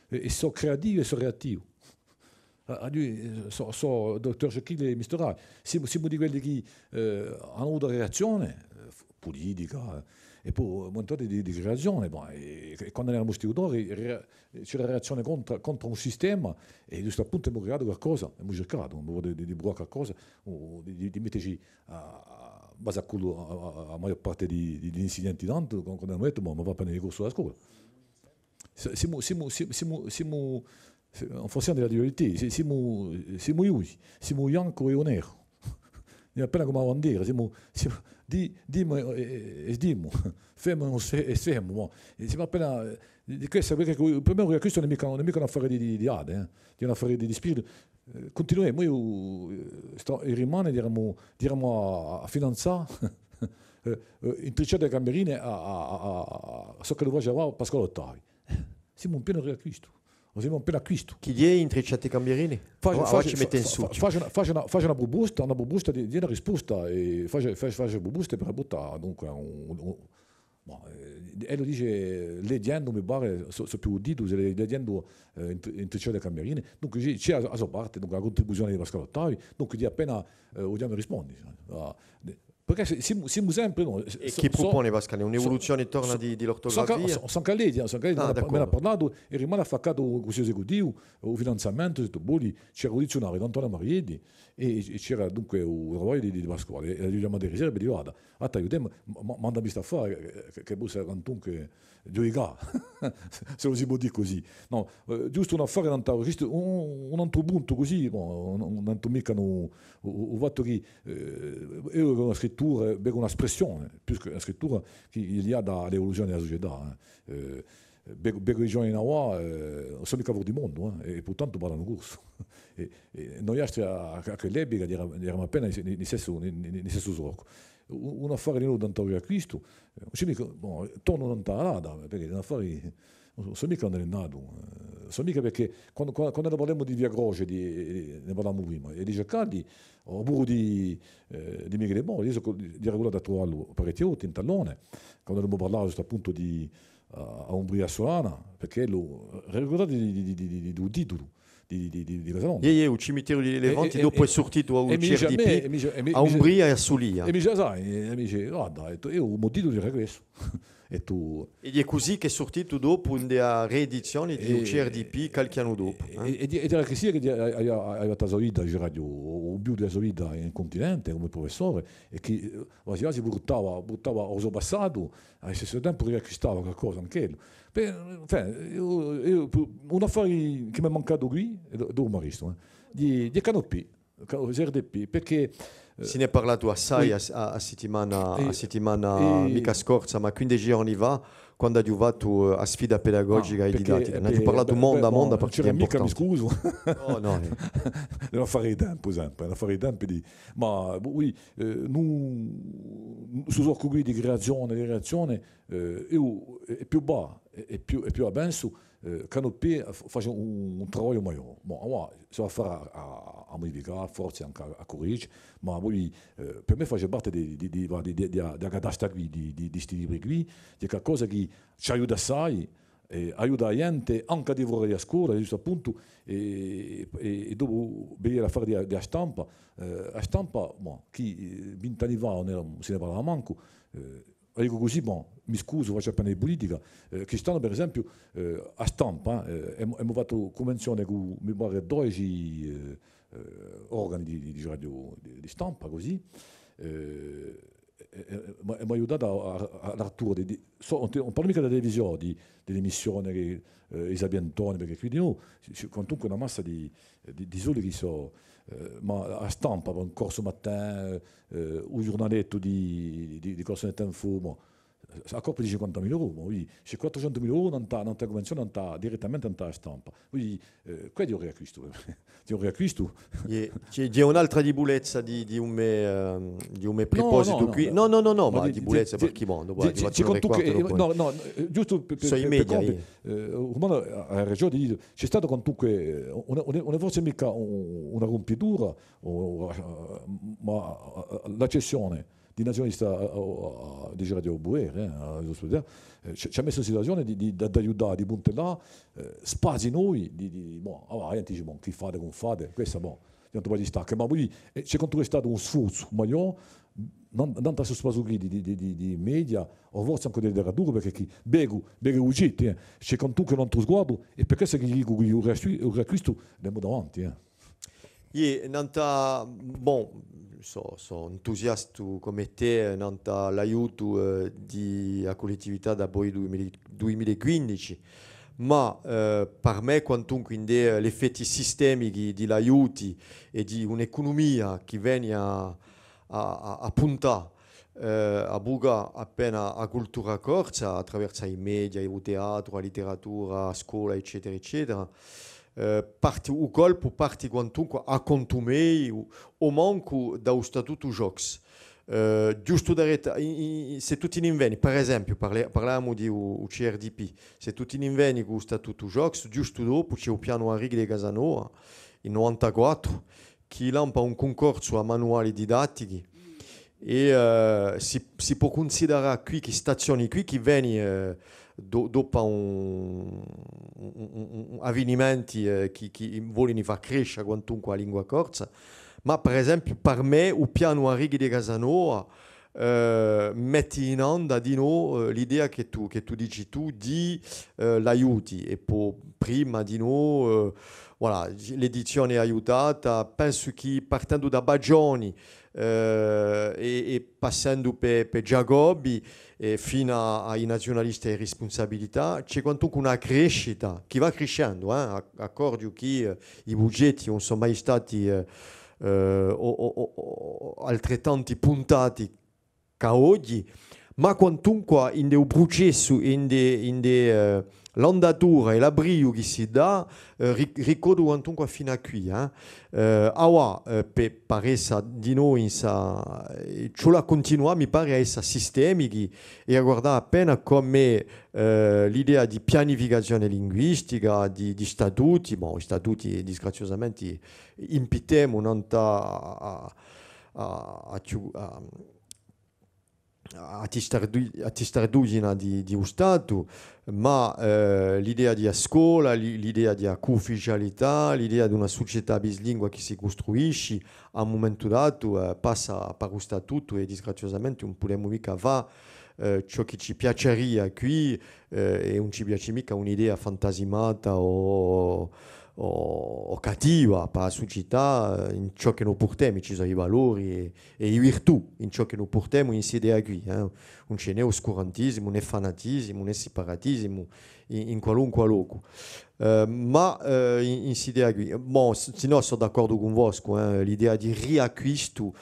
È, è sò creativu è sò reattivu. À, à dì, eh, sò, sò Doctor Jekyll è Mister Hyde. Simu, simu di quelli chì, eh, anu avutu a reazzione, eh, f-, pulitica, eh, è po un muntone di, di creazione, ma, è, è quandu eramu studiatori, era, c'era a reazzione contra, contra un sistema, è ghjustu à puntu emu creatu qualcosa, emu circatu, un pocu di, di, di pruvà qualcosa, o di, di, di metteci à, à, base à quellu, à, à, à a maiò parte di, di, di l'insignanti tantu, quandu, quandu anu dettu, ma, ma và appena di corsu à a scola. Si-, simu, simu, si-, simu, simu, si-, en français on dit la dualité, si-, simu, simu dui, simu u biancu è u neru. Hè appena cum'è a bandera, simu, simu, di-, dimu è, è, è dimu, femu è, è femu, bon. È simu appena, eh, di quessa, perchè per mè quessu ùn hè micca, ùn hè micca un affare di, di, di arte, eh. Hè un affare di, di spiritu. Eh, cuntinuemu, eiu, eh, sto, i rimane, diramu, diramu à, à finanzà, eh, eh, Intricciate Camberine à, à, à, à, à ciò ch'ellu facia avà Pasquale Ottavi. Simu in pienu riacquistu. O simu in pienu acquistu. Chì hè Intricciate Camberine? Face, face, face, face una, face una, face una pruposta, una pruposta di, di una risposta, è face, face, face pruposte per buttà, dunque, un, un, Bon, eh, ellu dice, leghjendu, mi pare, sò, sò più u titulu, s'è leghjendu, eh, Int-, Intricciate Camberine. Dunque, ci, ci hè a, a so parte, dunque, a cuntribuzione di Pasquale Ottavi, dunque, di appena, eh, u chjamu è rispondi. Ah, de-, perchè si-, simu, simu sempre, nò, è chì prupone Pasquale? Un'evoluzione torna di, di l'ortografia? Sò, sò, sò ancu leghji, sò ancu leghji, ah, d'accordu. M'hà parlatu, è rimane affaccatu cù u cunsigliu esecutivu, u finanziamentu, s'è tù voli, c'era u dizziunariu d'Antone Marietti, è, è c'era dunque u travagliu di, di Pasquale, è aghju chjamatu di riserva è dicu, guarda, Attenti, ma, ma, mandami st'affare, chì, chì, chì pò esse quantunque ghjudicatu, s'ellu si pò dì cusì. Nò, eh, ghjustu un affare, un, un, un antru puntu cusì, bon, ùn, ùn entru micca in u, u, u fattu chì, eh, eiu vecu una scrittura, vecu una spressione, più chè una scrittura chì hè liata à l'evoluzione di a sucetà, eh. Eh, vecu, vecu i ghjovani d'avà, eh, ùn sò micca fora di mondu, eh, è, è purtantu parlanu corsu. È, è noi altri à, à quell'epica eramu, eramu appena in, in, in u stessu, in, in, in u stessu sorcu. U-, un affare dinò tantu à Riacquistu, eh, ùn ci hè micca, bon, tornu nant'à a data, perchè un affare, ùn sò micca induve hè natu, eh, ùn sò micca perchè quandu, quandu, quandu parlemu di Via Croce, di, di, ne parlavemu prima, è di Ceccaldi, o puru di, eh, di Michele Mori, eiu sò, era riculatu à truvallu parechje volte in tallone, quandu emu parlatu ghjustu à puntu di, à, à Umbria Solana, perchè ellu, ricurdate di, di, di u titulu, di, di, di, di Casalonga. Iè, iè, u cimiteriu di l'Elefanti, dopu hè surtitu à u C R D P, à Umbria è à Sulia. È mi dice, sai, è mi dice, guarda, è tù, eiu u mo titulu era quessu. È tù... È hè cusì chì hè surtitu dopu in a riedizione di u C R D P, qualchì annu dopu, eh. È, è, è era cusì chì avia, avia, avia fattu a so vita, diceraghju, u, u più di a so vita in cuntinente, cum'è prufessore, è chì, eh, quasi quasi purtava, purtava u so passatu, à u listessu tempu riacquistava qualcosa anch'ellu. Bè, enfin, eiu, eiu, un affare chì m'hè mancatu quì, è do-, dopu m'arrestu, eh, di, di Canopé, Ca-, C R D P, perchè, eh, si n'hè parlatu assai a, a, a sittimana, a sittimana micca scorsa, ma quindeci ghjorni fà, quandu aghju fattu, eh, a sfida pedagogica è didattica. N'aghju parlatu monda à monda, perchè hè impurtante. C'era micca, mi scusu. Nò, nò, eh. Hè un affare di tempu, sempre, hè un affare di tempu di, ma, oui, eh, nò, stu soccu quì di creazione, di creazione, eh, eiu, hè, hè più và, hè, hè più, hè più và pensu, eh, Canopé f-, face un, un travagliu maiò. Bon, avà, si và à fà à, à, à mudificà, forse ancu à, à currigge, ma voi, eh, per mè face parte di, di, di, di, di, di, di a catasta quì, di, di, di sti libri quì, di qualcosa chì ci aiuta assai, eh, aiuta a ghjente ancu à dì fora di a scola, ghjustu à puntu, è, è, è dopu vede l'affare di, di a stampa, eh, a stampa, bon, chì, eh, vint'anni fà ùn era, ùn si ne parlava mancu, eh, a dicu cusì, bon, mi scusu, facciu appena di pulitica, eh, quist'annu, per esempiu, eh, a stampa, eh, emu, emu fattu cunvenzione cù, mi pare, dodeci, eh, eh, organi di, di, di radio, di, di stampa, cusì, eh, è, è, è m'hà, m'hà aiutatu à, à, à l'apertura di, di, sò, ùn ti, ùn parlu micca di a televisione, di, di l'emissione chì, eh, I Sapientoni, perchè quì dinò, ci, ci, quantunque una massa di, di, di soldi chì sò, eh, ma a stampa, un Corse Matin, eh, u ghjurnalettu di, di, di Corse Net Info, ma, à colpu di cinquantamila euro, ma, oui, ci hè quattrucentumila euro nant'à, nant'à a cunvenzione, nant'à, direttamente nant'à a stampa. Oui, eh, què hè un riacquistu, hè un riacquistu. Hè, ci hè, ci hè un'altra dibulezza di, di u me, ehm, di u me prupositu quì. Nò, nò, nò, nò, ma di, dibulezza di, per chì mondo, ci hè quantunque, nò, nò, eh, ghjustu per, per, sò i media, eh, ormai hà ragiò di dì, ci hè statu quantunque, eh, ùn hè, ùn hè, ùn hè forse micca un, una rumpitura, o, o, ma, eh, l'accessione di naziunalista, eh, eh, eh, di Radio Buer, eh, eh, ci, ci hà messu in situazione di, di, d'aiutà, di puntellà, eh, spazii novi, di, di, bon, allora, a ghjente dice, bon, chì fate, cumu fate, quessa, bon, tantu pò distacca, ma poi, eh, ci hè quantunque statu un sforzu maiò, nant'à stu spaziu quì di, di, di, di, di media, o forse ancu di literatura, perchè chì, vecu, vecu u site, eh, ci hè quantunque un antru sguardu, è per quessa chì dicu chì u riacqui-, u riacquistu l'emu davanti, eh. Iè, nant'à, bon, sò, sò entusiastu cum'è tè, eh, nant'à l'aiutu, eh, di a Cullettività dapoi dui mila, dui mila è quindeci, ma, eh, per mè, quantunque, ind'è, eh, l'effetti sistemichi di l'aiuti è di un'ecunumia chì veni à, à, à, à puntà, eh, à bucà appena a cultura corsa, attraversu i media, u teatru, a literatura, a scola, eccetera, eccetera, eh, parti, u colpu parti quantunque à contu meiu, o mancu da u statutu Joxe. Eh, ghjustu daretu, in, in, s'è tù ti n'inveni, per esempiu, parle-, parlemu di u, u C R D P, s'è tù ti n'inveni cù u statutu Joxe, ghjustu dopu ci hè u pianu Arrighi di Casanova, in novantaquattru, chì lampa un cuncorsu à manuali didattichi, è, eh, si, si pò cunsiderà quì chì st'azzioni quì, chì veni, eh, do-, dopu à un, un, un, un, un avvinimenti, eh, chì, chì volini fà crescia quantunque a lingua corsa, ma per esempiu per mè u pianu Arrighi di Casanova, eh, metti in anda dinò, eh, l'idea chì tù, chì tù dici tù di, eh, l'aiuti, è po prima dinò, eh, voilà, l'edizione aiutata, pensu chì partendu da Baggioni, eh, è, è passendu per, per Giacobbi, è finu à, à i naziunalisti è e rispunsabilità, ci hè quantunque una crescita chì và criscendu, eh, a-, accorghju chì, eh, i bugetti ùn sò mai stati, eh, eh, o, o, o, o altrettanti puntati chè oghji, ma quantunque ind'u prucessu, ind'è, ind'è, eh, l'andatura è l'abbriu chì si dà, eh, ri-, ricordu quantunque finu à quì, eh. Eh, avà, eh, pè, pà essa dinò in sa, eh, ci vole à cuntinuà, mi pari, à essa sistemichi è à guardà appena cum'è, eh, l'idea di pianificazione linguistica, di, di statuti, bon, i statuti, disgraziosamente, impittemu nant'à, à, à, à, à, à, a tistardu-, a tistardugina di, di u Statu, ma, eh, l'idea di a scola, l'i-, l'idea di a cuufficialità, l'idea d'una sucetà bislingua chì si custruisci, à un mumentu datu, eh, passa per u statutu è disgraziosamente ùn pudemu micca fà, eh, ciò chì ci piaceria quì, eh, è ùn ci piaci micca un'idea fantasimata o, o, o cattiva pà a sucetà, eh, in ciò chì no purtemu, ci sò i valori è, è i virtù in ciò chì no purtemu in st'idea quì, eh. Ùn ci hè nè oscurantisimu, nè fanatisimu, nè siparatisimu in, in qualunque locu. Eh, ma, eh, in, in st'idea quì, bon, s-, sinnò sò d'accordu cun voscu, eh, l'idea di riacquistu,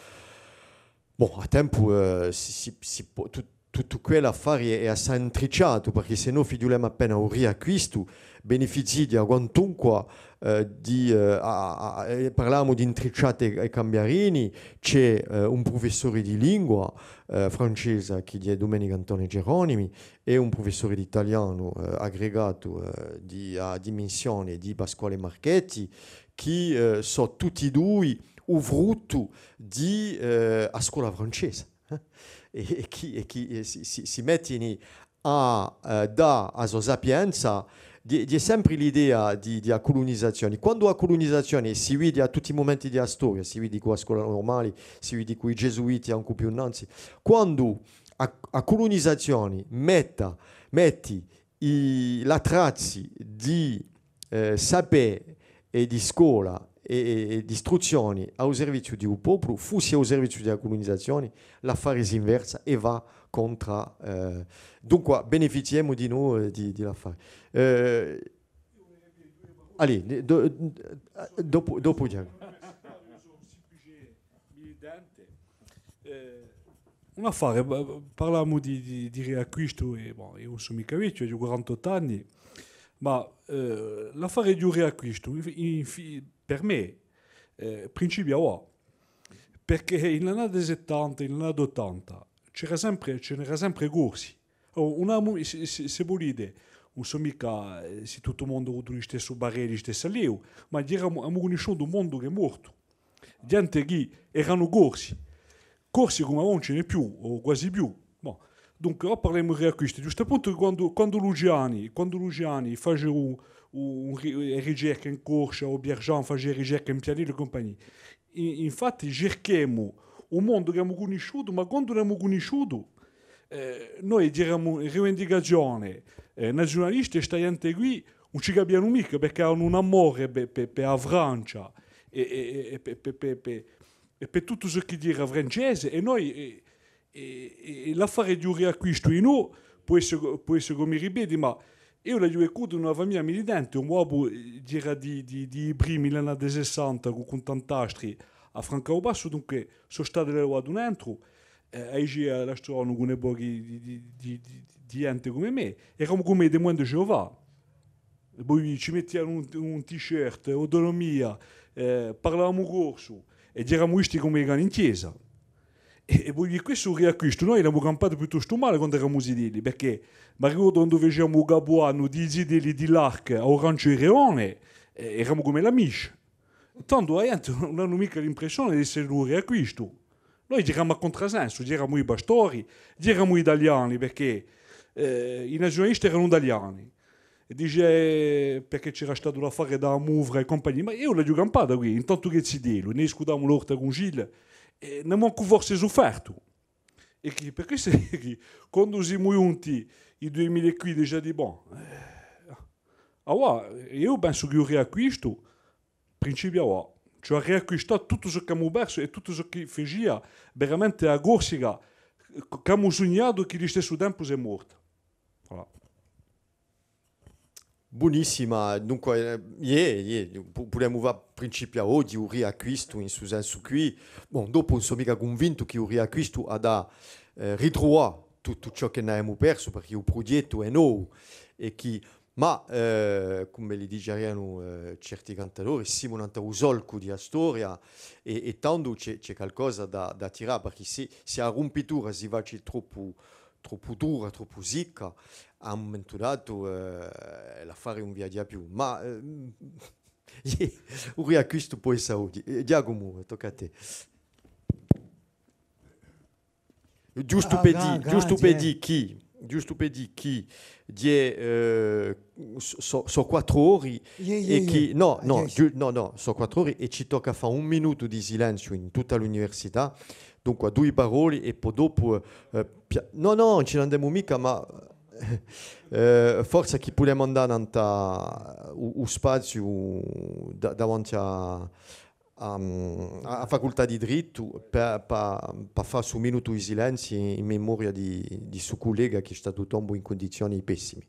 bon, à tempu, eh, si, si, si pò, tu-, tuttu quell'affari hè, hè assai intricciatu, perchè s'è no fighjulemu appena u riacquistu, beneficia quantunque, eh, di, eh, a, a, a, eh, parlamu di intricciate è cambiarini, ci hè, eh, un prufessori di lingua, eh, francesa, chì hè Dumenicu Antone Geronimi, è un prufessori d'italianu, eh, aggregatu, eh, di a dimensione di Pasquale Marchetti, chì, eh, sò tutti dui u fruttu di, eh, a scola francesa, eh, è, è chì, è chì, eh, si, si, si mettini à, eh, dà a so sapienza, di, di sempri l'idea di, di a culunizazioni. Quandu a culunizazioni si vidi à tutti i mumenti di a storia, si vidi cù a scola nurmali, si vidi cù i gesuiti ancu più nanzi, quandu a, a culunizazioni metta, metti i, l'attrazzi di, eh, sapè è di scola è, è, è d'istruzzioni à u serviziu di u populu, fussi à u serviziu di a culunizazioni, l'affari s'inversa è và contra, eh, dunqua, beneficiemu di noi, eh, di, di l'affari. Eh, allez, do-, dopu, dopu Ghjacumu. Militante. Eh, un affare, pa-, parlamu di, di, di riacquistu, è, bon, eiu ùn sò micca vechju, aghju quarantottu anni, ma, eh, l'affare di u riacquistu, inf-, inf-, per mè, eh, principia avà. Perchè in l'annate settanta, in l'annate ottanta, c'era sempre, ce n'era sempre Corsi. Oh, ùn emu, s'è, s'è, s'è vulete, ùn sò micca, eh, s'è tuttu u mondu hà avutu u listessu parè, u listessu allievu, ma ghjè, emu, emu cunnisciutu un mondu chì hè mortu. Ghjente chì eranu Corsi. Corsi cum'è avà ùn ci n'hè più, o guasi più. Bon. Dunque, avà parlemu di riacquistu. Ghjustu à puntu chì quandu, quandu Luciani, quandu Luciani face u, u, un ri-, e ricerche in Corscia, o Pierre Jean face e ricerche in Pianellu è cumpagnia. In-, infatti circhemu un mondu chì emu cunnisciutu, ma quandu l'emu cunnisciutu, eh, noi ghjeramu in rivendicazione, eh, naziunalista, è sta ghjente quì ùn ci capianu micca, perchè anu un amore per, per, per a Francia è, è, è per, per, per, per, è per tuttu ciò chì ghjera francese, è noi, è, è, è, è l'affare di u riacquistu in noi, pò esse, pò esse ch'o mi ripeti, ma eiu l'aghju vissutu in una famiglia militante, u mo babbu, eh, ghjera di, di, di i primi, l'annate sessanta, cù, cù tant'altri à francà u passu, dunque sò statu allevatu nentru, eh, eiu l'aghju studiatu cù un pocu di, di, di, di, di ghjente cum'è mè, eramu cum'è i Témoins de Jéhovah. È po ci mettiamu un, un t-shirt, autonomia, eh, parlavamu corsu, è ghjeramu visti cum'è i cani in chjesa. È, è po quessu u riacquistu, noi l'emu campatu piuttostu male quandu eramu zitelli, perchè m'arricordu quandu faciamu u capu annu di i zitelli di l'Arc à u Ranchu di Reone, eh, eramu cum'è l'Amish. Tandu a ghjente ùn anu micca l'impressione d'esse in u riacquistu. Noi ghjeramu à contrasensu, ghjeramu i pastori, ghjeramu i taliani, perchè, eh, i naziunalisti eranu taliani. È dice, eh, perchè c'era statu l'affare di a Muvra è cumpagnia. Ma eiu l'aghju campata quì, intantu chè zitellu, ne discutamu l'altra volta cun Gilles, è n'emu ancu forse suffertu. È chì, per questu chì, quandu simu ghjunti in duimila è quindeci, dicu, bon, eh, avà, eiu pensu chì u riacquistu principia avà. Ci hè à riacquistà tuttu ciò ch'emu persu è tuttu ciò chì facia veramente a Corsica, ch'emu sugnatu, chì à listessu tempu s'hè morta. Voilà. Bunissima, dunque, eh, iè, iè, pu-, pudemu fà principià oghje u riacquistu in stu sensu quì. Bon, dopu ùn sò micca cunvintu chì u riacquistu hà da, eh, ritruvà tuttu ciò chì n'avemu persu, perchè u prughjettu hè novu è chì, ma, eh, cum'elli dicerianu, eh, certi cantadori, simu nant'à u solcu di a storia è, è tandu ci hè, ci hè calcosa da, da tirà, perchè sì, sì a rumpitura si faci troppu troppu dura, troppu sicca, à un mumentu datu, eh, l'affare ùn viaghja più. Ma, eh, u riacquistu pò esse oghje. Eh, Ghjacumu, tocca à tè. Ghjustu per dì, ghjustu per dì chì, ghjustu per dì chì, hè, eh, sò, sò quattru ori è chì, nò, nò, ghju-, nò, nò, sò quattru ori è ci tocca à fà un minutu di silenziu in tutta l'università. Dunque, dui paroli è po dopu, eh, pia-, nò, nò, ùn ci n'andemu micca, ma, eh, forse chì pudemu andà nant'à u, u spaziu da-, davanti à, à, à a facultà di drittu pà, pà, pà fà stu minutu di silenziu in, in memoria di, di stu cullega chì hè statu tombu in cundizioni pessimi.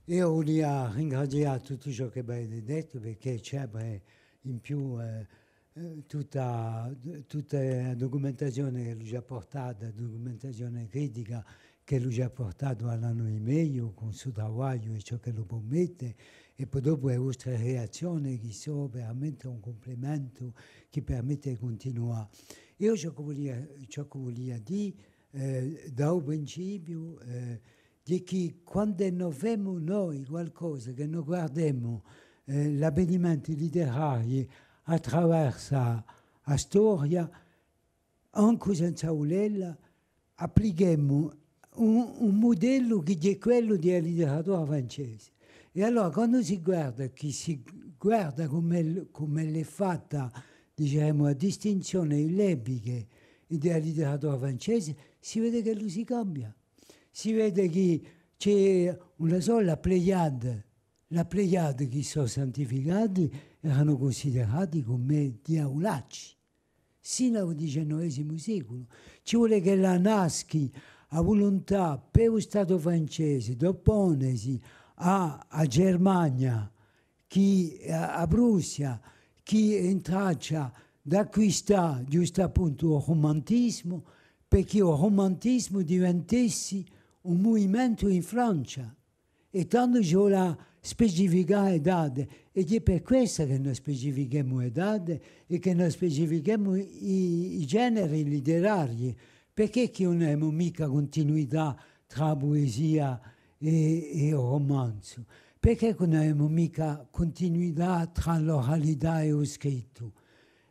Eiu vulia ringrazià tuttu ciò chì avete dettu, perchè ci hè, bè, in più, eh, eh, tutta, tutta a ducumentazione ch'ellu ci hà purtatu, a ducumentazione critica ch'ellu ci hà purtatu à l'annu di megliu, cù u so travagliu è ciò ch'ellu prumette, è po dopu e vostre reazzione, chì sò veramente un cumplimentu, chì permette di cuntinuà. Eiu ciò ch'o vulia, ciò ch'o vulia dì, eh, da u principiu, eh, hè chì quand'è no femu noi qualcosa, chì no guardemu, eh, l'avvenimenti literarii attraversu a storia, ancu senza vulella, applichemu un, un mudellu chì hè quellu di a literatura francese. È allora, quandu si guarda, chì si guarda cum'è, cum'ella hè fatta, diceremu, a distinzione di l'epiche è di a literatura francese, si vede ch'ellu si cambia. Si vede chì ci hè una sola Pléiade, la Pléiade chì sò santificati, eranu cunsiderati cum'è diaulacci. Sinu à u dicennovesimu seculu. Ci vole ch'ella naschi a vuluntà per u Statu francese d'opponesi à, à a Germania, chì, à, à a Prussia, chì hè in traccia d'acquistà ghjustappuntu u rumantisimu, perchè u rumantisimu diventessi un muvimentu in Francia. È tandu ci vole à specificà e date, è hè per quessa chì no specifichemu e date è chì no specifichemu i, i generi literarii, perchè chì ùn avemu micca cuntinuità trà a puesia è, è u rumanzu? Perchè chì ùn avemu micca cuntinuità trà l'oralità è u scrittu?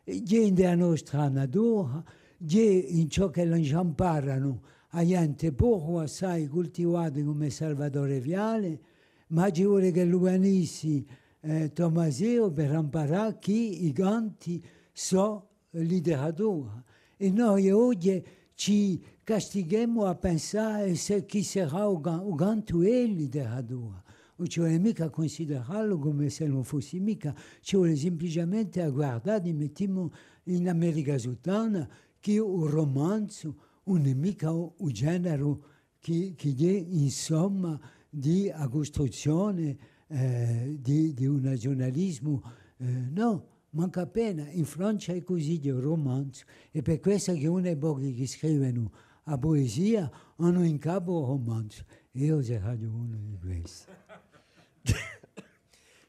Hè in a nostra natura, hè in ciò ch'elli ci amparanu a ghjente pocu o assai cultivata cum'è Salvatore Viale, ma ci vole ch'ellu venissi, eh, Tommaseo per amparà chì i canti sò literatura. È noi oghje ci castighemu à pensà s'è chì serà u ca-, u cantu hè literatura. Ùn ci vole micca à cunsiderallu cum'è s'ellu ùn fussi micca, ci vole simpliciamente à guardà, mettimu in America Sutana, chì u rumanzu ùn hè micca u, u generu chì, chì hè, insomma, di a custruzzione, eh, di, di un naziunalisimu, eh, nò, mancu appena. In Francia hè cusì, hè u rumanzu. Hè per quessa chì uni pochi chì scrivenu a puesia anu in capu u rumanzu. È eiu seraghju unu di questi.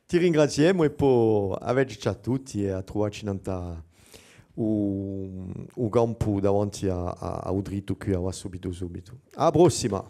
Ti ringraziemu è po à vedeci à tutti è à truvacci nant'à u, u campu davanti à, à, à u drittu quì avà subitu subitu. À a prossima!